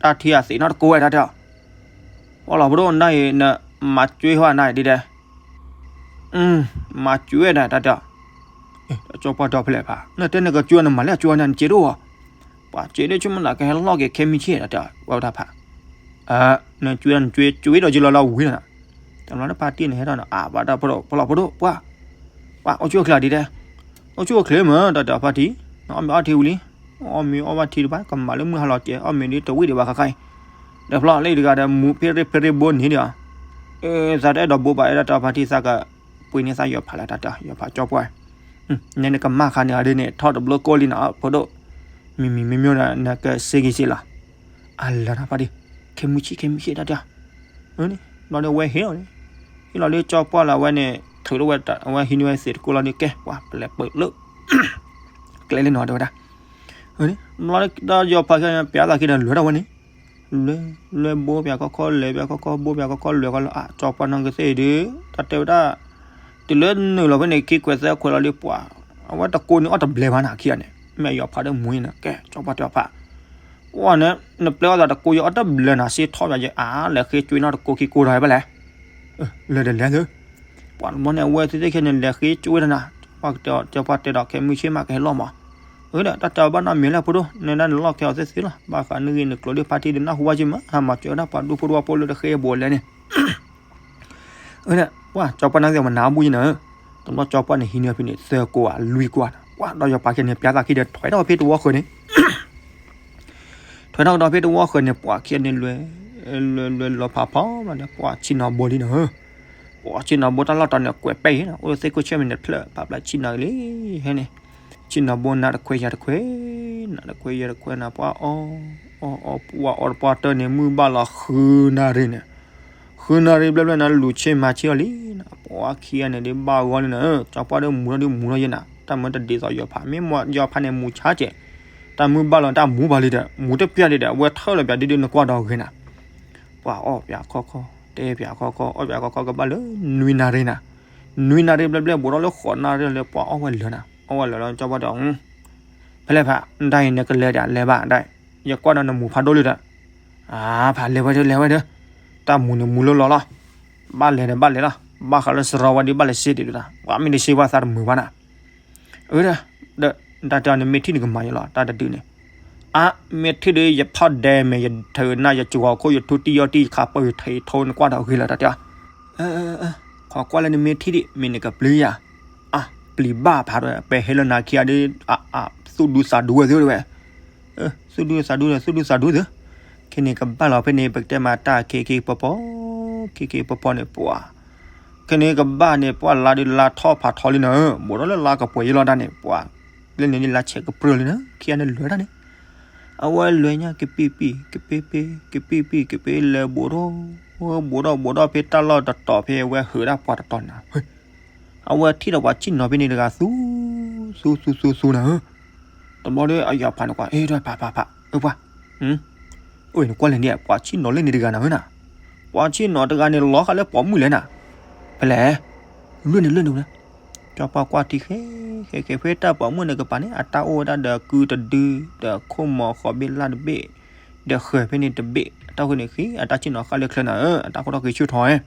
တၢ်ထံအသံးနီတကိးဝဲတၢ်တဲအီၤ ပှၤလီၤဖိဒိၣ်နၤအံၤ နမၤကွဲဟီနၤဒ်ဒဲး မၤကွဲနၤတၢ်တဲအီၤ ကၠီပှၢ်ဒီဖဲလဲၣ်ဖး နတဲနကကွဲနမၤလၢအကွဲနၤ နစဲးဒိၣ်ဧါ ပှၤစဲးဒိၣ်ဆိကမိၣ်နၤကဟဲလီၢ်က့ၤခဲမုၢ်ဆ့ၣ်တၢ်တဲအီၤ ဝဲဒၣ်ဖး နကွဲနကွဲကွဲဒီးယလီၤလီၤဝံၤနၤ တဘျီဒီးဖါတံၢ်န့ၣ်ဟဲထီၣ်န့ၣ် အၢ ဘၣ်တၢ်ဖိဒိၣ် ပှၤလီၤဖိဒိၣ် ပှၤ ပှၤအိၣ်ဆူၣ်အိၣ်ချ့ဒ်ဒဲး အိၣ်ဆူၣ်အိၣ်ချ့မး တၢ်တဲအီၤဖါတံၢ် နအီၣ်မ့ၤအီထံဝံၤလံ အီၣ်မ့ၤအီဘၣ်ထံတဘၣ် ကမၤလၢမုၢ်ဟါလီၤကဲ အီၣ်မ့ၤဒ်တဝံၣ်ဒံးဘၣ်ခါခါအံၤ ဒီးဖျီလၢတဂၤဒီး မူဖ့ရ့ဖ့ရ့ဘိန့ၣ်ဒီး သးတအဲၣ်ဒိးဘိးဘၣ် အဲၣ်ဒိးတဲဖါတံၢ် သးကပှ့ၤန့ၢ်သးယီၤဖးလၢတၢ်တဲအီၤ ယီၤဖးကၠီပှၢ် နဲနကမၣ်ခါန့ၣ်အဒ်န့ၣ် ထီၣ်တဘျီကိၢ်လံနၤ ဖိဒိၣ် မံၤမံၤမ့မ့ၢ်ဒီး နကစ့က့ၤစ့လီၤ အလၢတၢ်ဖါတံၢ် ခဲမုၢ်ဆ့ၣ်ခဲမုၢ်ဆ့ၣ်တၢ်တဲအီၤ ဘျီဒီးဝဲဟ့ၣ်လီၤန့ၣ် ဟ့ၣ်လီၤလၢကၠီပှၢ်လၢအဝဲန့ၣ် ထုးထီၣ်ဝဲ အဝဲဟံးန့ၢ်ဝဲသံးတကိးလီၤဒီး ကဲ ပှၤပလဲၤပၢၢ်လၢ ကျဲလၢနီၤတဲဝဲဒၣ် ဘျီဒီးယီၤဖးခဲန့ၣ် ပျးသးခံဒီးလဲၤထီၣ်ဝဲန့ၣ် လဲၤ လဲၤဘိပျးခီခီ လဲၤပျးခီခီ ဘိပျးခီခီ လဲၤခီလၢ အၢ ကၠီပှၢ်နီၢ်ကသ့ၣ်အံၤဒီး တၢ်တဲဝဲဒၣ် တုၤလၢနုာ်လီၤဖဲန့ၣ် ခံခွဲးသၢခွဲးလီၤဒီးပှၤ အဝဲတကိးန့ၣ်အီၣ်တဘျဲးဘၣ်နၤခံဂၤန့ၣ် မ့ၢ်ယီၤဖးဒီးမူန့ၣ် ကဲ ကၠီပှၢ်တဲအီၤဖး ပှၤန့ၣ် နပျဲအီၣ်သးတကိးယီၤအီၣ်တဘျဲးနၤ စ့ထီၣ်ယၤယဲ အၢ လဲၤဃ့ကွံာ်နီၢ်တကိးခံကိးဒီးဘၣ်လဲၣ် လဲၤဒီးလဲၤသု ပှၤတဘျီန့ၣ် အဝဲသ့ၣ်သ့ၣ်ခဲန့ၣ် လဲၤဃ့ကွံာ်ဝဲဒၣ်နၤ ပှၤကတဲအီၤ ကၠီပှၢ်တဲဒီး ခဲမုၢ်ဆ့ၣ်မးကဟဲလီၤမး အၢ ဒီးတၢ်တဲအီၤဘၣ်နီတမံၤလၢဖိဒိၣ် နဲဒၣ်နလီၢ်ခဲအီၤသ့သ့လီၤ ဘၣ်ဃးနဂ့ၢ်နကျိၤဒီးဖါတံၢ်ဒီးနၢ်ဟူဘၣ်က့ၤမး ဟးမၤစၢၤဝဲဒၣ်ပှၤဒူဖိတဝီဖိလၢတဃ့အဘိးလဲၣ်န့ၣ် အၢ ပှၤကၠီပှၢ်နၢ်သ့ၣ်မနၤဘူၣ်ယဲန့ၣ် တဘျီကၠီပှၢ်န့ၣ်ဟံးန့ၢ်ဖဲန့ၣ် သၢကိးဧါ လွံၢ်ကိးဧါ ပှၤဒီးယီၤဖးခဲန့ၣ် ပျးသးခံဒီးထွဲထီၣ်ဖဲတဝီဃၢၤန့ၣ် ထွဲထီၣ်ကဒီးဖဲတဝီဃၢၤန့ၣ် ပှၤခံဂၤန့ၣ်လွဲ လွဲလွဲလီၤဖးဖီမးဒီး ပှၤဆ့ၣ်နီၤဘိလံနီၤ ပှၤဆ့ၣ်နီၤဘိတၢ်လီၢ်တတီၤန့ၣ် ကွဲးပဲာ်အံၤနီၤ အိၣ်သ့ၣ်ခိၣ်ဆၢၣ်မဲာ်န့ၣ်ဖျၢၣ် ပာ်ပျးဆ့ၣ်နီၤလံ ဟဲန့ၣ် ဆ့ၣ်နီၤဘိနၤတခွဲးယၤတခွဲး နၤတခွဲးယၤတခွဲးနၤ ပှၤအီ အီ အီ ပှၤအီတပှၢ်တၢၢ်န့ၣ် မုၢ်ဘၣ်လီၤဃုနၣ်ရံၣ်န့ၣ် ဃ ကုနၣ်ရံၣ်ဘျဲၣ်ဘျဲၣ်န့ၣ် လူၤဆ့ၣ်မၤဆ့ၣ်အီၤလံနၤ, ပှၤခံဂၤန့ၣ်ဒ်ဘၣ်ဂီၢ်လံနၤ, ကၠီပှၢ်ဒီးမူထီၣ်ဒ်မူထီၣ်ယဲနၤ, တၢ်မၢတဒ်သိးယီၤဖး, မ့ၢ်ယီၤဖးန့ၣ်မူဆါစဲး, တၢ်မုၢ်ဘၣ်လီၤတၢ်မူဘၣ်လံဒီး မူတပျၢ်ဒံးဒီး အဝဲထၢၣ်လီၤပၠးဒ်ဒ်နကွၢ်ဒီးဂ့ၤနၤ, ပှၤအီၣ်ပၠးခီခီ, တဲပၠးခီခီ, အီၣ်ပၠးခီခီကဘၣ်လၢ နွံနၣ်ရံၣ်နၤ, နွံနၣ်ရံၣ်ဘျဲၣ်ဘျဲၣ် ဘူးထီၣ်လၢဃိးနၣ်ရံၣ်လၢပှၤအီၣ်ဝဲလၢာ်နၤ, အီၣ်ဝဲလၢာ်လီၤ ကၠီပှၢ်ဒီး ဖဲလဲၣ်ဖး ဒ်အံၤနကလဲၤဒၣ်လဲၤဘၣ်ဒ်, ယကွၢ်ဒီးနမူဖးဒိၣ်လံဒီး, အါဖးလဲၤဝဲဒီးလဲၤဝဲဒီး, တၢ်မူန့ၣ်မူလၢလီၤလီၤ, ဘၣ်လဲၤဒီးဘၣ်လဲၤလီၤ, ဘၣ်ဃးလၢစရီဝဲဒ်ဘၣ်လဲၤစ့ဒံးဒၣ်, ပှၤမ့ၢ်တစ့ဘၣ်သးတမုာ်ဘၣ်နၤ, အၢ, ဒီး, တၢ်တဲအီၤနမ့ၢ်ထံၣ်နကမၤယလီၤ တၢ်တဒုန့ၣ်, အါ, မ့ၢ်ထံၣ်ဒီးယဖီၣ်ဒဲမဲာ် ယထုးနၢ် ယစှီၤခိၣ် ယထူတံၢ်ယီၢ်တံၢ် ယခးပၢၢ် ယထံးထိနကွၢ်ဒီးဂ့ၤလီၤ တၢ်တဲအီၤ ခီကွၢ်လၢနမ့ၢ်ထံၣ်ဒံး မ့ၢ်နကပျံၤယၤ, အါ, ပျံၤဘၣ်ဖးဒိၣ် ပဟဲလၢနၤခံဂၤဒီး, အါ, သူၣ်ဒူသးဒူဝဲသုတဝဲ, သူၣ်ဒူသးဒူဒီး သူၣ်ဒူသးဒူသု, ခဲန့ၣ်ကဘၣ်လီၤဖဲန့ၣ် ပကတဲမၤတၢ်ခ့ခ့ပီပီ, ခ့ခ့ပီပီန့ၣ်ပှၤ, ခဲန့ၣ်ကဘၣ်န့ၣ် ပှၤလါဒုးလါထီၣ်ဖးထီလံနၤဧၢ, ဘူးထီၣ်လၢလါကပှဲၤယလီၤတၢ်န့ၣ် ပှၤ, လၢန့ၣ်လါဆဲးကပြုၢ်လံနၤ ခံဂၤန့ၣ်လၢာ်တၢ်န့ၣ် အဝဲလဲၤညါကပံၢ်ပံၢ် ကပ့ပ့, ကပံၢ်ပံၢ် ကပ့လဲၤဘူးထီၣ်, ဘူးထီၣ်ဘူးထီၣ်ဖဲတၢ်လီၢ်တတီၤဖဲအဝဲဟုးဒၣ်ပှၤတတီၤန့ၣ်, အဝဲထံၣ်ဒီးပှၤဆံၣ်နီၤဖဲန့ၣ်တဂၤသူ, သူသူသူသူနၤဧၢ, တဘျီဒီးအယီၤဖးန့ၣ်ကွၢ် အဲၣ်ဒိးဖးဖးဖး အၢပှၤ, အိၣ်နကွၢ်လဲၣ်န့ၣ် ပှၤဆံၣ်နီၤလၢန့ၣ်တဂၤနၤဧၢနၤ, ပှၤဆံၣ်နီၤတဂၤန့ၣ်လီၤဃာ်လၢပိာ်မုၣ်လဲၣ်နၤ, ဖဲလဲၣ်, လွဲၢ်န့ၣ်လွဲၢ်န့ၣ်ဝဲ ကၠီပှၢ်ကွၢ်ထံဃဲဃဲဃဲ ဖဲတၢ်ပိာ်မုၣ်န့ၣ်ကပၤန့ၣ် အတၢ်အိၣ်ဝဲဒၣ်ဒီးကုတဒု, ဒီးခိၣ်မီၤဃီၤဘ့ၣ်လၢ်တဘ့ၣ်, ဒီးဃၢၤဖဲန့ၣ်တဘ့ၣ်, အတၢ်ဃုန့ၣ်ဃံ အတၢ်ဆ့ၣ်နီၤဃာ်လၢချၢနၤဧၢ, အတၢ်ဃိထီၣ်ဃံဆူၣ်ထီၣ်ဧၢ,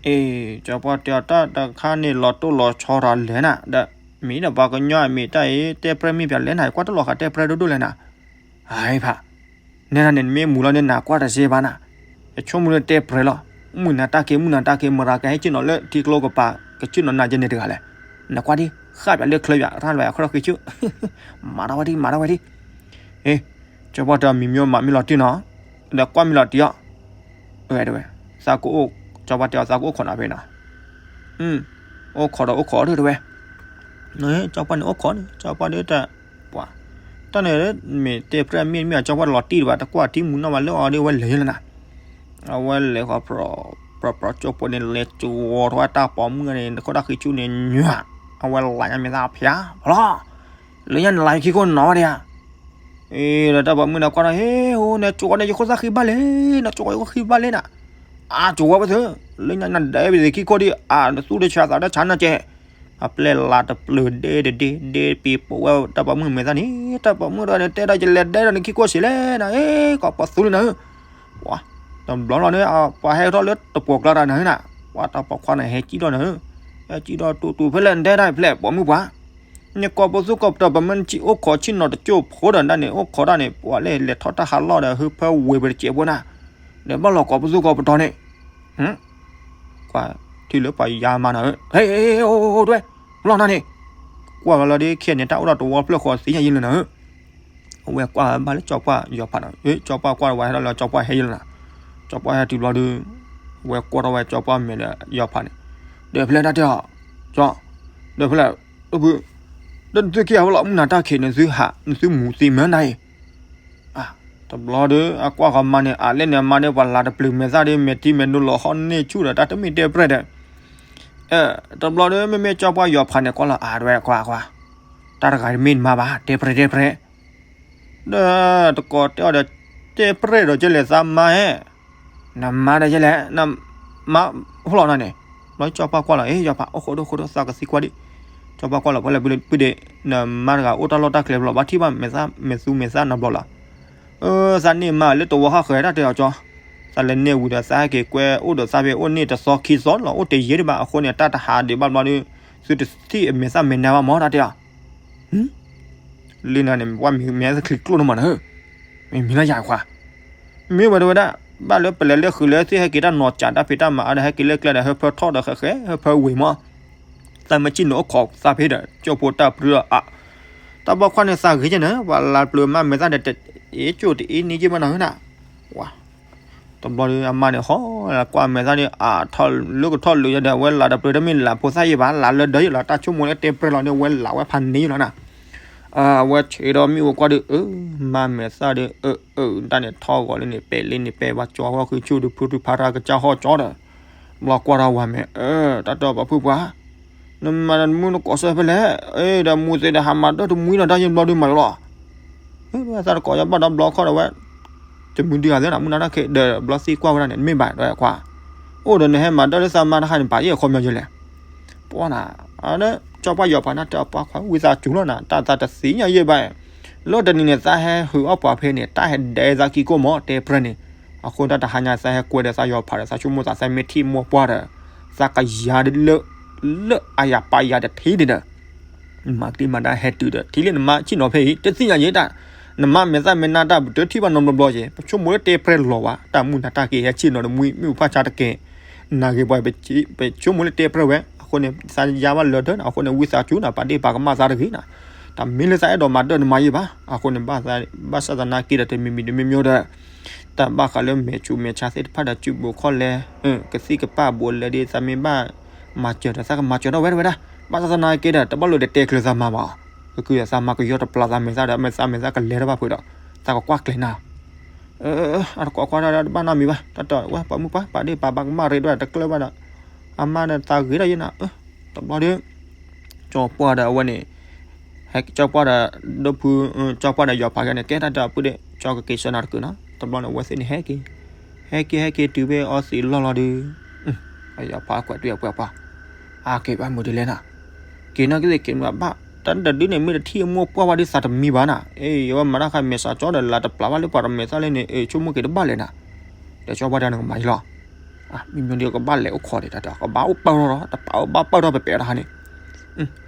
အ့, ကၠီပှၢ်တဲအီၤတၢ်တခါန့ၣ် လီၤတိၢ်လီၤဆီတၢ်လဲၣ်နၤ, ဒီးမ့ၢ်ဒီးပှၤကညီအမ့ၢ်တၢ်အံၤ တဲပြဲမ့ၢ်ပၠးလဲၣ်နၤ ကွၢ်တလီၤဃာ်တဲပြဲဒိၣ်ဒိၣ်လဲၣ်နၤ, အဖး နဲဒၣ်န့ၣ် နမ့ၢ်မူလီၤန့ၣ် နကွၢ်တစ့ဘၣ်နၤ, ယဆိကမိၣ်လၢတဲပြဲလီၤ, မုၢ်နၤတၢ်က့ၤ မုၢ်နၤတၢ်က့ၤ မရၤကဟဲဆ့ၣ်နီၤလၢထံကျိကပၤ ကဆ့ၣ်နီၤနၤကဲန့ၣ်တဂၤလဲၣ်, နကွၢ်ဒ် ဃၣ်ပၠးလၢချၢယၤ ရၣ်လီၤယၤ ခီထီၣ်ဃံဆူၣ်, မၤထီၣ်ဝဲဒ် မၤထီၣ်ဝဲဒ်, အ့, ကၠီပှၢ်တဲအီၤမံၤမံၤမးမ့ၢ်လီၤတံၢ်နီၤ, ဒီးကွၢ်မ့ၢ်လီၤတံၢ်အီၤ, ဝဲတဝဲ, သးကအိၣ်, ကၠီပှၢ်တဲအီၤသးကအိၣ်ခိးနၤဖဲနီၤ, အိၣ်ခိးဒီးအိၣ်ခိးတဝဲ, ကၠီပှၢ်န့ၣ်အိၣ်ခိးန့ၣ် ကၠီပှၢ်ဒ်တၢ်, ပှၤ, တၢ်န့ၣ် မ့ၢ်တဲပြဲမ့ၢ်မ့ၢ် ကၠီပှၢ်လီၤတံၢ်တဘၣ် တကွၢ်ထံမူနီၢ်ဘၣ်လၢအီၤဒ်ဝဲလဲၤယလီၤနၤ, အဝဲလဲၤဃီၤ ပြၢပြၢပြၢကၠိဖိန့ၣ် လဲၤကဝီၤထီၣ်ဝဲတၢ်ပိာ်မုၣ်န့ၣ် နခိၣ်တၢ်ဃံဆူၣ်န့ၣ် ညွၤ, အဝဲလၤညါမဲာ်သၣ်ဖၠါ, ဖျီ, လၢညါနလၤယခံခိၣ်နီၤဝဲဒၣ်ဧါ အ့ ဒီးတၢ်ပိာ်မုၣ်န့ၣ်ကွၢ်ထီၣ် ဟ့ၣ် အိၣ် နကၠိဝဲန့ၣ် ယခိၣ်သၣ်ဃံဘၣ်လဲၣ်, နကၠိဝဲယခိၣ်ဃံဘၣ်လဲၣ်နၤ, အကၠိဝဲပသ့, လၢညါနဒဲပသ့ၣ်ခံခိၣ်ဒံး အသူၣ်တဆါသးတဆါနၤကဲ, အပျဲၢ်လၤတပျၢၤဒဲတဒ့ ဒဲပ့ၤပိာ်ဝဲတၢ်ပိာ်မုၣ်မဲာ်သၣ်န့ၣ်, တၢ်ပိာ်မုၣ်ဒီးန့ၣ် တဲဒၣ်ယလဲၤဒဲဒီးနခံခိၣ်စ့ၢ်လဲၣ်နၤ, ဟ့ၣ် ကိးပသူလံနၤဧၢ, ပှၤ, တဘျီလီၤန့ၣ် ပှၤဟဲထီၣ်လၢတပှီၢ်ကျါတၢ်နၤဧၢနၤ, ပှၤတၢ်ပိာ်ခွါန့ၣ် ဟဲကံၣ်ထီၣ်နၤဧၢ, ဟဲကံၣ်ထီၣ်တူၢ်တူၢ်ဖဲလဲၣ်နတဲဒၣ်ဖဲလဲၣ်ပိာ်မုၣ်ပှၤ နကိးပသူကိးပတီၤ ပမ့ၢ်နအိၣ်ခိးဆ့ၣ်နီၤတကၠိၢ်ဖိဒီးဒၣ်န့ၣ် အိၣ်ခိးဒၣ်န့ၣ် ပှၤလၢလဲၤထီၣ်တၢ်ဟးလီၢ်ဒီး ဟၢဖၢဝ့ၤပတစဲးဖိနၤ, ဒီးဘၣ်လီၤကိးပသူကိးပတီၤန့ၣ်, ကွၢ်ထံၣ်လၢပှၤယါမၤနၤဧၢ, ဟဲ အိၣ် ဒွဲၣ်, လီၤနၤန့ၣ်, ကွၢ်လီၤလီၤဒ်ခဲန့ၣ် တၢ်အိၣ်ဒီးတဝီဖျၢၣ်ဃီသ့ညါယံလၢနၤဧၢ, အဝဲကွၢ်ဘၣ်လၢကၠီပှၢ်ယီၤဖးဒီး ကၠီပှၢ်ကွၢ်ဝဲဟဲထီၣ်လၢကၠီပှၢ်ဟဲယံလီၤနၤ, ကၠီပှၢ်ဟဲတုၤဘျီဒီး ဝဲကွၢ်ထီၣ်ဝဲကၠီပှၢ်မဲာ်ဒီးယီၤဖးန့ၣ်, ဒီးဖဲလဲၣ်တၢ်တဲအီၤ, ကၠီ, ဒီးဖဲလဲၣ်, ဒီးနသုခံဂၤဝဲလီၤ မုၢ်နၤတၢ်ခံး နသုဟး နသုမူသ့မၢနၤအံၤ, တဘျီဒီး အကွၢ်ဃီၤမါန့ၣ် အလဲၣ်န့ၣ် အမါဒီးပှၤလၤတပျုာ်မဲာ်သၣ်ဒီး မဲာ်ထံမဲာ်နိလီၤဟီၣ်န့ၢ်ဆူၣ်ဒီး တၢ်တမ့ၢ်တဲပြဲၣ်ဒီး, တဘျီဒီး မ့မ့ၢ်ကၠီပှၢ်ယီၤဖးန့ၣ် ကွၢ်လီၤ အါ ဒွဲၣ် ကွၢ်ကွၢ်, တၢ်တဂၤတမ့ၢ်နမါဘၣ် တဲပြဲၣ်တဲပြဲၣ် ဒီးတကိးတဲအီၤဒီး တဲပြဲၣ်ဒီးကဲလဲၣ်သးမါဧၢ, နမါဒီးကဲလဲၣ် နမါ ဟိၣ်လီၤနၤန့ၣ်, ဘျီကၠီပှၢ်ကွၢ်လီၤ အ့ ယီၤဖး အိၣ်ခိးဒိၣ်ခိးဒိၣ်သးကသံကွၢ်ဒံး, ကၠီပှၢ်ကွၢ်လီၤ ဖဲလဲၣ်ပုၢ်ဒ့ၣ် နမါတဂၤအိၣ်တၢ်လီၢ်တၢ်ကျဲဘျီ ဘၣ်ထံၣ်ဘၣ်မဲာ်သၣ် မဲာ်သူမဲာ်သၣ်နဘျီလီၤ, သးန့ၢ်မါလၢတဝီဟးဃဲၤတၢ်တဲအီၤကၠီ, သးလဲၤန့ၢ်ဝံၤဒီးသးဟဲက့ၤကွဲအိၣ်ဒီးသးဖဲအိၣ်န့ၢ်တသီခံသီလီၤ အိၣ်တယံာ်ဒံးဘၣ် အဃိန့ၣ် တၢ်တဟးဒံးဘၣ်ဘျီဒီး သုတထံၣ်အမဲာ်သၣ်မဲာ်နါဘၣ်မၢ်တၢ်တဲအီၤ လၢနၤန့ၣ် ပှၤမံၤမဲာ်သၣ်ချံကျိၣ်နမးနၤဧၢ, မ့ၢ်မံၤလၢယၤခွါ, မ့ၢ်ဝဲတဝဲဒၣ်, ဘၣ်လၢပလဲၤလၢဃုာ်လၢသ့ၣ်ဟဲက့ၤတၢ်နီၤကးတၢ်ဖံးတၢ်မၤအါဒီး ဟဲက့ၤလၢကျဲဒီး ဟၢဖၢထီၣ်ဒီးဃဲဃဲ ဟၢဖၢဝ့ၤမး, သးမ့ၢ်စံၣ်နအိၣ်ခိးသးဖဲဒီး ကၠိဖိတၢ်ပြၢအါ, တၢ်ပိာ်ခွါန့ၣ်သးဂ့ၤကဲန့ၣ် ပှၤလၤတပျုာ်မးမဲာ်သၣ်ဒီး တအ့ၣ်ကၠိၣ်တအ့ၣ်န့ၢ်က့ဘၣ်နၤဧၢနၤ, ဝါ တဘျီဒီးအမါန့ၣ် ဟီၣ်လၢကွၢ်မဲာ်သၣ်ဒီး အထီၣ်လၢကထီၣ်လၢယၤဒီး အဝဲလၤတပျုာ်တမ့ၢ်လၤဖိသၣ်ယံၤဘၣ် လၤလၢဒၢးယံၤလီၤ တၢ်ဆိကမိၣ်လၢတဲပြဲၣ်လီၤန့ၣ် အဝဲလၤဝဲဖးန့ၢ်ယံၤလီၤနၤ, အဝဲဆံးဒီးမ့ၣ်အူကွၢ်ဒီး အၢ မါမဲာ်သၣ်ဒီး အၢ အၢ တၢ်န့ၣ်ထီၣ်ဂီၤလံန့ၣ် ပဲာ်လံန့ၣ် ပဲာ်ဘၣ်ကၠီဝဲဃုဆူၣ်ဒီး ဖုထူဖါတၢ်ကစၢ်ဟီၣ်ကၠီဒီး ဘျီကွၢ်ထီၣ်ဝၤမဲာ် အၢ တၢ်တၢ်ပှၤဖုပှၤ နမၤတမုၢ်နကိးစၢၢ်ဖဲလဲၣ်, အ့ ဒီးမူသ့ဒီးဟးမၤဒၢတမှံဒီးတၢ်ယဘျီဒုးမၤယိလီၤ. သးတကိးယဘၣ်ဒီးဘျီခီၣ်ဒီးဝဲ တမုၢ်ဒုးဂၤသ့နၤ မုၢ်နၤတၢ်ခံးဒီး ဘျီသံကွၢ်ဝဲဒၣ်န့ၣ် တမ့ၢ်ဘၣ်ဒီးခွါ, အိၣ်ဒီးနဟဲမၤဒၢလၢသးမါတခါန့ၣ် ပာ်ယဲၢ်ခီပညီယဲလဲၣ်. ပှၤနၤ အၢ ကၠီပှၢ်ယီၤဖးနၢ်တၢ်ပှၤခွါ ဝံသးစူၤလီၤနၤ တၢ်သးတသ့ၣ်ညါယဲဘၣ်, လၢတနံၤန့ၣ် သးဟဲဟုးအီၣ်ပှၤဖဲန့ၣ် တၢ်ဟဲဒဲးသးကံၢ်ကိၢ်မး တဲပြဲန့ၣ်, အဃိတၢ်တဟါညါ သးဟဲကွဲဒီးသးယီၤဖးဒီး သးဆိကမိၣ်သး သးမ့ၢ်ထံၣ်မိၢ်ပှၢ်ဒီး သးကယၤဒ်လၢ လၢအယၤပာ်ယၤတထံၣ်န့ၣ်ဒီး မၤကတံၢ်မၤဒၣ်ဟဲတုၤဒီး ထံၣ်လၢနမါဆ့ၣ်နီၤဖဲအံၤ တသ့ၣ်ညါယဲတၢ်, နမါမဲာ်သၣ်မဲာ်နါတၢ် ပတထံၣ်ဘၣ်နီတဘျီဘျီယဲ ပဆိကမိၣ်လၢတဲပြဲလီၤဝဲ တၢ်မုၢ်နၤတၢ်က့ၤဟဲဆ့ၣ်နီၤတမှံ မ့ၣ်အူဖးဆါတကဲ နာ်ဂ့ၤပှၤ ပဆိကမိၣ်လၢတဲပြဲဝဲ အဃိန့ၣ် သးယါဘၣ်လၢာ်တၢ်န့ၣ် အဃိန့ၣ် ဝံသးစူၤနၤ ပာ်ဒ့ၣ်ပာ်ကမၣ်သးတဂ့ၤနၤ, တၢ်မ့ၢ်လၢသးအဲၣ်ဒိးမၤဒၢနမါယဲဘၣ်, အဃိန့ၣ် ဘၣ်ဆၣ်သနာ်က့ဒီး တမံၤမံၤတမံၤမံၤဒီး တၢ်ဘၣ်ဃးလၢမဲာ်ဆူးမဲာ်ဆါသ့ၣ်တဖၣ်ဒီး စုဘူးခီၣ်လဲ ကသံၣ်ကပၣ်ဘူးလဲဒီး သးမ့ၢ်ဘၣ်မၤစၢၤဒီး သးကမၤစၢၤထီၣ်ဝဲတဝဲဒၣ်, ဘၣ်ဆၣ်သနာ်က့ဒီး တဘၣ်လိာ်ဒီးတဲကျၢၤသးမါဘၣ်, ကကုာ်သးမါကယီတပျၢ်သးမဲာ်သၣ်ဒီး မဲာ်သၣ်မဲာ်သၣ်ကလဲၤထီၣ်ဘၣ်ဖုးဒီး သးကကွၢ်ကျဲၤနၤ အတကိးကွၢ်တၢ်တဘၣ်နီတမံၤဘၣ်, တၢ်တဝဲပှၤမုၢ်ပှၢ် ပာ်ဒ့ၣ်ပာ်ဘၣ်ကမၣ်ရ့ဒိၣ်တကျၢၢ်ဘၣ်ဒီး အမါဒီးသးဂ့ၤဒၣ်ယဲနၤ, တဘျီဒီး ကၠီပှၢ်ဒီးအဝဲန့ၣ် ကၠီပှၢ်ဒီး ဒိၣ်ဖု ကၠီပှၢ်ဒီးယီၤဖးခဲန့ၣ် ကဲတၢ်တၢ်ပုၢ်ဒီး ကၠီကက့ၤဆၢနၤတကုာ်နီၤ, တဘျီန့ၣ် အဝဲသ့ၣ်န့ၣ်ဟဲက့ၤ ဟဲက့ၤဟဲက့ၤတုၤဖဲအီသံးလီၢ်လီၤဒီး ယီၤဖးကွဲးတွံၢ်အပှဲၢ်ပှၢ်, အက့ၤဘၣ်မုာ်ဒ်လဲၣ်နၤ, က့ၤနီၣ်က့ၤသ့ၣ်က့ၤမုာ်ဘၣ်, တၢ်တဒုန့ၣ် မ့ၢ်တထံၣ်အမိၢ်ပှၢ်ဝဲဒ်သးတမံၤဘၣ်နၤ, အ့ ယဝဲမၤတၢ်ခါမဲာ်ဆှးကၠီဒီး လၢတပျၢ်ဘၣ်လၢပှၤတမဲာ်သၣ်လၢန့ၣ် အ့ ဆိကမိၣ်က့ၤတဘၣ်လဲၣ်နၤ, ဒီးကၠီပှၢ်တဲနကမၤယံလီၤ မ့မ့ၢ်ဒီးကဘၣ်လဲၤအိၣ်ခိးဒီးတၢ်တၢ် ကဘၣ်အိၣ်ပၢၢ်ထီၣ်ဒီး တပာ်အိၣ်ဘၣ်ပၢၢ်ထီၣ်ပပာ်တဟါန့ၣ်,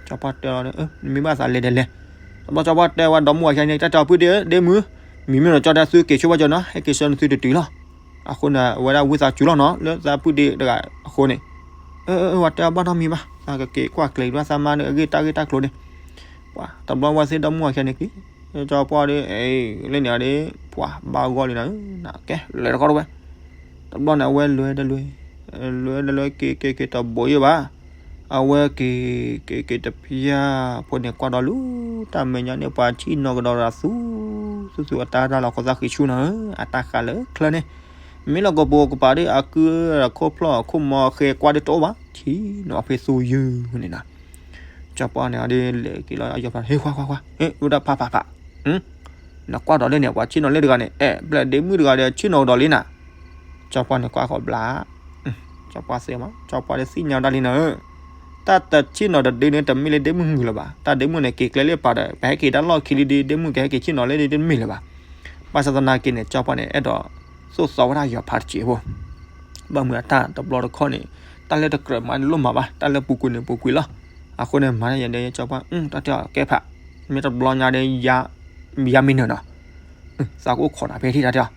ကၠီပှၢ်တဲလီၤဒီး မ့ၢ်ဘၣ်သးလဲၤဒီးလဲၤ, တဘျီကၠီပှၢ်တဲဝဲဒီမါဝၤခံန့ၣ် တၢ်တၢ်ပုၢ်ဒ့ ဒ့မုၢ်, မ့မ့ၢ်ဒီးကၠီတဲသုက့ၤဆိဘၣ်ကၠီနီၤ ဟဲက့ၤဆၢနသုတတုၤလီၤ, အဃိန့ၣ် အဝဲဒၣ်ဝံသးစူၤလီၤနီၤ လၢသးပုၢ်ဒ့တဂၤအဃိန့ၣ်, အဝဲတဲဘၣ်နီတမံၤဘၣ် သးကက့ၤကွၢ်ကျဲၤဒၣ်သးမါန့ၣ် အဂ့ၢ်တၢ်ဂ့ၢ်တၢ်ကျိၤန့ၣ်, ပှၤတဘျီဝဲသ့ၣ်ဒီမါဝၤခံန့ၣ်က့ၤ ကၠီပှၢ်ဒီး လၢန့ၣ်ဒီး ပှၤဘၣ်ဂီၢ်လံနၤ, ကဲလဲၤတခီတဝဲ, တဘျီန့ၣ် အဝဲလဲၤတလဲၤ, လဲၤတလဲၤက့ၤက့ၤက့ၤတဘိးယဲၢ်ဘၣ်, အဝဲက့ၤက့ၤက့ၤတဖျၢၣ်ဖိန့ၣ် ကွၢ်ဒီးလူၤ တၢ်မဲာ်ညါန့ၣ် ပှၤဆ့ၣ်နီၤကဒီးရၤသူ သူသူအတၢ်တၢ်လီၤခီသးဃံဆူၣ်နၤဧၢ အတၢ်ဃးလၢချၢန့ၣ်, မ့ၢ်လီၤကပိာ်ကပၤဒီး အကုၢ်ခိၣ်ဖျီၣ်ခိၣ်မီၤဃဲကွၢ်ဒီးတအိၣ်ဘၣ် ဆ့ၣ်နီၤဖဲသူယုၢ်န့ၣ်နၤ, ကၠီပှၢ်န့ၣ်ဒီး လဲၤက့ၤလီၤ အယီၤဖး ဟ့ၣ်ခွါခွါခွါ ဟ့ၣ် ဝဲဒၣ်ဖးဖးဖး နကွၢ်ဒီးလၢန့ၣ် ပှၤဆ့ၣ်နီၤလၢတဂၤန့ၣ် အဲၣ်ဘျဲၣ်ဒ့မုၣ်တဂၤဒီး ဆ့ၣ်နီၤကဒီးလံနၤ, ကၠီပှၢ်န့ၣ်ကွၢ်ဃီၤဘျါ, ကၠီပှၢ်သ့မး ကၠီပှၢ်ဒီးသ့ၣ်ညါဒၣ်လံနၤဧၢ, တၢ်တဆ့ၣ်နီၤတဒုန့ၣ် တမ့ၢ်လၢဒ့မုၣ်မုာ်လၢၤဘၣ်, တၢ်ဒ့မုၣ်န့ၣ် က့ၤကျဲလၢပာ်ဒီး ပဟဲက့ၤတၢ်လီၢ်ခံလံဒီး ဒ့မုၣ်ကဟဲက့ၤဆ့ၣ်နီၤလၢဒ့မ့ၢ်လၢၤဘၣ်, ဘၣ်ဆၣ်သနာ်က့န့ၣ် ကၠီပှၢ်န့ၣ် အဲၣ်ဒိးသိၣ်သီဝဲဒၣ်ယီၤဖးတစဲးဖိ ဘၣ်မနုၤအတၢ်တဘျီတခီၣ်န့ၣ် တၢ်လၢတကြၢးမၤန့ၣ်လိၣ်မးဘၣ်, တၢ်လၢပူၤကွံာ်န့ၣ်ပူၤကွံာ်လီၤ, အဃိန့ၣ် မၤတၢ်ယဲဒဲး ကၠီပှၢ် တၢ်တဲအီၤကဲဖး, မ့ၢ်တဘျီညါဒီး ယါမ့ၢ်နၢၤနီၤ, သးကအိၣ်ခိးနၤဖဲထံၣ်တၢ်တဲအီၤ,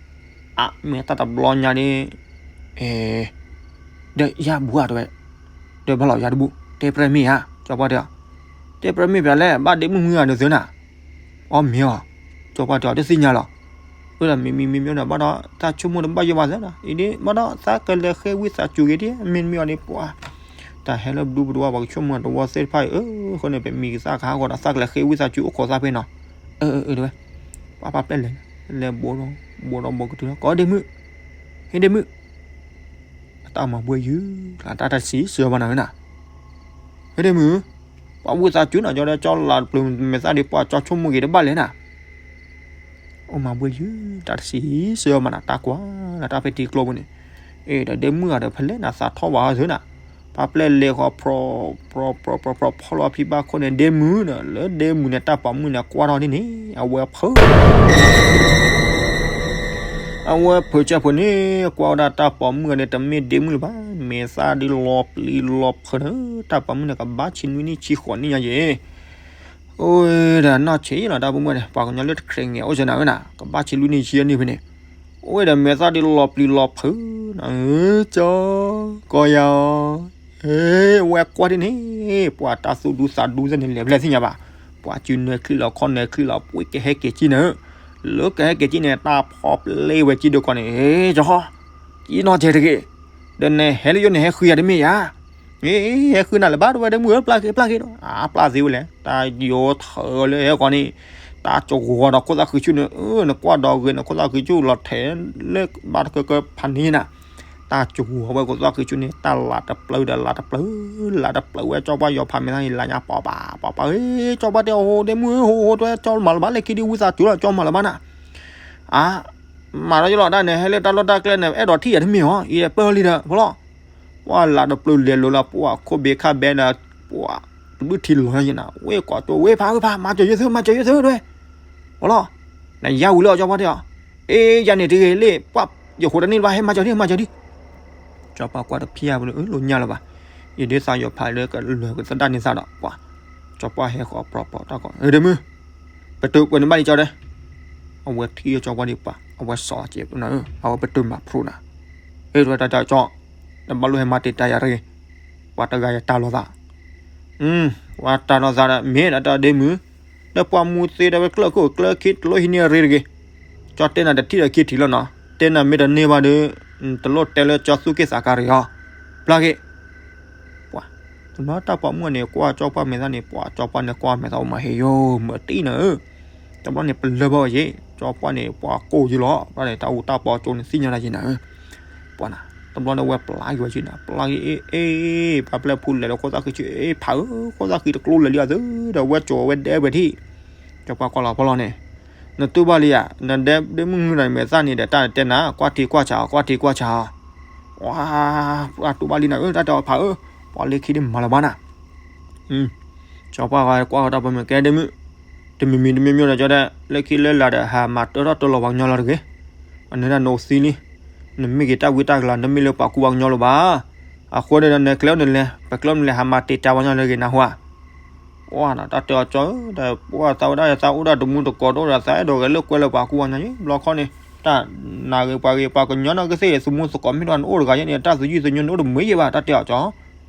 အါ မ့ၢ်တၢ်တဘျီညါန့ၣ် ဒီးယါဘူးဧါတဝဲ, ဒီးဘၣ်လီၤယါတဘူး တဲပြဲမ့ၢ်ဧါ, ကၠီပှၢ်တဲအီၤ, တဲပြဲမ့ၢ်ပှၤလဲၣ် ဘၣ်ဒ့မုၣ်မုၢ်ဂၤန့ၣ်သ့နၤ အီ မ့ၢ်အီၤ, ကၠီပှၢ်တဲအီၤ တသ့ၣ်ညါလီၤ, အၢ ဒီးမံၤမံၤမံၤမံၤဒီး ဘၣ်ဒီး တၢ်ဆိကမိၣ်တဘၣ်ယိၣ်ဘၣ်သ့နီၤ, အံၤဒ် ဘၣ်ဒီး သးကလဲၤဃ့ဝံသးစူၤက့ၤဒ် မ့တမ့ၢ်အီၤဒ်ပှၤ တၢ်ဟဲလၢပဒူပဒဝါ ပှၤကဆိကမိၣ်တဝီသ့ၣ်တဖၣ်အံၤ အဃိန့ၣ် ပမံၤကသၣ်ကဟးဂီၤဒီး သးကလဲၤဃ့ဝံသးစူၤအိၣ်ခိးသးဖဲနီၤ, အၢ အၢ အၢ တဝဲ, ပှၤပှၤပျဲလဲၤ လဲၤဘိးဒီး ဘိးဒီးဘိးကတုၤလီၤ ကိးဒ့မုၣ်, ဟ့ၣ်ဒ့မုၣ် အတၢ်မၤဘှဲယုၢ် တၢ်တဆံးဆၢဘၣ်နၤနၤ, ဟ့ၣ်ဒ့မုၣ်, ပှၤဝံသးစူၤနီၤ ကၠီဒီး ကၠီလၢပျၢၤမဲာ်သၣ်ဒီး ပှၤကၠီဆိကမိၣ်က့ၤတဘၣ်လဲၣ်နၤ, အိၣ်မၤဘှဲယုၢ် တၢ်တဆံးဆၢဘၣ်နၤ တၢ်ကွၢ် တၢ်ဖဲတံၤကျိပူၤန့ၣ်, အ့ ဒီးဒ့မုၣ်ဂၤဒီး ဖဲလဲၣ်နၤသးထီၣ်ဘၣ်ဟီသ့နၤ, ပှၤပျဲလဲၤဃီၤ ဖြီ ဖြီ ဖြီ ဖြီ ဖီလီၤဖံဘၣ်ခိၣ်န့ၣ် ဒ့မုၣ်ဒီး လၢဒ့မုၣ်န့ၣ် တၢ်ပိာ်မုၣ်န့ၣ် ကွၢ်ထီၣ်ဒ်န့ၣ် အဝဲဖုး အဝဲဖုးကၢ်ဖုးန့ၣ် ကွၢ်ဝဲဒၣ်တၢ်ပိာ်မုၣ်န့ၣ် တမ့ၢ်ဒ့မုၣ်လၢၤဘၣ်, မဲာ်သၣ်ဒ်လီၤပျံၤလီၤဖုးန့ၣ်, တၢ်ပိာ်မုၣ်န့ၣ် ကဘၣ်ဆံနွံနံၣ်ဆံဃိးနံၣ်ညါယဲၢ်, အိၣ်ဒီးနီၢ်ဆံးလီၤ တၢ်ပိာ်မုၣ်န့ၣ် ပှၤကညီလၢတခြဲးငဲၤအိၣ်စၢၤနၤဧၢနၤ, ကဘၣ်ဆံလွံၢ်နံၣ်ဆံယဲၢ်နံၣ်ဖဲန့ၣ်, အိၣ်ဒီးမဲာ်သၣ်ဒ်လီၤပျံၤလီၤဖုးန့ၣ်, ကၠီ ကီယၤအီၤ ဟ့ၣ် ဝဲကွၢ်ဒ်န့ၣ်, ပှၤတၢ်သူၣ်ဒူသးဒူသ့ၣ်န့ၣ် လဲၤဖျဲၣ်သ့ၣ်ညါဘၣ်, ပှၤစုနဲၣ်ချံလီၤခီၣ်နဲၣ်ချံလီၤ ပှ့ၤကဟဲက့ၤကံၢ်န့ၣ်, လၢကဟဲက့ၤကံၢ်န့ၣ် တၢ်ဖီပျဲဝဲကံၢ်ဒိၣ်ကီၢ်န့ၣ်, ဟ့ၣ် ကၠီ ကံၢ်နီၢ်ကဲတဂ့ၤ, ဒီးနဟဲလၢယိၣ်န့ၣ် ဟဲဃုယၤတမ့ၢ်ယၤ, အ့ ဟဲဃုနၤလၢၤဘၣ် တဲဝဲ ဒ့မုၣ်ဧၢ ပျၢ်က့ၤ ပျၢ်က့ၤဒီး အပျၢ်သ့ဝဲလဲၣ် တၢ်ယိထၢလၢဟဲဃီန့ၣ် တၢ်ကဝီၤဒီးခိၣ်သၣ်ဃံဆူၣ်န့ၣ် နကွၢ်ဒီးဂ့ၤန့ၣ် ခိၣ်သၣ်ဃံဆူၣ်လီၤထဲးလၢဘၣ်တကၢကၢဖးန့ၣ်နၤ တၢ်ကဝီၤဝဲခိၣ်သၣ်ဃံဆူၣ်န့ၣ် တၢ်လးတပျၢဒီးလးတပျၢ လးတပျၢဝဲ ကၠီပှၢ်ယီၤဖးမဲာ်သၣ်န့ၣ် လါညါပီၤပၤ ပီၤပၤဧၢ ကၠီပှၢ်တဲအီၤ ဒ့မုၣ်ဧၢ ဟိဟိ တဲ ကၠီမၤလၢၤဘၣ် လၢခံဒုးဝံသးစူၤလီၤ ကၠီမၤလၢၤဘၣ်နၤ အါ မၤထီၣ်ယလီၤတၢ်န့ၣ် ဟဲလၢတၢ်လီၢ်တၢ်ကျဲန့ၣ် အဲၣ်ဒိးထံၣ်ယၤတမ့ၢ်ဧါ အံၤပၢၢ်လံဒီး ဖီလီၤ ပှၢ်လးတပျၢလဲၤလိၤလၢပှၢ်ခိၣ်ဘ့ခၣ်ဘဲဒီး ပှၢ်တဘုၣ်ထံလီၤယနၤ ဝ့ၢ်ကိးကၠိဝ့ၢ်ဖးဝ့ၢ်ဖး မၤစၢၤယသု မၤစၢၤယသုဒွဲ ဖီလီၤ နယါဝံၤလၢအီၤ ကၠီပှၢ်တဲအီၤ အ့ ယၤန့ၣ်တဂ့ၤလ့ၣ် ပှၢ်ယဃိတန့ၢ်ဘၣ် ဟဲမၤစၢၤဒံး မၤစၢၤဒံး ကၠီပှၢ်ကွၢ်တဖျၢၣ်ပူၤန့ၣ် အၢ လိာ်ညါလၢၤဘၣ် ယဒုးသးယီၤဖးလၢကလၢၤကသဒၣ်န့ၢ်သးဒီး ပှၢ် ကၠီပှၢ်ဟဲဃီၤပြီပြီတၢ်ကီး ဒ့မုၣ် ပတုာ်ကွဲးန့ၢ်ဘၣ်လံကၠီတဲ အဝဲထံၣ်ကၠီပှၢ်ဒံးပှၢ် အဝဲစီၤစဲးပနၤ အဝဲပတုာ်မၤဖျိနၤ အ့ တဝဲတၢ်ကၠီ တဘျီလိၣ်ဟဲမၤတ့ၢ်တၢ်ယၤတဂ့ၤ ပှၤတဂၤယတၢ်လီၤသး ပှၤတၢ်လီၤသးဒီး မ့ၢ်ဒၣ်တၢ်ဒ့မုၣ် ဒီးပှၤမူသ့ဒီးဝဲကျၢၢ်ခိၣ်ကျၢၢ်ခံတလိၣ်ဟံးန့ၢ်အရ့တဂ့ၤ ကၠီတဲနၤတထံၣ်ဒီးခံထံၣ်လီၤနီၤ တဲနၤမ့ၢ်တန့ၢ်ဘၣ်ဒီး တလိၣ်တဲလၢကၠီသူၣ်က့ၣ်သးကါရ့ၤအီၤ ပျၢ်က့ၤ ပှၤ တဘျီတၢ်ပိာ်မုၣ်န့ၣ် ကွၢ်ကၠီပှၢ်မဲာ်သၣ်န့ၣ် ပှၤကၠီပှၢ်န့ၣ်ကွၢ်မဲာ်သၣ်အိၣ်မးဟ့ယိာ် မၤတံၢ်နၤဧၢ တဘျီန့ၣ်ပလၢၢ်ဘၣ်ဝဲယ့ၣ် ကၠီပှၢ်န့ၣ် ပှၤကိၢ်ယ့ၣ်လီၤ တၢ်န့ၣ် တၢ်အူတၢ်ပီကၠိန့ၣ်သ့ၣ်ညါတၢ်ယ့ၣ်နၤဧၢ ပှၤနၤ တဘျီန့ၣ်ဝဲပျၢ်က့ၤဝဲယ့ၣ်နၤ ပျၢ်က့ၤအ့ အ့ ပှၤပျဲၢ်ဖူလဲၤလၢခိၣ်သၣ်ဃံဆူၣ် အ့ ဖးဧၢ ခိၣ်သၣ်ဃံတကျိလၢာ်လံအီၤသု ဒီးဝဲကၠိဝဲဒဲဝဲထံၣ် ကၠီပှၢ်ကွၢ်လီၤဖီလီၤန့ၣ် နတူၢ်ဘၣ်လံဧါ နဒဲဒ့မုၣ်ငုနၤမဲာ်သၣ်န့ၣ်ဒီး တၢ်တဲနၤ ကွၢ်ထံကွၢ်ဆးအီၤ ကွၢ်ထံကွၢ်ဆးအီၤ ဝါ ပှၤတူၢ်ဘၣ်လံနၤဧၢ တၢ်တဲအီၤဖးဧၢ ပှၤလၢခံဒုးမၤလၢၤဘၣ်နၤ ကၠီပှၢ်ကွၢ်ကဒီးပမ့ၢ်ကဲဒ့မုၣ် တမံၤမံၤတမံၤမံၤဒီးကၠီတဲ လၢခံလၢလာ်ဒီး ဟးမၤတၢထီၣ်တၢလီၤပှၤကညီလီၤတဂ့ၤ အန့ၣ်ဒၣ်နအိၣ်သံလံ နမ့ၢ်က့ၤတၢ်ဝံတၢ်ကလၤ နမ့ၢ်လၢပှၤကူပှၤကညီလီၤဘၣ် အဃိန့ၣ်ဒီး နကျဲအိၣ်နလဲၤ ပကျဲအိၣ်နလဲၤ ဟးမၤတ့ၢ်တၢ်ပှၤကညီလီၤတဂ့ၤ နဟူဧါ ပှၤနၤ တၢ်တဲအီၤကၠီဧၢ ဒီးပှၢ်သးဝဲဒၣ်ယသးအိၣ်ဒၣ်တမူတကိးတအိၣ်ဒီး သးအဲၣ်ဒိးဂဲၤလၢကွဲလၢပှၤကူပှၤကညီယ့ၣ် ဘျီခီန့ၣ် တၢ်နာ်ဂ့ၤပှၤဂ့ၤ ပှၤကညီနီၢ်ကသ့ၣ် သမူသကိးမ့ၢ်တအိၣ် နအိၣ်တဂၤယဲန့ၣ် တၢ်သူၣ်ယုၢ်သညိနအိၣ်တမုာ်ယဲၢ်ဘၣ် တၢ်တဲအီၤကၠီ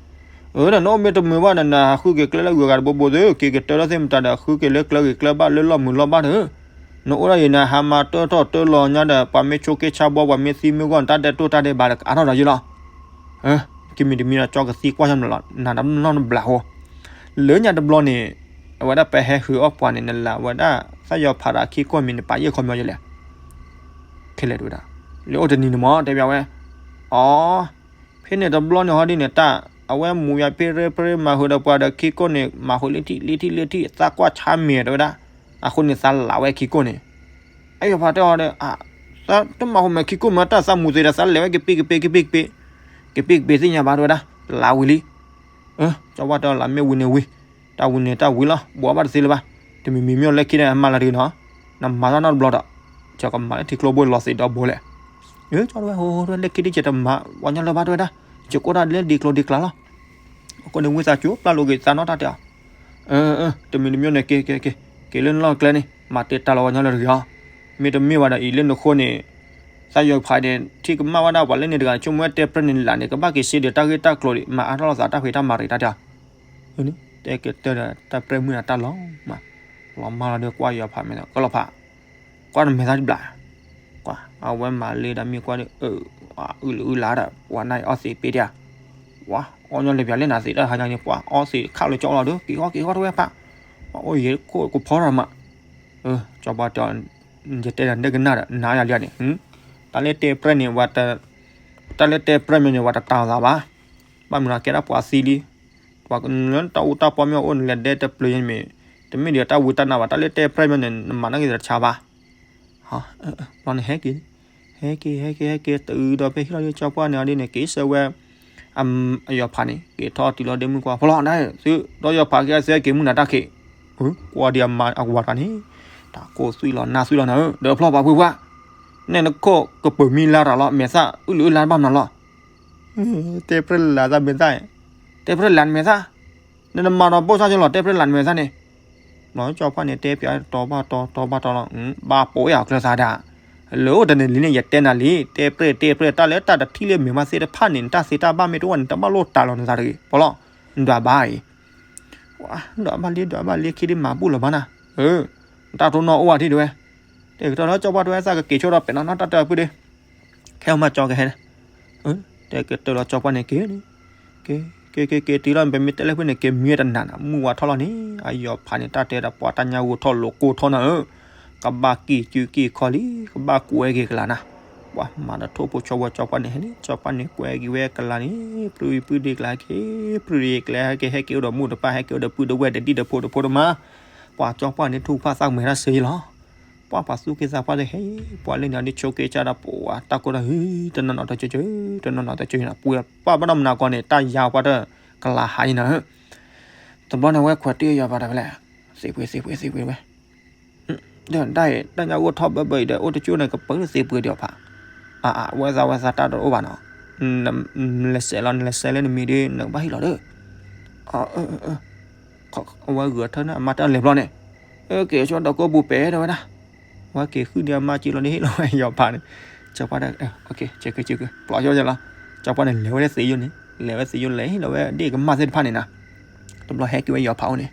အၢ ဒီးနအိၣ်မ့ၢ်တမုာ်ဘၣ်ဒီး နဟးဃုက့ၤကျဲလၢဂုၤဂၤတဘိဘိသု က့ၤကတၢထီၣ်သ့ၣ်မတၤဒီး ဃုက့ၤလၢကျဲဂ့ၤကျဲဘၣ်လၢလီၢ်မုာ်လီၢ်ဘၣ်ဒီး နအိၣ်ဒၣ်ယံၤန့ၣ် ဟးမၤတၢထီၣ်တၢလီၤညါဒီး ပှၤမ့ၢ်ဆိးက့ဆါဘီ ပှၤမ့ၢ်သံမ့ၢ်ဂီၢ် နတၢ်ဒဲးတိၢ်တၢ်ဒဲးဘးဒီး ကအါထီၣ်ဒီးယ့ၢ်လီၤ ကမံၤတမံၤဒီးကၠီကသံကွၢ်ညီနုၢ်လီၤ နၤတနီၢ်နဘျးဟိ လၢညါတဘျီန့ၣ် အဝဲဒၣ်ပဟဲဟုးအီၣ်ပှၤန့ၣ် နလၢအဝဲဒၣ် သၣ်ယီၤဖးဒီးခံကိၢ်မံၤန့ၣ် ပာ်ယဲၢ်ခီမီယလဲၣ် ခဲလၢာ်တဝဲဒၣ် လၢအိၣ်တနံၤန့ၣ်မ့ၢ် တဲဘၣ်ဝဲ အီ ဖဲန့ၣ်တဘျီန့ၣ်ဟီဒ်န့ၣ် တၢ် အဝဲမူယၤဖ့ရ့ဖ့ရ့မၤဟုးဒီးပှၤဒီးခံကိၢ်န့ၣ် မၤဟုးလၢထံၣ်လၢထံၣ်လၢထံၣ် သးကွၢ်ဆါမဲာ်တဝဲဒၣ် အဃိန့ၣ်သးလးဝဲခံကိၢ်န့ၣ် အယီၤဖးတဲအီၤဒီး သးတမၤဟူးမဲာ်ခံကိၢ်မ့ၢ် တၢ်သးမူသ့ဒီး သးလဲၤဝဲကပ့ကပ့ကပ့ကပ့ ကပ့ကပ့သ့ၣ်ညါဘၣ်တဝဲဒၣ် လးဝံၤလံ ကၠီဝါတဲအီၤလၢမ့ၢ်ဝံၤန့ၣ်ဝံၤ တၢ်ဝံၤန့ၣ်တၢ်ဝံၤလီၤ ဘှီဘၣ်တသ့လၢၤဘၣ် တမံၤမံၤမ့ၢ်လၢခံန့ၣ် အမၤလၢတဂ့ၤနီၤ နမၤတၢ်နီတဘျီဒီး ကၠီကမၤလၢထံကျိဘိလီၤသ့ဒီဘိလဲၣ် ကၠီတဝဲဟိဟိတဝဲလၢခံဒ်ကၠီတမၤဝဲညီလၢၤဘၣ်တဝဲဒၣ် ကၠီကအိၣ်ဒၣ်လၢဒံကျိဒံကျါလီၤ အဃိန့ၣ်ဝံသးစူၤပျၢ်လိာ်က့ၤသးနီတၢ်တဲအီၤ တမံၤတမံၤန့ၣ် က့ၤ က့ၤ က့ၤ က့ၤလၢနလီၢ်ကျဲန့ၣ် မၤတ့ၢ်တၢ်လီၤဝဲညီလၢၤတဂ့ၤအီၤ မ့တမ့ၢ်ဘၣ်ဒီးအံၤလၢနဃိန့ၣ် သးယီၤဖးန့ၣ် ထံၣ်ကမၣ်ဝဲဒၣ်ပှၤလၢန့ၣ်တဂၤ ဆိကမိၣ်ဝဲတဲပြဲန့ၣ်လၢ်န့ၣ် ကဘၣ်က့ၤစ့ဒၢးတၢ်ဂ့ၢ်တၢ်ကျိၤဒံး မၤအါထီၣ်လိာ်သးတၢ်ဖံးတၢ်မၤရံးတၢ်တဲအီၤ တဲကတၢၢ်ဒီးတၢ်ပြဲမုၢ်ဒီးတၢ်လီၤမး လီၤမၢ်လီၤဒီးကွၢ်ယီၤဖးမဲာ်ဒီး ကလီၤဖး ကွၢ်နမဲာ်သၣ်တဘျး ကွၢ် အဝဲမၤလ့ဒီးမ့ၢ်ကွၢ်ဒီး အုၣ်လၢအုၣ်လၢ်ဒီး ပှၤနၢ်အီၣ်သံးပ့တၢ် ပှၤအီၣ်ညီလၢပျၢၤလၢနၤသံးတၢ်ဟါညါန့ၣ် ပှၤအီၣ်သံးခးလၢကၠီလီၤဒီး က့ၤဃီက့ၤဃီတဝဲဖး ပှၤအိၣ်ယဲၢ်ခိၣ်ကဖီထီၣ်မး ကၠီပှၤတဲအီၤ ယတဲတၢ်ဒဲကနၣ်ဒီး နၤယၤလံန့ၣ် တၢ်လၢတဲပြဲန့ၣ် တၢ်လၢတဲပြဲမ့ၢ်န့ၣ် ပှၤတတၤသးဘၣ် ဘၣ်မနုၤကဲဒၣ်ပှၤသံလံ ပှၤကညီတၢ်အူတၢ်ပီမ့ၢ်အိၣ်န့ၣ် လဲၤဒဲတပျၢၤယဲန့ၣ်မ့ၢ် တမ့ၢ်ဒီးတၢ်ဝံတၢ်နါဘၣ် တၢ်လၢတဲပြဲမ့ၢ်န့ၣ် နမၤနီၣ်က့ၤတဆါဘၣ် ဘျီန့ၣ်ဟဲက့ၤ ဟဲက့ၤ ဟဲက့ၤ ဟဲက့ၤ တုၤဒီးဖဲဟံၣ်လီၤဒ်ကၠီပှၢ်န့ၣ်အီၤဒ်န့ၣ် က့ၤဆၢဝဲ အယီၤဖးန့ၣ် က့ၤထီၣ်တုၤလီၤဒ့မုၢ်ကွၢ် ဖီလီၤဒၣ်သု ဒီးယီၤဖးက့ၤအစဲက့ၤမုၢ်နၤတၢ်ခံး ကွၢ်ဒံးအမါအဝၤတၢ်န့ၣ် တၢ်ကိၢ်သွံၣ်လီၤနါသွံၣ်လီၤနၤဧၢ ဒီးဖျီၣ်ပာ်ဖုပှၢ် နဲနခိၣ်ကပၢၤမံလါတၢ်လီၤ မဲာ်သၣ်အုၣ်လၢအုၣ်လါဘၣ်မနုၤလီၤ တဲပြဲလၢ်သးမဲာ်သၣ် တဲပြဲလၢ်နမဲာ်သၣ် နတမၤဒီးဘိၣ်ဆၣ်ကလီၤ တဲပြဲလၢ်နမဲာ်သၣ်န့ၣ် ဘျီကၠီပှၢ်န့ၣ် တဲပျးတီဘၣ်တီတီဘၣ်တီလီၤ ဘၣ်ပိာ်အီၤကျၢၤသးဒၣ် လၢအိၣ်တနံၤလံန့ၣ် ယတဲနၤလံ တဲပြဲတဲပြဲ တၢ်လၢတၢ်တထံၣ်လၢမဲာ်မးသ့ၣ်တဖၣ်န့ၣ် နတၢ်သ့တၢ်ဘၣ်မ့ၢ်တအိၣ်န့ၣ် တဘၣ်လိၣ်တၢ်လီၤနသးတဂ့ၤ ဖီလီၤ ဒွးဘၣ်အံၤ ဒွးဘၣ်လံ ဒွးဘၣ်လံ ခံဒံးမၤဘူၣ်လီၤဘၣ်နၤ တၢ်တိၢ်နီၣ်အိၣ်ဝဲထံၣ်တဝဲ တဲကတၢၢ်လီၤကၠီပှၢ်တဝဲသးကက့ၤဆိဒီးပဲာ်နီၤနီၣ်တၢ်တၢ်အပုၢ်ဒီး ခဲအမၤကၠီကဟဲ တဲကတၢၢ်လီၤကၠီပှၢ်န့ၣ်က့ၤ က့ၤ က့ၤက့ၤက့ၤတုၤလီၤန့ၣ် ပမ့ၢ်တဲလၢဖဲန့ၣ် က့ၤမံဝဲတနၤနၤ မုၢ်ဝါထီၣ်လီၤန့ၣ် အယီၤဖးန့ၣ် တၢ်တဲဒီးပှၤတၢ်ညၣ်ဂိၢ်ထီၣ်လိာ်ကိၢ်ထီၣ်နၤဧၢ, ကဘၣ်က့ၤစုက့ၤခီလံ ကဘၣ်ကွဲက့ၤကလၤနၤ, ပှၤမၤဒီးထိၣ်ဖိဆီဖိ ကၠီပှၢ်န့ၣ် ဟဲန့ၣ် ကၠီပှၢ်န့ၣ် ကွဲက့ၤဝဲကလၤန့ၣ် ပြုၢ်ပုၢ်ဒ့ကလၤက့ၤ ပြုၢ်ဒ့ကလၤက့ၤ ဟဲက့ၤဟဲက့ၤအိၣ်ဒီးမုၢ်တပၢ် ဟဲက့ၤအိၣ်ဒီးပုၢ်ဒီဝဲၢ်ဒီးဒံၣ်ဒီးဖိဒီးဖိဒီးမါ, ပှၤကၠီပှၢ်န့ၣ် ထူၣ်ဖၣ်သးမဲာ်တၢ်စ့လီၤ. ပှၤပှၤသူၣ်က့သးပှၢ်ဒီးဟဲ ပှၤလၢန့ၣ်ဒ်ဆိးက့ၤကဒီး ပှၤတၢ်ကိၢ်တၢ်ဂီၤ တနီၤနီၤတကၠၢ်ကၠၢ် တနီၤနီၤတကၠၢ်ကၠၢ်နၤ ပှၤဘၣ်ဒီးမနၤကီၢ်န့ၣ် တၢ်ယါပှၤတကလၤဟးအံၤနၤဧၢ, တဘျီန့ၣ်ဝဲခွဲးတ့ၢ်ယီၤဖးဒီးဝဲလဲၣ်, သ့ၣ်ပှ့ၤသ့ၣ်ပှ့ၤသ့ၣ်ပှ့ၤဝဲ ဒီးဒၣ်အံၤ တၢ်ညၣ်ဂိၢ်ထီၣ်ဘၢဘၢအံၤဒီး အိၣ်တကၠိၢ်န့ၣ် ကပၢၤသ့ၣ်ပှ့ၤဒီးဖး, အါအါ ဝဲသးဝဲသးတၢ်တအိၣ်ဘၣ်နီၤ, နလဲၤစဲးလီၤ နလဲၤစဲးလၢနမံၤဒီး နကဘၣ်ဟ့ၣ်လီၤဒီး, အဝဲဂုာ်ထၢၣ်န့ၣ် အမါတၢ်လဲၤဘျီန့ၣ်, က့ၤဆိဒီးကိးပူၤပဲာ်ဒီးဝဲဒၣ် ဝဲက့ၤဃုန့ၢ်အမါက့ၤလီၤန့ၣ် ဟ့ၣ်လီၤဝဲယီၤဖးန့ၣ်, ကၠီပှၢ်ဒီး က့ၤက့ၤက့ၤ ပျီယီၤယီၤလီၤ, ကၠီပှၢ်န့ၣ် လဲၤဝဲလၢသ့ၣ်ယိၣ်န့ၣ် လဲၤဝဲသ့ၣ်ယိၣ်လဲၤဟ့ၣ်လီၤဝဲဒ့ၣ်ကမၢ်သ့ၣ်တဖၣ်န့ၣ်နၤ, တဘျီဟဲက့ၤဝဲယီၤဖးအိၣ်န့ၣ်,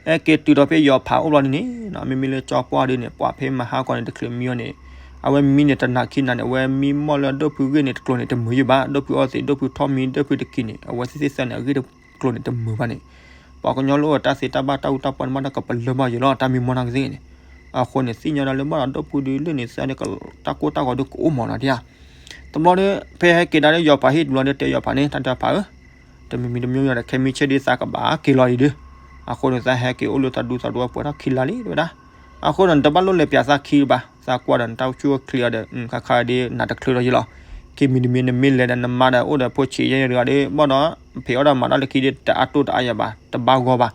ဟဲက့ၤတုၤဒီးဖဲယီၤဖးအိၣ်ဘျီန့ၣ်န့ၣ် မ့မ့ၢ်လၢကၠီပှၢ်ဒ်န့ၣ် ပှၤဖဲမဟါကီၢ်န့ၣ် တချုးမံအီၤန့ၣ်, အဝဲမံန့ၣ်တနၤခံနၤန့ၣ် အဝဲမံမီၢ်လၢဒိၣ်ဖုဂ့ၢ်န့ၣ် တကျိၤန့ၣ် တမုာ်ယံၤဘၣ်, ဒိၣ်ဖုအီသံး ဒိၣ်ဖုထီၣ်မံ ဒိၣ်ဖုတကံၤန့ၣ် အဝဲသ့ၣ်သ့ၣ်သၢန့ၣ် အဂ့ၢ်တကျိၤန့ၣ် တမုာ်ဘၣ်န့ၣ်, ပှၤကညီလၢအိၣ်တၢ်သ့တၢ်ဘၣ်တၢ်အူတၢ်ပီန့ၣ် မ့ၢ်ဒီးကပလၢၢ်ဘၣ်ယံၤလီၤ တၢ်မံမီၢ်နီၢ်ကသ့ၣ်န့ၣ်, အဃိန့ၣ် သ့ၣ်ညါဒီးလၢဘၣ်ဒီးဒိၣ်ဖုဒုးလၢန့ၣ်သၢန့ၣ် တၢ်ကိၢ်တၢ်ဂီၤဒုးကအိၣ်မးနီၤဒ်ဧါ, တဘျီဒီး ဖဲဟဲက့ၤဒၣ်လၢယီၤဖးဟံၣ်တဘျီဒီး တဲယီၤဖးန့ၣ် တၢ်တဲဖးဧၢ တမံၤမံၤတမံၤမံၤဒီး ခဲမုၢ်ဆ့ၣ်ဒ်သးကဘၣ်က့ၤလီၤအံၤဒီး, အဃိန့ၣ် သးဟဲက့ၤအိၣ်လၢသးဒူသးဒူအပှဲၤထီၣ်ခံလါလံ တဲဝဲဒၣ်, အဃိန့ၣ် နတဘၣ်လိၣ်လဲၤပၠးသးခံဘၣ်, သးကွၢ်ဒီးနတၢ်ဆူၣ်အိၣ်ချ့အီၤဒီး ခါခါဒ်နတချုးလီၤယံၤလီၤ, ခံမံၤတမံၤနမ့ၢ်လဲၤဒီးနမါဒီးအိၣ်ဒီးဖိဆံးယဲၢ်တဂၤဒီး ဘၣ်ဒီး ဖံးအီၣ်ဒီးမၤတၢ်လၢခံဒီး တအါတိၢ်တအါယၤဘၣ် တဘၣ်ဂီၢ်ဘၣ်,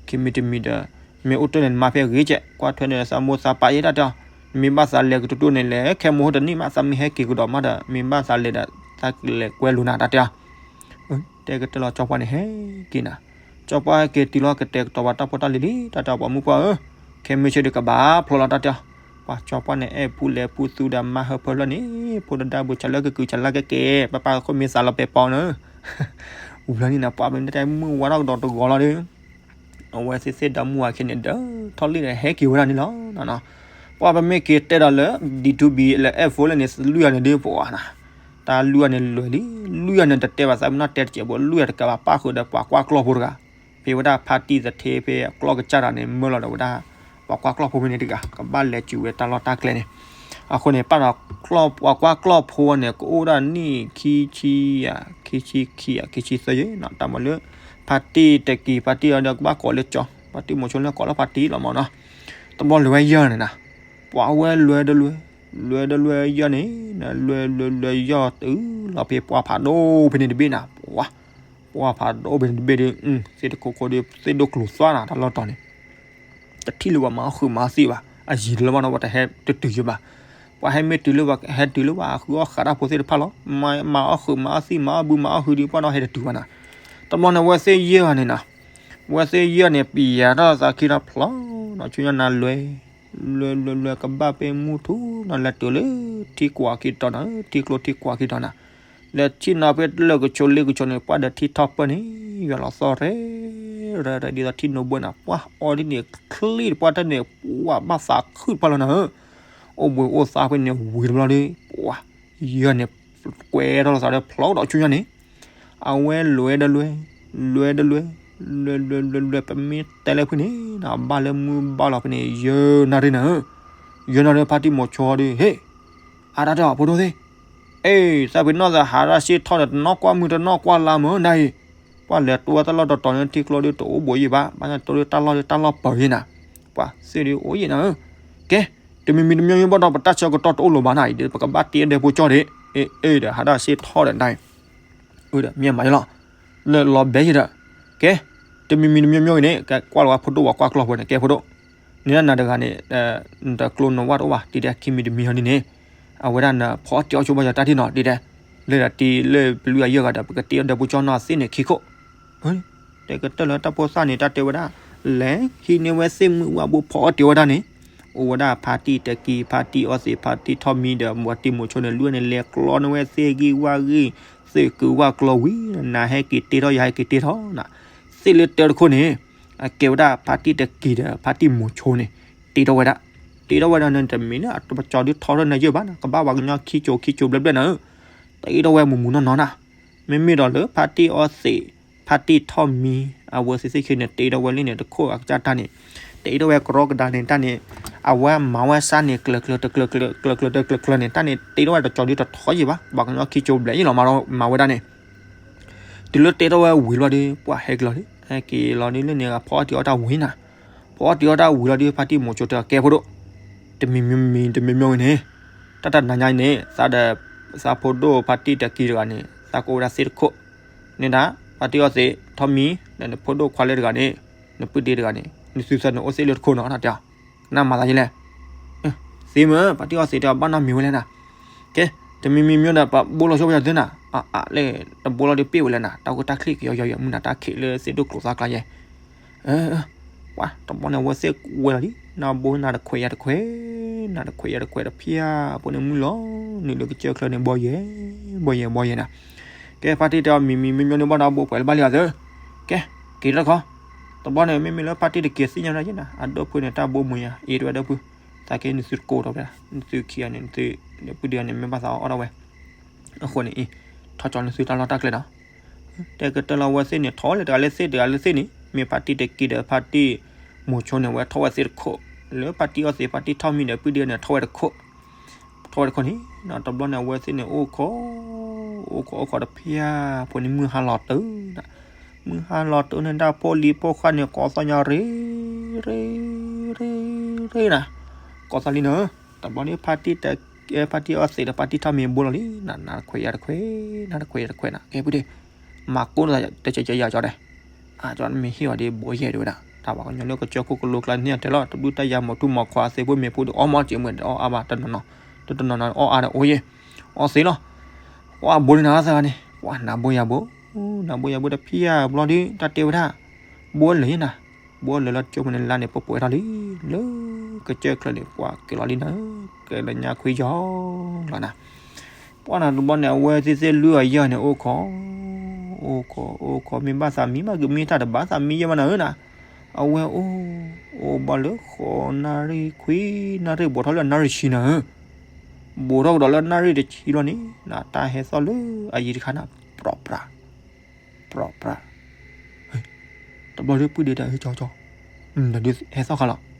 ခံမံၤတမံၤဒီး မ့ၢ်အိၣ်တ့ၢ်န့ၣ် နမါဖဲအဂ့ၤကဲး ကွၢ်ထွဲန့ၣ် သးမိၢ်သးပၢ်ယဲၢ်တၢ်တဲအီၤ, မ့ၢ်ဘၣ်သးလဲၤကတိၤတိၤန့ၣ်လဲၤ ခဲမိၢ်ဟိတနံၣ်မး သးမ့ၢ်ဟဲက့ၤကဒီးမးဒီး မ့ၢ်ဘၣ်သးလဲၤဒီး သးကလဲၤကွဲလိာ်နၤတၢ်တဲအီၤ တဲကတၢၢ်လီၤ ကၠီပှၢ်န့ၣ်ဟဲက့ၤနၤ, ကၠီပှၢ်ဟဲက့ၤတုၤလီၤ ကတဲာ်ကတီၤပှၤတၢ်ဖိတၢ်လံၤလံ တၢ်တဲအီၤ ပှၤမုၣ်ပှၢ်ဧၢ, ခဲမုၢ်ဆ့ၣ်ဒီးကဘၣ်ဖျိလီၤတၢ်တဲအီၤ, ပှၤကၠီပှၢ်န့ၣ် အဲၣ်ပူၤလဲၤပူၤသူဒီးမါဟၢဖၢလၢန့ၣ် ဖိတဒါဘူးဆးလၢကကုၤဆးလၢကက့ၤ ပၢ်ပၢ်ဃိမ့ၢ်သးလီၤပဲာ်ပီနၢ် ဝံၤလီၤန့ၣ်နၤ ပှၤမ့ၢ်တဲမုၢ်ဝါထီၣ်ကဒီးတဂီၤလီၤဒီး အဝဲသ့ၣ်သ့ၣ်ဒီမါဝၤခဲန့ၣ် ဒီးထီၣ်လံဒီးဟဲက့ၤဝဲဒၣ်န့ၣ်လီၤ. ပှၤပမ့ၢ်က့ၤတဲဒီးလၢ D two B လၢ F four လၢန့ၣ် လွံၢ်ဂၤန့ၣ်ဒ်ပှၤနၤ, တၢ်လွံၢ်ဂၤန့ၣ်လွဲၤလံ, လွံၢ်ဂၤန့ၣ်တတဲဘၣ်သးမုၢ်နီၢ်တဲတစဲးဘိ လွံၢ်ဂၤတကးဘၣ် ပၣ်ဃုာ်ဒီးပှၤကွၢ်ကျီၢ်ဖိတဂၤ, ဖဲဝဲဒၣ်ဖါတံၢ်သထ့ဖဲအကျီၢ်ကစၢ်တဂၤန့ၣ် မၢလီၤဒီးဝဲဒၣ် ပှၤကွၢ်ကျီၢ်ဖိဖဲန့ၣ်တဂၤ ကဘၣ်လဲၤစူၤဝဲတၢ်လီၢ်တၢ်ကျဲန့ၣ်, အဃိန့ၣ် ပၣ်ဒီး ပှၤကွၢ်ကျီၢ်ဖိန့ၣ် ကအိၣ်ဒၣ်နံၣ်ခံဆံယၤ ခံဆံခံယၤ ခံဆံသၢယဲၢ်နီၤ, တၢ်မၤလၢ ဖါတံၢ်တကံၤ ဖါတံၢ်အီၤဒီးကဘၣ်ကိးလၢကၠီ, ဖါတံၢ်မိၤဆိလၢကိးလၢဖါတံၢ်လီၤမးနီၤ, တဘျီလဲၤဝဲယဲၢ်န့ၣ်နၤ, ပှၤဝဲလွဲဒီးလွဲ, လွဲဒီးလွဲယဲၢ်န့ၣ် လွဲလွဲလွဲယဲၢ်တုၤလီၤဖဲပှၢ်ဖးဒိၣ်ဖဲန့ၣ်တဘ့ၣ်နၤ, ပှၤ ပှၢ်ဖးဒိၣ်ဖဲန့ၣ်တဘ့ၣ်ဒီး သ့ၣ်တခိၣ်ခိၣ်ဒီး သ့ၣ်ဒိၣ်ကျိၤသွါနၤ တၢ်လီၢ်တီၤန့ၣ် တထံၣ်လၢပှၤမၤအီၣ်ဃုာ်မၤအီၣ်သံဘၣ်, အယံၤတလၢဘၣ်နီၤ ပှၤတဟဲတတုၤယဘၣ်, ပှၤဟဲမ့ၢ်တုၤလၢပှၤဟဲတုၤလၢပှၤဃုအီၣ်ဃးတၢ်ဖိသ့ၣ်တဖၣ်လီၤ, မၤအီၣ်ဃုာ်မၤအီၣ်သံ မၤအီၣ်ဘုမၤအီၣ်ဟုဒီး ပှၤနီၤဟဲတတုၤဘၣ်နၤ, တဘျီန့ၣ် ဝဲသ့ၣ်ယဲၢ်ဂၤန့ၣ်နၤ, ဝဲသ့ၣ်ယဲၢ်န့ၣ် ပျံၤယၤထီၣ်သးခံဒီးဖျိး, ဒီးဆူညါနၤလွဲ, လွဲလွဲလွဲကဘၣ်ပ့ၢ်မုၢ်ထူနီၤ လဲၤတုၤလၢ ထံကွၢ်ခံတီၤနၤ, ထံကျိထံကွၢ်ခံတီၤနၤ လဲၤထံၣ်နီၤဖဲလၢာ်ကဆိးလ့ကဆိးန့ၣ် ပှၢ်ဒီးထံထီၣ်ပၢၢ်န့ၣ် ယွၤလီၤသီၣ်ရဲၣ်ရဲၣ် ဒ်သိးထံနိဘၢနၤ ပှၢ်အီဒ်န့ၣ် ချ့တပှၢ်တၢ်န့ၣ် ပှၢ်ဘၣ်သးခုတဖၣ်လီၤနၤဧၢ, အိၣ်ဘှံးအိၣ်သါဖဲန့ၣ်ဝံၤတဘျီဒီး ပှၢ် ယဲၢ်န့ၣ် ကွဲထီၣ်လီၤသးဒီးဖျိးဒီးဆူညါန့ၣ် အဝဲလွဲဒီးလွဲ, လွဲဒီးလွဲ, လွဲလွဲလွဲလွဲ ပမ့ၢ်တဲလၢဖုန့ၣ် ဘၣ်လၢမုၢ်ဘၣ်လီၤဖဲန့ၣ် ယဲၢ်နၣ်ရံၣ်နၤဧၢ, ယဲၢ်နၣ်ရံၣ်ဖါတံၢ်မိၤဆိဒီး ဟ့ၣ် အါတၢ်တဲအီၤဖိဒိၣ်သ့ၣ်, အ့ သးပ့ၤနီၣ်သးဟးတၢ်စ့ၢ်ထီၣ်ဒီး တနီၣ်ကွၢ်မုၢ်တနီၣ်ကွၢ်လါမၢနၤအံၤ, ပှၢ်လဲၤတိဝဲတၢ်လီၢ်တတီၤန့ၣ် ထံကျိဒီးတအိၣ်ဘှံးယံၤဘၣ်, ဘၣ်ဆၣ်တိဒီးတၢ်လီၢ်ဒီးတၢ်လီၢ်ပၢၤယံၤနၤ, ပှၢ်သ့ၣ်ဒီးအိၣ်ယံၤနၤဧၢ, ကဲ တမံၤမံၤတမံၤမံၤဘၣ်ဒီး ပတၢ်ဆၢကတီၢ်တအိၣ်လၢၤဘၣ်နၤအံၤဒီး ပကဘၣ်တ့အဒဲဖိကၠီဒီး အ့ အ့ဒီး ဟးတၢ်စ့ၢ်ထီၣ်ဒီးနၤအံၤ အၢဒီး မ့ၢ်မးယလီၤ, လၢလီၤဘဲယဒီး, ကဲ တမံၤမံၤတမံၤမံၤအံၤန့ၣ် ကကွၢ်လီၤဝဲဖိဒိၣ်ဝဲကွၢ်ကျီၢ်ဖိန့ၣ် ကဲဖိဒိၣ်, နနၤတဂၤန့ၣ် နတကျိနဝၣ်တအိၣ်ဘၣ် တံၤဒဲး ခံမံၤတမံၤဟီဒ်န့ၣ်, အဝဲဒၣ်နဖီအီၣ်တ့အီၣ်ဆိဘၣ်ယတၢ်ထံၣ်နီၤ တံၤဒဲး, လၢဒၣ်တံၤလၢပလွံၢ်အယဲၢ်ဂၤဒီး ပကတ့အီၣ်ဒဲဖိကၠီနီၢ်သ့ၣ်န့ၣ်ခံခိၣ် တဲကတၢၢ်လၢတၢ်ဖိသၣ်န့ၣ် တၢ်တဲဝဲဒၣ်, လဲၤဟံးန့ၢ်ဝဲသ့ၣ်မုၢ်ဝါဘိဖီအီၣ်တ့ဝဲဒၣ်န့ၣ်, အိၣ်ဝဲဒၣ်ဖါတံၢ်တကံၤ ဖါတံၢ်အီသံး ဖါတံၢ်ထီၣ်မံဒီး ပှၤတံၢ်မိၤဆိန့ၣ် လွံၢ်န့ၣ် လဲၤကျီန့ၢ်ဝဲသ့ၣ်ဂံၢ်ဝၣ်ဂံၢ်, သ့ၣ်ကုၤဝၣ်ကျီဝံၤ, နၤဟဲက့ၤတ့ထီၣ် ယၤဟဲက့ၤတ့ထီၣ်နၤ, သ့ၣ်လၢတၢတခိၣ်န့ၣ်, အကဲဝဲဒၣ်ဖါတံၢ်တကံၤဒီး ဖါတံၢ်မိၤဆိန့ၣ်, တ့ထီၣ်ဝဲဒၣ်, တ့ထီၣ်ဝဲဒၣ်န့ၣ် တမ့ၢ်လၢအတပကၠီဒုးထီထီၣ်နၤယဲၢ်ဘၣ်နၤ, ကဘၣ်ပှၤကညီခံကိၤခံကိၤဘျဲၣ်ဘျဲၣ်နၤဧၢ, တ့ထီၣ်ဝဲမုၢ်မုၢ်နီၢ်နီၢ်နၤ, မ့မ့ၢ်ဒီးလၢဖါတံၢ်အီသံး, ဖါတံၢ်ထီၣ်မံ အဝဲသ့ၣ်သ့ၣ်ခံန့ၣ် တ့ထီၣ်ဝဲလံန့ၣ် တခိၣ်အကစၢ်တၢ်န့ၣ် တ့ထီၣ်ဝဲကရီကဒါန့ၣ် တၢ်န့ၣ် အဝဲမၤဝဲစၢ်န့ၣ် ကျၢၤကျၢၤတကျၢၤကျၢၤ ကျၢၤကျၢၤတကျၢၤကျၢၤန့ၣ် တၢ်န့ၣ်တ့ထီၣ်ဝဲတကၠီၤဒုတထီယံာ်ဘၣ် ဘၣ်ကညီခံကၠိဘျဲၣ်ယံာ်လီၤ မၤဝဲဒၣ်န့ၣ် တုၤလၢတ့ထီၣ်ဝဲဝံၤလီၤဒီး ပှၤဟဲက့ၤလီၤဒီး ဟဲက့ၤလီၤဒီးလၢန့ၣ် ဖီအီၣ်တံၢ်အီၣ်တၢ်ဝံၤနၤ ဖီအီၣ်တံၢ်အီၣ်တၢ်ဝံၤလီၤဒီး ဖါတံၢ်မိၤဆိတၢ်ကဲဖိဒိၣ် တမံၤမံၤတမံၤမံၤန့ၣ် တၢ်တနၤညါန့ၣ် သးဒီး သးဖိဒိၣ်ဖါတံၢ်တကံတဂၤန့ၣ် သးကိးဝဲဒၣ်သ့ၣ်တခိၣ် န့ၣ်ဒၣ် ဖါတံၢ်အီၣ်သ့း ထီၣ်မံ ဒီးနဖိဒိၣ်ခွါလၢတဂၤန့ၣ် နပုၢ်ဒ့တဂၤန့ၣ် နသုသၢန့ၣ်အိၣ်သ့ၣ်လၢတခိၣ်နီၤ တၢ်တဲအီၤ ကနၣ်မၤသးယလဲၣ် သ့မ့ၢ် ဖါတံၢ်အီၣ်သ့းတဲအီၤ ဘၣ်နီတမံၤဝဲလဲၣ်နၤ ကဲ တမံၤမံၤမံၤဒီး ပဘိလီၤဆိပယီၤသုနၤ အလဲၣ် တဘိလီၤဒီးပ့ၢ်ဝဲလဲၣ်နၤ တၢ်ကတၢ်ချံၣ်ကယီယီယီ မုၢ်နၤတၢ်ခံးလၢသ့ၣ်ဒိၣ်ကျိၤသၣ်ကျါယဲ ပှၤတဘျီန့ၣ် အဝဲသ့ၣ်ဝဲလီၤလံ နဘိနၤတခွဲးယၤတခွဲး နၤတခွဲးယၤတခွဲးတဖၣ် အဖိန့ၣ်မုၢ်လီၤ နုာ်လၢကစၢၢ်ချၢန့ၣ် ဘီယဲၢ် ဘီယဲၢ် ဘီယဲၢ်နၤ ကဲ ဖါတံၢ်တဲအီၤ မံၤမံၤမံၤမံၤန့ၣ် ဘၣ်ဒီးဘိပှဲၤလၢဘၣ်လံအီၤသၢ ကဲ က့ၤတခီ တဘျီန့ၣ် မ့မ့ၢ်လၢဖါတံၢ်တက့ၤသ့ၣ်ညါဝဲဒၣ်ယဲနၤ အဒိၣ်ဖုန့ၣ် တၢ်ဘိမုာ်ယၤ အ့ၣ်တဝဲဒၣ်ဖု သးက့နသုတကိးဒီးဝဲဒၣ် နသုခံဂၤန့ၣ် နသု နပုၢ်ဒ့န့ၣ် မ့ၢ်ဘၣ်သးအီၣ်ဒၣ်ဝဲ အဃိန့ၣ်အံၤ ထီၣ်ကၠီနသုတၢ်လီၢ်တၢ်ကျဲနီၤ တဲကတၢၢ်လီၤဝဲသ့ၣ်န့ၣ် ထီၣ်လၢတဂၤလၢသ့ၣ် တဂၤလၢသ့ၣ်န့ၣ် မ့ၢ်ဖါတံၢ်တကံဒီးဖါတံၢ်မိၤဆိန့ၣ် အဝဲထီၣ်ဝဲသ့ၣ်တခိၣ် လၢဖါတံၢ်အီၣ်သ့း ဖါတံၢ်ထီၣ်မံဒီးပုၢ်ဒ့န့ၣ် ထီၣ်ဝဲတခိၣ် ထီၣ်ဝဲတခိၣ်န့ၣ် တဘျီန့ၣ် အဝဲသ့ၣ်န့ၣ် အိၣ်ခိး အိၣ်ခိးအိၣ်ခိးတဖၣ် ဖိန့ၣ်မုၢ်ဟါလီၤတုၤ မုၢ်ဟါလီၤတုၤန့ၣ် တၢ်ဖိလံၤဖိဃၢ်န့ၣ် ကိးသီၣ်ညါရ့ ရ့ ရ့ ရ့နၤ ကိးသီၣ်လံနၤ တဘျီန့ၣ် ဖါတံၢ်တ ဖါတံၢ်အီၣ်သ့းဒီးဖါတံၢ်ထီၣ်မံဘိလီၤလံ နၤနၤတခွဲးယၤတခွဲး နၤတခွဲးယၤတခွဲးနၤ ကဲပုၢ်ဒ့ မၤကိးနသး တကဲးကဲးယၤကၠီတဲ အကၠီမ့ၢ်ဟ့ၣ်အီၤဒ်ဘိယဲၢ်ဒ်ဝဲဒၣ် တၢ်ဘၣ်ကညီလၢကစၢၢ်ခိၣ်ကလိကျါန့ၣ်တဲလီၤ တဒူၣ်တၢ်ယၤမၤထူမၤခွါသ့ၣ်ဖိမ့ၢ်ဖိဒီးအီၣ်မ့ၢ်စ့ၢ်မ့ၢ်ဒီးအီၣ်အါဘၣ်တနီၤနီၤ တတနီၤနီၤအီၣ်အါဒီးအိၣ်ယဲၢ် အီၣ်သ့လီၤ ပှၤဘိန့ၣ်နၤသၢဂၤန့ၣ် ပှၤနၤဘိယၤဘိ နၤဘိယၤဘိတဖၣ်ဘျီဒုး တၢ်တဲဝဲဒၣ် ဘိလၢာ်ယဲနၤ ဘိလၢာ်လီၤကၠိမ့ၢ်နလါန့ၣ် ပှဲၤပှဲၤထီၣ်လံ လၢကစၢၢ်ချၢန့ၣ် ပှၤက့ၤလီၤလံနၤ ကဲလၢညါခွံယီၤလီၤနၤ ပှၤနၤတဘျီန့ၣ် အဝဲသ့ၣ်သ့ၣ်လွံၢ်အယဲၢ်န့ၣ် အိၣ်ခိး အိၣ်ခိး အိၣ်ခိး မ့ၢ်ဘၣ်သးမံမး ကမ့ၢ်တၢ်တဘၣ်သးမံယဲၢ်မးနၤဧၢနၤ အဝဲအိၣ် အိၣ်ဘၣ်လၢဃိးနၣ်ရံၣ်ခွံနၣ်ရံၣ် ဘူးထီၣ်လၢနၣ်ရံၣ်ဆံနၤဧၢ ဘူးထီၣ်ကဒီးလၢနၣ်ရံၣ်တဆံလီၤန့ၣ် နတၢ်ဟဲသီၣ်လၢအယံၤတခါနၤ ပြးပြး ပြးပြး တဘျီဒုးပုၢ်ဒ့တၢ်အၢကၠီကၠီ ဒုးဟဲသီၣ်ခါလီၤ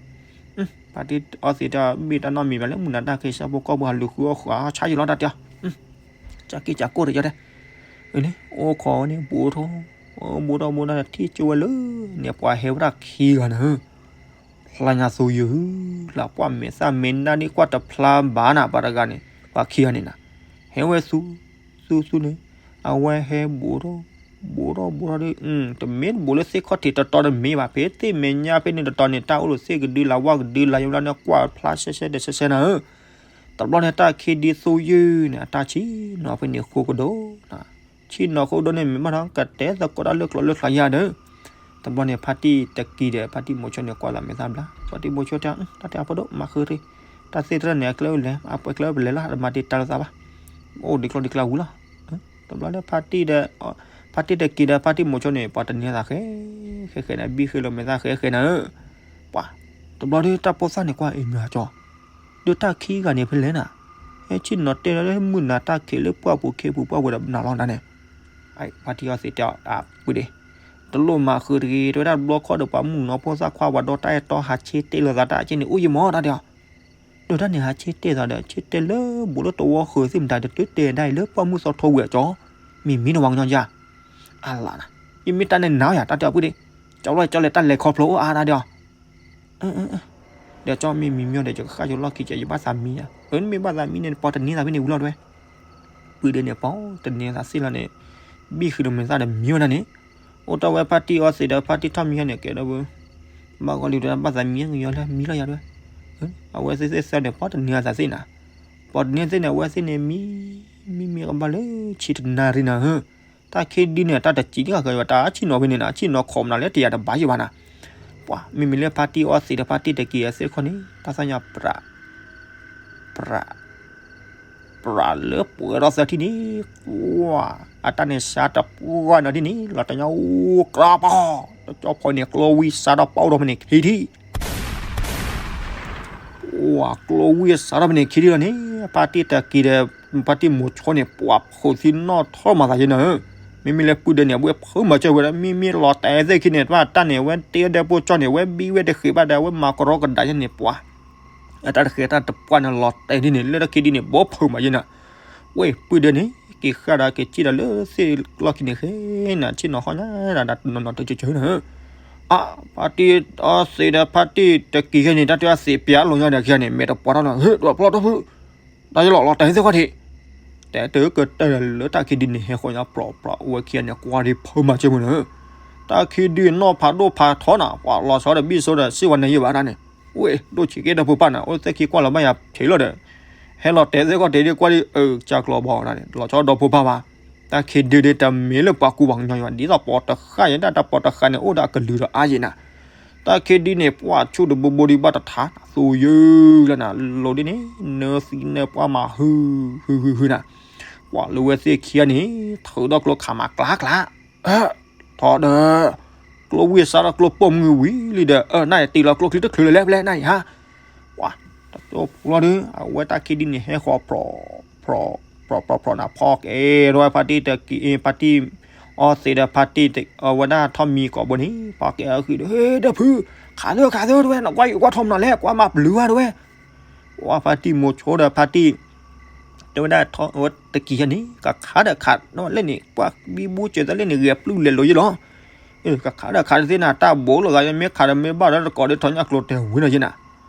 ဖါတံၢ်အီၣ်သ့းတၢ်ဘ့ၣ်တၢ်နီတမံၤဘၣ်လၢမုၢ်နၤတၢ်ခံးဆၢဖိကီၢ်ဖိဟးလူၤဃုအီၣ်ဃုအီၣ် ဆါယံာ်လီၤတၢ်တဲအီၤ ကၠးက့ၢ်ကၠးကိၢ်တယီၤတဲ န့ၣ် အိၣ်ခိးန့ၣ် ဘူးထီၣ် ဘူးထီၣ်ဘူးထီၣ်န့ၣ် ထံၣ်ကၠိဝဲလၢ န့ၣ်ပှၤဟဲဝဲဒၣ်ခံဂၤနၤဧၢ ဖျါညါသူယုၢ် လၢပှၤမဲာ်သၣ်မဲာ်နၢ်ဒ်ကွၢ်တဖျါဘၣ်နၤ ပှၤတဂၤန့ၣ် ပှၤခံဂၤန့ၣ်နၤ ဟဲဝဲသူ သူသူန့ၣ် အဝဲဟဲဘူးထီၣ် ဘူးထီၣ်ဘူးထီၣ်ဒီး တမ့ၢ်ဘူးလၢသ့ၣ်ခီၣ်ထံးတတီၤတမ့ၢ်ဘၣ် ဖဲသ့ၣ်မဲာ်ညါဖဲန့ၣ်တတီၤန့ၣ် တၢ်အိၣ်လၢသ့ၣ်ကဒုလၢဝၣ်ကဒုလၢယဝဲဒၣ်န့ၣ် ကွၢ်ဖျါရှဲရှဲဒီးရှဲရှဲနၤဧၢ တဘျီန့ၣ် တၢ်ခံဒုသူယုၢ်န့ၣ် အတၢ်ဆံၣ်နီၤဖဲန့ၣ်ဃိကဒိၣ် ဆံၣ်နီၤဃိကဒိၣ်န့ၣ် မ့ၢ်ဘၣ်ဒီး ကတဲသကိးတၢ်လၢကျိၤလၢကျါယၤဒီး တဘျီန့ၣ် ဖါတံၢ်တကံဒီး ဖါတံၢ်မိၤဆိန့ၣ် ကွၢ်လီၤမဲာ်သၣ်ဘျါ ဖါတံၢ်မိၤဆိတဲ တၢ်တဲအဖိဒိၣ် မၤဃုရ့ တၢ်သ့ၣ်တဖၣ်န့ၣ် အကျဲအိၣ်လဲၣ် အပှဲၤကျဲအိၣ်ပလဲၤလီၤ တမၤတ့ၢ်တၢ်လၢသးဘၣ် အိၣ်ဒံးကျိၤဒံးကျါဝံၤလီၤ တဘျီလၢ ဖါတံၢ်တကံဒီး ဖါတံၢ်တကံဒီး ဖါတံၢ်မိၤဆိန့ၣ် ပှၤတနံၤသးဃဲ ဃဲဃဲန့ၣ် ဘံၣ်ဃ့လီၤမဲာ်သၣ်ဃဲဃဲနၤဧၢ ပှၤ တဘျီဒီး တၢ်ဖိသၣ်န့ၣ်ကွၢ်အံၤမ့ၢ်အကၠီ ဒီးတၢ်ခံဂၤန့ၣ်ဖဲလဲၣ်နၤ ဟဲဆ့ၣ်နီၤတဲလၢမုၢ်နၤတၢ်ခံးလၢပှၢ်ပူၤခ့ပူၤပှၢ်ဝဲဒီးနၤလီၤနၤန့ၣ် ဖါတံၢ်အီၣ်သ့းတဲအီၤ ပုၢ်ဒ့ တလိၣ်မၤဃုတဂ့ၤ တဲဝဲဒၣ်တဘျီခီဒီး ပှၤမုၣ်ကနီၤဖိသၣ်ခွါ ပှၤဒီတၢ်အဲၣ်တီဟးဆ့တဲလိာ်သးတၢ်အက့ၢ်န့ၣ် အိၣ်ယံၤမးတၢ်တဲအီၤ ဒီးတၢ်န့ၣ်ဟးဆ့တဲသးဒီး ဆ့တဲလၢဘူးလၢတဝီဃုာ်သ့ၣ်မတၤ တတုၤတဲဒၣ်အံၤလၢပှၢ်မုၢ်သီထိဝံၤအကၠီ မ့ၢ်မံနီၤပှၤကညီယါ အလၢနၤ ယမ့ၢ်တၢ်န့ၣ်နၤယါ တၢ်တဲအီၤပုၢ်ဒ့ ကၠီလီၤကၠီလဲၤတၢ်လဲၤခီဖျိအိၣ်အါတၢ်တဲအီၤ ဒီးကၠီမ့ၢ်မံမံဒီး ယကဃၣ်ယလီၢ်ခံကဲ ယဘၣ်သးမံယါ အၢ နမ့ၢ်ဘၣ်သးမံန့ၣ် ပှၤတနံၤသးဖဲန့ၣ်ဝံၤလီၤတဲဝဲ ပုၢ်ဒ့န့ၣ် ပှၤတနံၤသးသ့ၣ်လီၤန့ၣ် ဘံၣ်ဃုာ်ဒီးမဲာ်သၣ်ဒီးမံဝဲဒၣ်န့ၣ် အိၣ်တ့ၢ်ဝဲဖါတံၢ်အီၣ်သ့းဒီးဖါတံၢ်ထီၣ်မံဟဲန့ၣ် ကဲဒီး ဘၣ်ဂီၢ်လံဒီး ဘၣ်သးမံကယီၤလၢမံလီၤယၤတဲဝဲ အဝဲသ့ၣ်သ့ၣ်သၢန့ၣ် ပှၤတနံၤသးသ့ၣ်နၤ ပှၤတနံၤသ့ၣ်န့ၣ် အဝဲသ့ၣ်န့ၣ်မံ မံမံကဘၣ်လၢဆံတနၣ်ရံၣ်နၤဧၢ တၢ်ခံဒုန့ၣ် တၢ်တစံးတဂၤဃီ တၢ်ဆ့ၣ်နီၤဖဲန့ၣ်နၤ ဆ့ၣ်နီၤခိးမနုၤလဲၣ် တယၤတဘၣ်ယံၤဘၣ်နၤ ပှၤ မ့မ့ၢ်လၢဖါတံၢ်အီၣ်သ့းဒီးဖါတံၢ်တကံအသ့ၣ်တခီန့ၣ် တၢ်သၣ်ညါပြး ပြး ပြးလၢပှဲၤဒီးသၢထံၣ်န့ၣ် ကွၢ် အတၢ်န့ၣ်စါတပှၢ်နီၤထံၣ်န့ၣ် လီၤတညီအိၣ်ကြၢးပီၤ တကၠီဖီန့ၣ် ကျိဝံစါထီၣ်ပီၣ်ဒီးဖဲန့ၣ်ခံထံၣ် ကွၢ် ကျိဝံစါထီၣ်ဖဲန့ၣ်ခံထံၣ်လီၤန့ၣ် ဖါတံၢ်တကံဒီး ဖါတံၢ်မိၤဆိန့ၣ် ပှၤဖိးသံနီၣ်ထီၣ်မၤသးယဲနၤဧၢ မ့မ့ၢ်လၢပုၢ်ဒဲန့ၣ် အဝဲဖုးမၤစၢၤဝဲဒၣ် မ့မ့ၢ်လီၤတဲာ်သ့ၣ်ခံန့ၣ် တၢ်တၢ်န့ၣ် အဝဲတ့အီၣ်ဒဲဖိကၠီန့ၣ် အဝဲဘံဝဲတဃ့ဘၣ်ဒီး အဝဲမၤကရီကဒါယဲန့ၣ် ပှၤ အတၢ်တဃ့တၢ်တပှၢ်န့ၣ်လီၤတဲာ်ဒ်န့ၣ် လၢတၢ်ခံဒ်န့ၣ် ဘိဖုးမၤယဲနၤ, ဝဲပုၢ်ဒဲန့ၣ် က့ၤဃၣ်ဒီးက့ၤစံၣ်ဒီးလၢသ့ၣ်လီၢ်ခံန့ၣ် ဃဲနၤဆ့ၣ်နီၤဃီညါ ဒ်တနီၤနီၤတကၠၢကၠၢနၤ အါ ဖါတံၢ်အီသံးဒီးဖါတံၢ်တကံၤခဲန့ၣ် တၢ်တၢ်အီသံးပျဲလီၤညါဒီးခံဂၤန့ၣ် မဲာ်တပှီၤထီၣ်လီၤ ဟ့ၣ် ဒွးဖျီၣ်ထီၣ်ဖုး တၢ်ယလီၤလီၤတဲာ်သ့ၣ်ခီၣ်ထံး တဲတကတၢၢ်ဒီးလၢတၢ်ခံဒုန့ၣ် ဟဲဃီၤညါပြီပြီ အဝဲခံဂၤန့ၣ် ကွၢ်ဒ်ဖုးမၤစၢၤမုၢ်နၤ တၢ်ခံဒုနီၢ်ဖးဒိၣ်ဖးထီနၤ ပှၤလီၤဆီဒီးဘံၣ်စိဒီး စံၣ်ဝဲနၤယံာ်ဘၣ်တၢ်န့ၣ် ဝဲၢ် ဒိၣ်ဆံးက့ဒီဖိပၢ်နၤ အိၣ်သ့ၣ်ခံကွၢ်လီၤဘၣ်ယၤဆံးလီၤဒီး ဟဲလီၤတဲာ်သ့ၣ်ခီၣ်ထံးဒ်ကွၢ်ဒ်အၢ ကၢ်ကျီၤဘီနၤန့ၣ် လီၤဆီဒီဖိပၢ်ဘၣ် တၢ်ခံဒုဒ်တမ့ၢ်လၢပှၤကူပှၤကညီယၤ ဒ်သိးပီၤတဃၣ်ယဲ ဒ်တၢ်ပီၤတဃၣ်န့ၣ် အိၣ်ဒီးအကလုာ်ဒီးအါယဲနၤ တၢ်ခံဒုန့ၣ် ပှၤဆူၣ်တဘိဘိဒ်ဘၣ်တထါ သူယုၢ်လၢနၤ လိၤဒ်န့ၣ် နၢသံနၢပှၢ်မၤဟု ဟုဟုဟုနၤ ပှၤလၢဝဲသ့ၣ်ခံဂၤန့ၣ် ထုးဒီးကျိခးမးကျါကျါ ထီဒီး ကျိဝံၢ်စါဒီးကျိပိာ်မုၣ်ဝံၤလံဒီး အၢ နၢ်အံၤတ့လီၤကျိချံတချုးလၢၤလဲၣ်ဖဲလဲၣ်နၢ်အံၤဟါ ပှၤ တကၠိဖိလီၤဒီး အဝဲတၢ်ခံဒုန့ၣ် ဟဲဃီၤ ဖြီၣ် ဖြီၣ် ဖြီၣ် ဖြီၣ် ဖြီၣ်နၤ ဖီကအဲၣ်ဒိးဝဲဖါတံၢ်တကံၤ ဖါတံၢ်အီသံးဒီးဖါတံၢ် အဝဲဒၣ်ထီၣ်မံၤကိးဘိန့ၣ် ဖီကအဲၣ်အီၤဃံဒီး ဟ့ၣ် ဒီဖု ခးသၢခးသၢတဝဲ နကွၢ်ယကွၢ်ထီၣ်မနုၤလဲၣ် ကွၢ်မၤပျုၤဝဲတဝဲ ဝဲဖါတံၢ်မိၤဆိဒီးဖါတံၢ် တဲဝဲဒၣ် တကံၤယဲန့ၣ် ကခးဒီးခး လၢန့ၣ် ပှၤဘံဘူစၢၤသးလၢန့ၣ် ဂဲၤပျုၢ်လဲၤလိာ်ယဲလီၤ ကခးဒီးခးတသ့နၤ တၢ်ဘိးလိာ်သး မ့ၢ်ခးဒီးမ့ၢ်ဘၣ်ဒီးတကိးဒီးထီၣ်ညၣ်ကျိၤတဲာ်ဝံၤနီၤယဲနၤ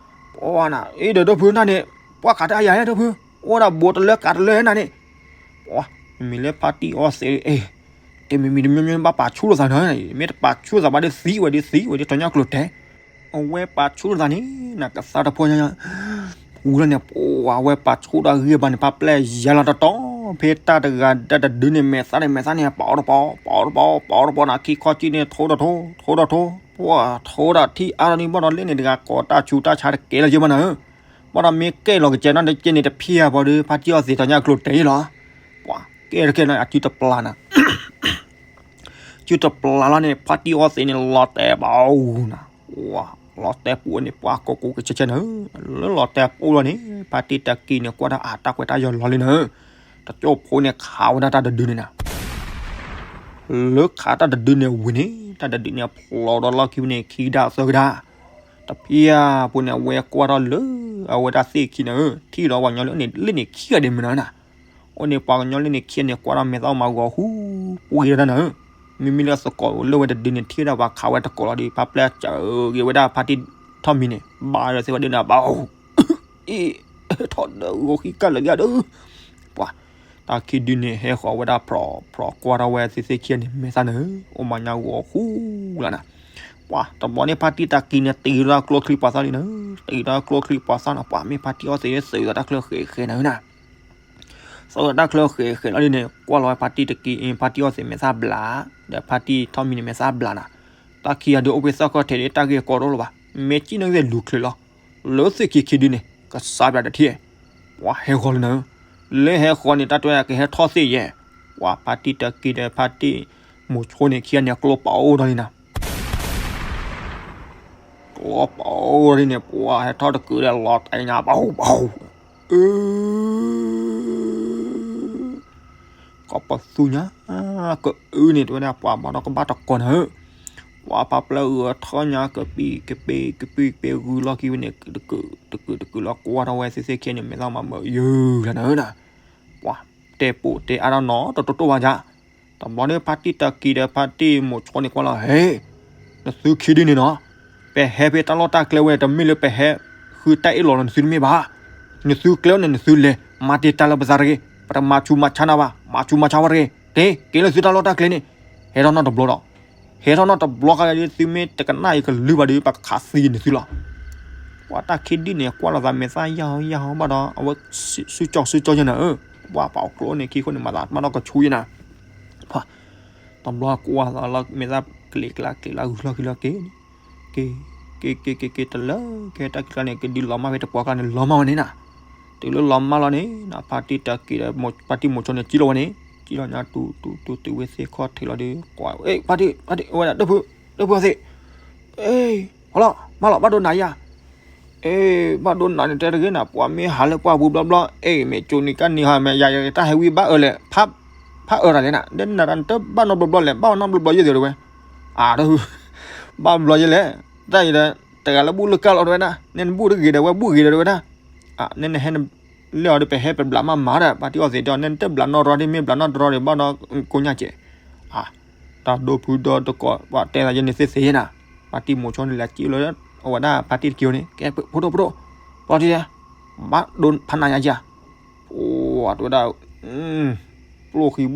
ပှၤနၤ အ့ ဒီးဒီဖုနၢ်န့ၣ် ပှၤခးတၢ်အယၤဟဲဒီဖု အိၣ်ဒၣ်ဘိးတလၢကးတလၢနၤန့ၣ် ပှၤ မ့မ့ၢ်လၢဖါတံၢ်အီသံး အ့ တမံၤမံၤတမံၤမံၤဘၣ်ပာ်ဆူၣ်လိာ်သးနၤ မ့ၢ်တပာ်ဆူၣ်လိာ်သးဘၣ်ဒီးသံဝဲဒီးသံဝဲဒီးထီၣ်ညၣ်ကျိၤတဲာ် အဝဲပာ်ဆူၣ်လိာ်သးန့ၣ် နကသါတဖီညါညါ ဝံၤလီၤန့ၣ် ပှၤဝဲပာ်ဆူၣ်ဒီးဂံၢ်ဘါန့ၣ် ဖးပျဲၢ်ယါလီၤတတီၤ ဖဲတၢ်တဂၤတၢ်တဒုန့ၣ် မဲာ်သၣ်န့ၣ်မဲာ်သၣ်န့ၣ် ပာ်အီၤတပီၤ ပာ်အီၤတပီၤ ပာ်အီၤတပီၤနၤ ခံခီကံၣ်န့ၣ် ထိဒီးထိ ထိဒီးထိ ပှၤထိဒီးထံၣ်အါထီၣ်န့ၣ်ဘၣ်ဒီးလၢန့ၣ်တဂၤ ကိးတၢ်ဆူးတၢ်ဆါတကဲလၢၤယဲမးနၤ ဘၣ်ဒီးမ့ၢ်ကဲလီၤကစဲးနီၣ်တကဲန့ၣ် တဖံးအပီၤဒီး ဖါတံၢ်အီသံးထီၣ်ညၣ်ကျိၤတဲာ်လီၤ ပှၤကဲတကဲနီၣ် အစုတပျၢ်နၤ စုတပျၢ်လီၤန့ၣ် ဖါတံၢ်အီသံးန့ၣ် လီၤတဲာ်ဘၣ်အူနၤ လီၤတဲာ်ပူၤန့ၣ် ပှၤကိးကိးကဲကဲနၤ လၢလီၤတဲာ်ပူၤလီၤန့ၣ် ဖါတံၢ်တကံၤန့ၣ် ကွၢ်တၢ်အတၢ်ကွဲးတၢ်ယီၤလီၤလံနၤ တကၠိဖိန့ၣ်ခးဝဲဒၣ်တၢ်တဒုန့ၣ်နၤ လၢခးတၢ်တဒုန့ၣ်ဝံၤန့ၣ် တၢ်တဒုန့ၣ်ဖျိးဒီးလီၢ်ခံန့ၣ် ခံကဒါသၢကဒါ တဖံးအပူၤန့ၣ် အဝဲကွၢ်ထီၣ်လၢ အဝဲဒၣ်သ့ၣ်ခံနၤ ထံၣ်ဒီးပှၤကညီလၢန့ၣ် လၢန့ၣ်ခံဂၤဒဲးမနုၤနၤ အိၣ်န့ၣ်ပှၤကညီလၢန့ၣ်ခံဂၤန့ၣ် ကွၢ်ထီၣ်မဲာ်သၣ်မၤဂီၤဟူပှ့ၤတၢ်နၤ မ့မ့ၢ်လၢသကိးလၢဝဲတဒုန့ၣ် ထံၣ်ဝဲဒၣ်ပှၤခးဝဲတကိးလီၤဒီး ဖးပျဲၢ်စၢၤက့ၤဝဲဒၣ်ဖါတံၢ်ထီၣ်မံၤန့ၣ် ဘၣ်ဒီးသ့ၣ်ဝဲဒၣ်နၤ ဘၣ်အူ အ့ ထီၣ်ဒီးဂီၤခံကၢ်လၢာ်ယၤဒီး ပှၤ တၢ်ခံဒုန့ၣ် ဟဲဃီၤဝဲဒၣ်ဖြီဖြီ ကွၢ်ထီၣ်ဝဲသ့ၣ်သ့ၣ်ခံဂၤန့ၣ် မဲာ်သၣ်န့ၣ် အိၣ်မးညါဂီၤဟူလီၤနၤ ပှၤ တဘျီန့ၣ် ဖါတံၢ်တၢ်ကံၤန့ၣ် တံၤဒီးကျိချံပှၤသၣ်လံနၤ တံၤဒီးကျိချံပှၤသၣ်နၤ ပှၤမ့ၢ်ဖါတံၢ်အီသံးန့ၣ် သုးဒီးတၢ်ချၢဃဲးဃဲးနၤနၤ သုးဒီးတၢ်ချၢဃဲးဃဲးလီၤဒ်န့ၣ် ကွၢ်လီၤဝဲဖါတံၢ်တကံၤ ဖါတံၢ်အီသံးမဲာ်သၣ်ဘျး ဒီးဖါတံၢ်ထီၣ်မံၤန့ၣ်မဲာ်သၣ်ဘျးနၤ တၢ်ခံဂၤဒုးအိၣ်ဖဲသၣ်ခီၣ်ထံးန့ၣ် တၢ်ဂ့ၢ်ကီတအိၣ်လၢၤဘၣ် မ့ၢ်ကံၣ်န့ၣ်သ့ၣ်လူၤချ့လီၤ လၢသ့ၣ်ခံခံဒုန့ၣ် ကစးပၠးတထံၣ် ပှၤဟဲဃီၤလံနၤ လၢဟဲဃီၤန့ၣ် တၢ်တွဲကဟဲထီၣ်သ့ၣ်ယဲၢ် ပှၤဖါတံၢ်တကံၤဒီးဖါတံၢ်မိၤဆိန့ၣ် ခံဂၤန့ၣ်ကျိပာ်အိၣ်ဒီးလံနၤ ကျိပာ်အိၣ်ဒီးန့ၣ် ပှၤဟဲထီၣ်တကုာ်ဒီးလီၤတဲာ်ညါ ပှၤ ပှၤ အ ကီၢ်ပသူညါ ကအုန့ၣ် တဲဝဲဒၣ်ပှၤဘၣ်ဒီးကဘၣ်တကိးနၤဧၢ, ပှၤဖးပျဲၢ်ဂုၤထီၣ်ညါ ကပံၢ်ကပ့ၢ် ကပံၢ်ကပ့ၢ်ဂုၤလီၢ်ခံဝဲန့ၣ် တကုာ်တကုာ်လီၤ ကွၢ်ထီၣ်ဝဲသ့ၣ်သ့ၣ်ခံန့ၣ် မဲာ်သၣ်မၤမုာ်ယုၢ်လၢနၤဧၢနၤ, ပှၤတဲပိာ်တဲအါထီၣ်နီတတိၢ်တိၢ်ဘၣ်ယါ, တဘျီဒီးဖါတံၢ်တၢ်ကံၤဒီးဖါတံၢ်မိၤဆိန့ၣ်ကွၢ်လီၤ ဟဲ နသုခံဒုန့ၣ်နီၤ, ပဟဲဖဲတၢ်လီၢ်တၢ်ကျဲဝဲ တမ့ၢ်လၢပဟဲဃုတၢ်အ့ၣ်လိာ်လီၤနသုတမ့ၢ်ဘၣ်, နသုကျဲအိၣ်န့ၣ် နသုလဲၤမၤတ့ၢ်တၢ်လၢပသးတဂ့ၤ, ပတမၤဆူးမၤဆါနၤဘၣ်, မၤဆူးမၤဆါဝဲတဂ့ၤ, က့ၤ က့ၤလၢသုတၢ်လီၢ်တၢ်ကျဲန့ၣ်, ဟဲထီၣ်နီတဘျီဒီး, ဟဲထီၣ်နီတဘျီဃီဒီး သုမ့ၢ်တကနၣ်အံၤကလုၢ်ဘၣ်ဒီး ပကခးသံနသုလီၤ. ပှၤတၢ်ခံဒုန့ၣ် ကွၢ်လိာ်သးမဲာ်သၣ်ယၢ်ဟီယၢ်ဟီဘၣ်ဒီး အဝဲစုကၠီစုကၠီယဲနၤဧၢ, ပှၤပာ်အီၤကျိန့ၣ်ခံခိၣ်န့ၣ် မၤသးမၤနီၢ်ကဆူယဲနၤ တဘျီကွၢ်သးလီၤ မဲာ်သၣ်ကျ့ၤကျါကျ့ၤလၢဂုၤလီၢ်ခံလီၤက့ၤ, က့ၤ က့ၤ က့ၤ က့ၤ က့ၤ တလၢကဲတၢ်ခံကျါန့ၣ် ကဒုးလီၤမၢ်ဖဲတပှၢ်ကျါန့ၣ် လီၤမၢ်ဝဲန့ၣ်နၤ, တုၤလၢလီၤမၢ်လီၤန့ၣ် ဖါတံၢ်တၢ်ကံၤဒီး ဖါတံၢ်မိၤဆိန့ၣ် ကံၣ်လီၤဝဲန့ၣ်, ကံၣ်လီၤညါ တူၤတူၤတူၤတုၤဝဲသ့ၣ်ခီၣ်ထံးလီၤဒီး ကွၢ် ဖါတံၢ် ဖါတံၢ် ဝဲဒၣ် ဒိၣ်ဖု ဒိၣ်ဖုအီသံး, ဟီလီၤ မၢလီၤ ဘၣ်ဒိနၤယၤ အ့ ဘၣ်ဒိနၤန့ၣ် တဲတဂ့ၤနၤ ပှၤမ့ၢ်ဟးလၢပှၢ်ပူၤဘျီဘျီ အ့ မ့ၢ်ကၠိနံၤကၣ်နံၤဟီ မ့ၢ်ယၤယၤတၢ်ဟဲဝံဘၣ်အၢလဲၣ် ဖး ဖးအၢတၢ်လဲၣ်နၤ, ဒီးနတၢ်နတဘၣ်နီတဘျီဘျီလဲၣ်, ဘၣ်နီတဘျီဘျီယဲၢ်သ့ၣ်တဲဝဲ, အတၢ် ဘၣ်ဘျီယဲၢ်လဲၣ်, တၢ်အံၤဒီး တဂၤလၢဘူၣ်လၢကၢ်လီၤတဲဝဲဒၣ်, နဲနဘူၣ်တဂ့ၤဒီးဝဲ ဘူၣ်ဂ့ၤဒီးတဲဝဲဒၣ်, နဲနဟဲန လဲၢ်အီၤဒီး ပဟဲပဘျးမးမၤဒီး ပၢ်တံၢ်အီသံးတဲအီၤ, နဲနတဘျးနီတရီဒ် မ့ၢ်ဘျးနီတရီဒ်ဘၣ်ဒီးကိးညါကဲး, တၢ်ဒိၣ်ဖုဒီတကိး ပှၤတဲသးယဲန့ၣ်သ့သ့နၤ, ပၢ်တံၢ်မိၤဆိန့ၣ်လဲၤစံၣ်လီၤ အဝဲဒၣ်ပၢ်တံၢ်တက့ၤအီၤန့ၣ် ကဲ ဖိဒိၣ်ဖိဒိၣ်, ပျီထံတဲ, ဘၣ်ဒိဖးနးညါကဲး, ပှၤတဲဝဲဒၣ် ပျိၢ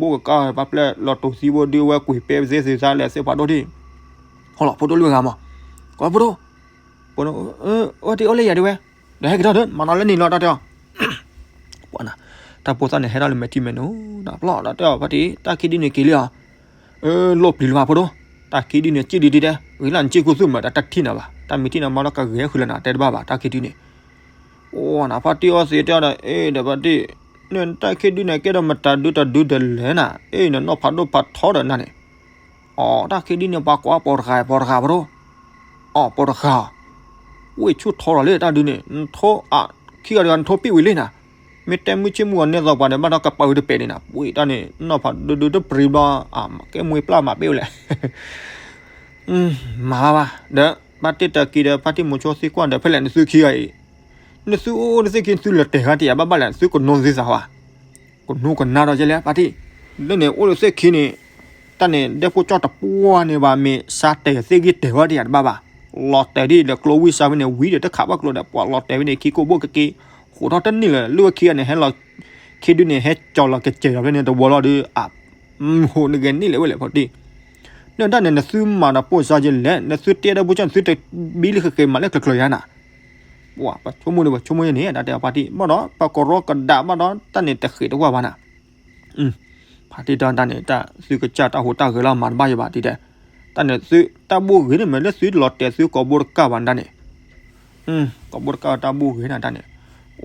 ်ဃံဘိၣ်ကကါ ပၢ်ပျဲၢ်လီၤတိၤသံဘိဒ်ဝဲကွံာ်ပဲပသ့သ့သးလဲၤသ့ၣ်ဖးဒိၣ်ဒံး, ဟီလီၤ ဖိဒိၣ်လွံၢ်ဂၤမး, ကဲ ဖိဒိၣ် ပှၤ အဝဲတ့ၢ်အီၣ်လၢယၤဒ်ဝဲ, ဒီးဟဲက့ၤထီၣ်ဒီး မၤနီၤလၢန့ၣ်လီၤ တၢ်တဲအီၤ ပှၤနၤ, တၢ်ဖိသၣ်န့ၣ်ဟဲထီၣ်လၢမဲာ်ထံမဲာ်နိ, တၢ်ပျီဒီးတဲအီၤ ပၢ်တံၢ် တၢ်ခံဒုန့ၣ်က့ၤလံဧါ, လိၣ်ပျံၤလၢၤဘၣ်ဖိဒိၣ်, တၢ်ခံဒုန့ၣ်စံၣ်ဒံးဒံးတဲ, ဂ့ၤလၢနစံၣ်ခူသူၣ်မး တၢ်တထံၣ်နၤဘၣ်, တၢ်မ့ၢ်ထံၣ်နၤမးလီၤကဂ့ၤဃုာ်လၢနၤ တဲတဘၣ်ဘၣ် တၢ်ခံဒုန့ၣ်, အိၣ်နၤ ပၢ်တံၢ်အီသံးတဲအီၤဒီး အ့ ဒီးပၢ်တံၢ်, နတၢ်ခံဒုန့ၣ်ကဲဒီးမတၤဒုတၢ်ဒုတလဲၣ်နၤ, အ့ နနီၢ်ဖးဒိၣ်ဖးထီဒီးနၤန့ၣ် အီ တၢ်ခံဒုန့ၣ် ပှၤကိးအီၤပိာ်တဂၤ ပိာ်တဂၤဖိဒိၣ်, အီ ပိာ်တဂၤ, ဝ့ၢ်ဆူၣ်ထီဒီးလၢတၢ်ဒုန့ၣ် နထိ အ ခံဂၤတဂၤ နထိပ့ၣ်ဝံၤလံနၤ, မ့ၢ်တဲမုၢ်ဆ့ၣ်မုၢ်ဂီၤန့ၢ်သီပှၤန့ၣ် ဘၣ်ဒီးကပာ်ဝံၤတပဲာ်န့ၣ်နၤ, ဝ့ၢ်တၢ်န့ၣ် နီၢ်ဖးဒိၣ်ဒုတပျံၤဘျီ, ကဲမွ့ပျၢ်မၤပ့ၣ်ဝဲလဲၣ် မၤဘၣ်ဘၣ်ဒီး ပၢ်တံၢ်တက့ၤဒီး ပၢ်တံၢ်မိၤဆိသံကွၢ်ဒီး ဖဲလဲၣ်နသုခံဂၤအံၤ, နသုအိၣ်နသုခံ သုလဲၤတဲာ်ဂၤတယၤဘၣ်ဘၣ်လဲၣ် သုကနိသ့သးဝဲ, ကနိကနါဒီးကဲလဲၣ် ပၢ်တံၢ်, လၢန့ၣ်အိၣ်လၢသ့ၣ်ခံန့ၣ်, တၢ်န့ၣ် ဒဲဖိကၠီၣ်တပှၢ်န့ၣ်ဘၣ် မ့ၢ်စါတဲာ်သ့ၣ်ဂ့ၤတဲာ်ဝဲတယၤတဘၣ်ဘၣ်, လီၤတဲာ်ဒ်ဒီးကျိဝံၢ်စါဖဲန့ၣ် ဝံၤဒီးတခးဘၣ်ကျိဒီး ပှၤလီၤတဲာ်ဖဲန့ၣ်ခံကိးဘိကက့ၤ, ဃိးထီၣ်တန့ၢ်လၢၤ လၢဝဲခံဂၤန့ၣ် ဟဲလီၤ, ခံဒုန့ၣ် ဟဲကၠီၤလီၤကစဲးလီၤဖဲန့ၣ်တဝီလီၤဒီး အ ဟိးနဂဲၤန့ၢ်လၢၤဝဲလဲၣ် ပၢ်တံၢ်, နတၢ်န့ၣ်နသုမၤဒီးပိာ်စါယဲလဲၣ် နသုတဲဒီးဖိကၠီၣ် နသုတဘံလၢဃဲးဃဲးမၤလၢကျၢၤကျၢၤယါနၤ ပှၤပဆိကမိၣ်န့ၣ် ပဆိကမိၣ်ယဲန့ၣ် တၢ်တဲအီၤ ပၢ်တံၢ် ဘၣ်ဒီး ပကရီကဒးဘၣ်ဒီး တၢ်န့ၣ်တဃ့းတဝၢ်ဘၣ်နၤ, ဖါတံၢ်တၢ်တၢ်န့ၣ် တၢ်သုကစၢ်တၢ်ဟူးတၢ်ဂဲၤလီၤမၤတဘၣ်ယဘၣ်တံၢ်တဲ, တၢ်န့ၣ်သုတၢ်ဘူၣ်ဂ့ၤန့ၣ် မ့ၢ်လၢသုလီၤတဲာ်သုကိးဘိတကၢ်ဘၣ်နတၢ်န့ၣ်, ကိးဘိတကၢ်တၢ်ဘူၣ်ဂ့ၤနတၢ်န့ၣ်,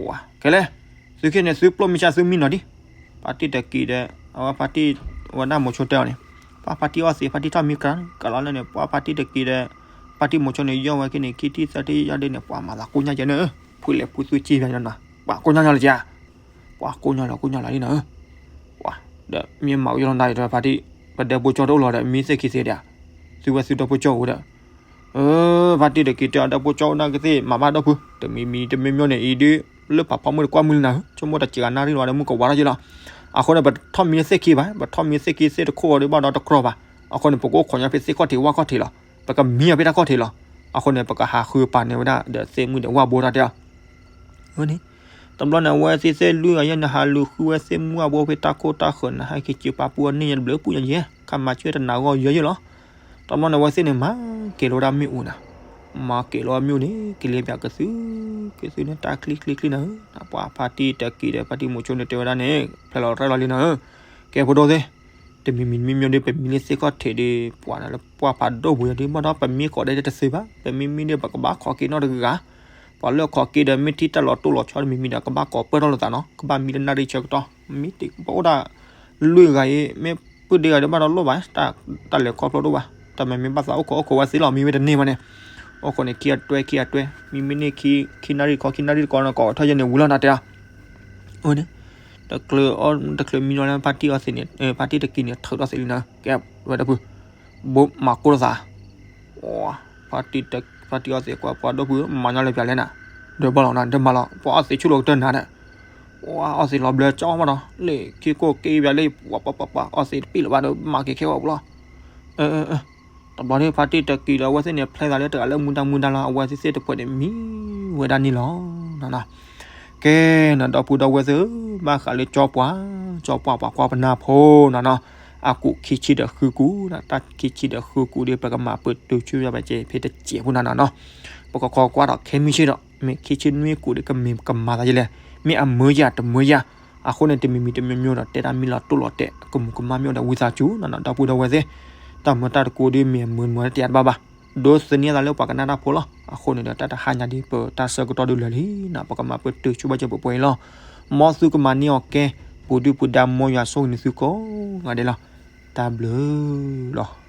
ဝါ ခဲလဲၣ်, သုခဲန့ၣ် သုပျိၢ်မ့ၢ်စၢ်သုမံနီၤဒံး, ဖါတံၢ်တက့ၤဒီး အဝဲဖါတံၢ် ဝဲဒၣ်မိၤဆိတဲအီၤန့ၣ်, ပှၤဖါတံၢ်အီသံး ဖါတံၢ်ထီၣ်မံကရၢန့ၣ် ကလီၤလၢန့ၣ် ပှၤဖါတံၢ်တက့ၤဒီး ဖါတံၢ်မိၤဆိန့ၣ် ယီၢ်ဝဲက့ၤန့ၣ် ခံထံၣ်သၢထံၣ်ယီၢ်ဒ်န့ၣ် ပှၤမၤသးကိၢ်ညါကဲန့ၣ်, ဖုလဲၤဖုသူက့ဖဲန့ၣ်နီၤ ပှၤကိၢ်ညါလီၤကဲ, ပှၤကိၢ်ညါလီၤကိၢ်ညါလီၤလံနီၤ, ပှၤ ဒီးမ့ၢ်မၤကယီၢ်လီၤနၤဒီးဖါတံၢ်, ပဒီပုၢ်ဝဲၢ်ကၠီတအိၣ်လီၤဒီး မံသ့ၣ်ခံသ့ဒံး, သုဝဲသုဒီပုၢ်ဝဲၢ်ကၠီအိၣ်ဒီး ဖါတံၢ်တက့ၤတဲအီၤ ဒီပုၢ်ဝဲၢ်ကၠီအိၣ်နာ်က့သ့ၣ် မၤဘၣ်ဒီပုၢ်, တမံၤမံၤတမံၤမံၤန့ၣ်အံၤဒ် လၢပှၤဖီမုၢ်တကွၢ်မုၢ်လံနၤ, ဆိကမိၣ်တစဲးဂၤနၣ်ရံၣ်လီၤဒီးမုၢ်ကဝါထီၣ်က့လီၤ, အဃိန့ၣ် ပထီၣ်မံလၢသ့ၣ်ခံဘၣ်, ပထီၣ်မံလၢသ့ၣ်ခံသ့ၣ်တခိၣ်အီၤဒီးဘၣ်ဒီးတကြီဘၣ်, အဃိန့ၣ် ပကအိၣ်ခိးညါဖဲသ့ၣ်ခီၣ်ထံးဝၣ်ခီၣ်ထံးလီၤ, ပကမံအီၤဖဲတၢ်ခီၣ်ထံးလီၤ, အဃိန့ၣ် ပကဟးဃုပာ်န့ၢ်ဝဲဒၣ်ဒီးသ့ၣ်မုၣ်ဒီးဝၣ်ဘိတၢ်တဲအီၤ န့ၣ်, တဘျီန့ၣ် အဝဲသ့ၣ်သ့ၣ်လွံၢ်ဂၤယဲၢ်န့ၣ် ဟးလူၤဃုဝဲသ့ၣ်မုၢ်အဘိဖဲတၢ်ခိၣ်တၢ်ဃၢၤန့ၣ် ဟဲက့ၤစၢၤပာ်ပူအန့ၢ်ယဲၢ်တဘျုးပူညါယဲၢ် ခါမၤဆူတနၤဂီၢ်ယဲၢ်ယဲၢ်လီၤ, တဘျီန့ၣ် အဝဲသ့ၣ်န့ၣ် မၤက့ၤလီၤဝဲဒၣ်မ့ၣ်အူနၤ, မၤက့ၤလီၤဝဲမ့ၣ်အူန့ၣ် က့ၤလ့ပၠးကသု ကသုန့ၣ်တၢ်ချံချံချံနၤဧၢ, ပှၤဖါတံၢ်တက့ၤဒီး ဖါတံၢ်မိၤဆိန့ၣ်တဲဝဲဒၣ်န့ၣ် ဖျဲလီၤရဲၣ်လီၤလံနၤဧၢ, ကဲဖိဒိၣ်သ့ၣ် တမံၤမံၤတမံၤမံၤဒီး ပမံလၢသ့ၣ်ခီၣ်ထံးဒီး ပှၤလၢပှၢ်ဖးဒိၣ်ပူၤယၤဒီး ဘၣ်ဒီးပမံကိးဒဲးတသ့ဘၣ်, ပမံမံဒီး ပကဘၣ်ခိးက့ၤနီတဂၤဂၤ, ပှၤလၢခိးက့ၤဒီး မ့ၢ်ထံၣ်တၢ်လီၤတိၢ်လီၤဆီတမံၤမံၤဒီး ကဘၣ်ကိးပၢၢ်ထီၣ်လိာ်သးနီၤ, ကဘၣ်မံလၢနၣ်ရံၣ်ဆၢကတီၢ်, မ့ၢ်တအိၣ်ဒၣ်လွံၢ်ဂၤအံၤ မ့ၢ်ပုၢ်ဒ့ဂၤဒီး ဘၣ်ဒီးလိၣ်ဘၣ် တၢ်လဲၤခီဖျိတအိၣ်ဘၣ်, တၢ်မၤမ့ၢ်ဘၣ်သးအိၣ်ခိးအိၣ်ခိးဝဲသ့လီၤ မံဝဲတန့ၢ်ဘၣ်န့ၣ်, အိၣ်ခိးန့ၣ် ခံအတွဲ ခံအတွဲ, မံမ့ၢ်န့ၢ်ခံ ခံနၣ်ရံၣ်ခီ ခံနၣ်ရံၣ်တကီးန့ၣ် ကိးထီၣ်ယဲၢ်န့ၣ် ဝံၤလီၤနၤတဲအီၤ န့ၣ်, တချုးအီ တချုးမံလီၤလၢ ဖါတံၢ်အီသံးန့ၣ် ဖါတံၢ်တက့ၤန့ၣ် ထုးထီၣ်သံးလံနၤ, ကဲဝဲဒၣ်ဖု ဘိမၤကိၢ်လိာ်သး, ဖါတံၢ်အီသံးကွၢ်ပှၤဒီပုၢ် မၤညီလၢပၠးလဲၣ်နၤ, ဒီးဘၣ်လီၤနၤ ဒီးမၤလီၤ ပှၤအီသံးဆူၣ်လိာ်ကတၢၢ်နၤဒီး, အီသံးလီၤဘျၢကၠီမးဒီး လၢခံကိၢ်က့ၤပၠးလၢ ပှၤပှၤပှၤပှၤ အီသံးတပ့ၢ်လၢၤဘၣ်ဒီး မၤက့ၤခဲအီၤပူၤလီၤ တဘျီန့ၣ် ဖါတံၢ်တက့ၤဒီး အဝဲသ့ၣ်န့ၣ် ဖျဲသးလၢတဂၤလၢမူဒါမူဒါလီၤ, အဝဲသ့ၣ်သ့ၣ်တဖှဲးန့ၣ် မံဝဲဒၣ်န့ၣ်လီၤ. ကဲနၤ ဒီပုၢ်ဒီဝဲၢ်သ့ၣ်ဧၢ, ဘၣ်ဃးလၢကၠီပှၤ, ကၠီပှၤပှၤကွၢ်ပနၢ်ဖိနီၤနီၤ, အကူးခံဆံဒီးဃုကူး, တၢ်ခံဆံဒီးဃုကူးဒီး ပကမၤပတုာ်ဆူၣ်ဘၣ်ကဲဖဲတစဲးဖိနီၤနီၤနီၤ, ပကခိးကွၢ်ဒီးခဲမုၢ်ဆ့ၣ်ဒီး မ့ၢ်ခံဆံနွံကူးဒီး ကမ့ၢ်ကမၤသးယဲလဲၣ်, မ့ၢ်အမၢယၤတမၢယၤ, အဃိန့ၣ် တမံၤမံၤတမံၤမံၤဒီး တဲတၢ်မံလီၤတိၢ်လီၤတဲာ် ကမူၤကမၣ်မ့ၢ်အိၣ်ဒီးဝံသးစူၤနီၤနီၤ ဒီပုၢ်ဒီဝဲၢ်သ့ၣ်, တၢ်မၤတၢ်တကိးဒီး မ့ၢ်အမၢမၢတယၤတဘၣ်ဘၣ်, ဒိးသန့ၤသးလၢပှၤကနၣ်တၢ်ဖိလီၤ. အဃိန့ၣ်ဒီး တၢ်တဟါညါဒီး ပတၢ်ဆၢကတီၢ်ဒုးလၢာ်လံနီၤ, ပကမၤပတုာ်ဆူၣ်ဘၣ်ကဲပှဲၤပှဲၤအံၤလီၤ. မ်သုကမၤန့ၢ်အီၤကဲ ပူၤဒုၣ်ပူၤဒါ မ်ယွၤဆိၣ်ဂ့ၤန့ၢ်သုကိးဂၤဒဲးလီၤ. တၢ်ဘျုးလီၤ.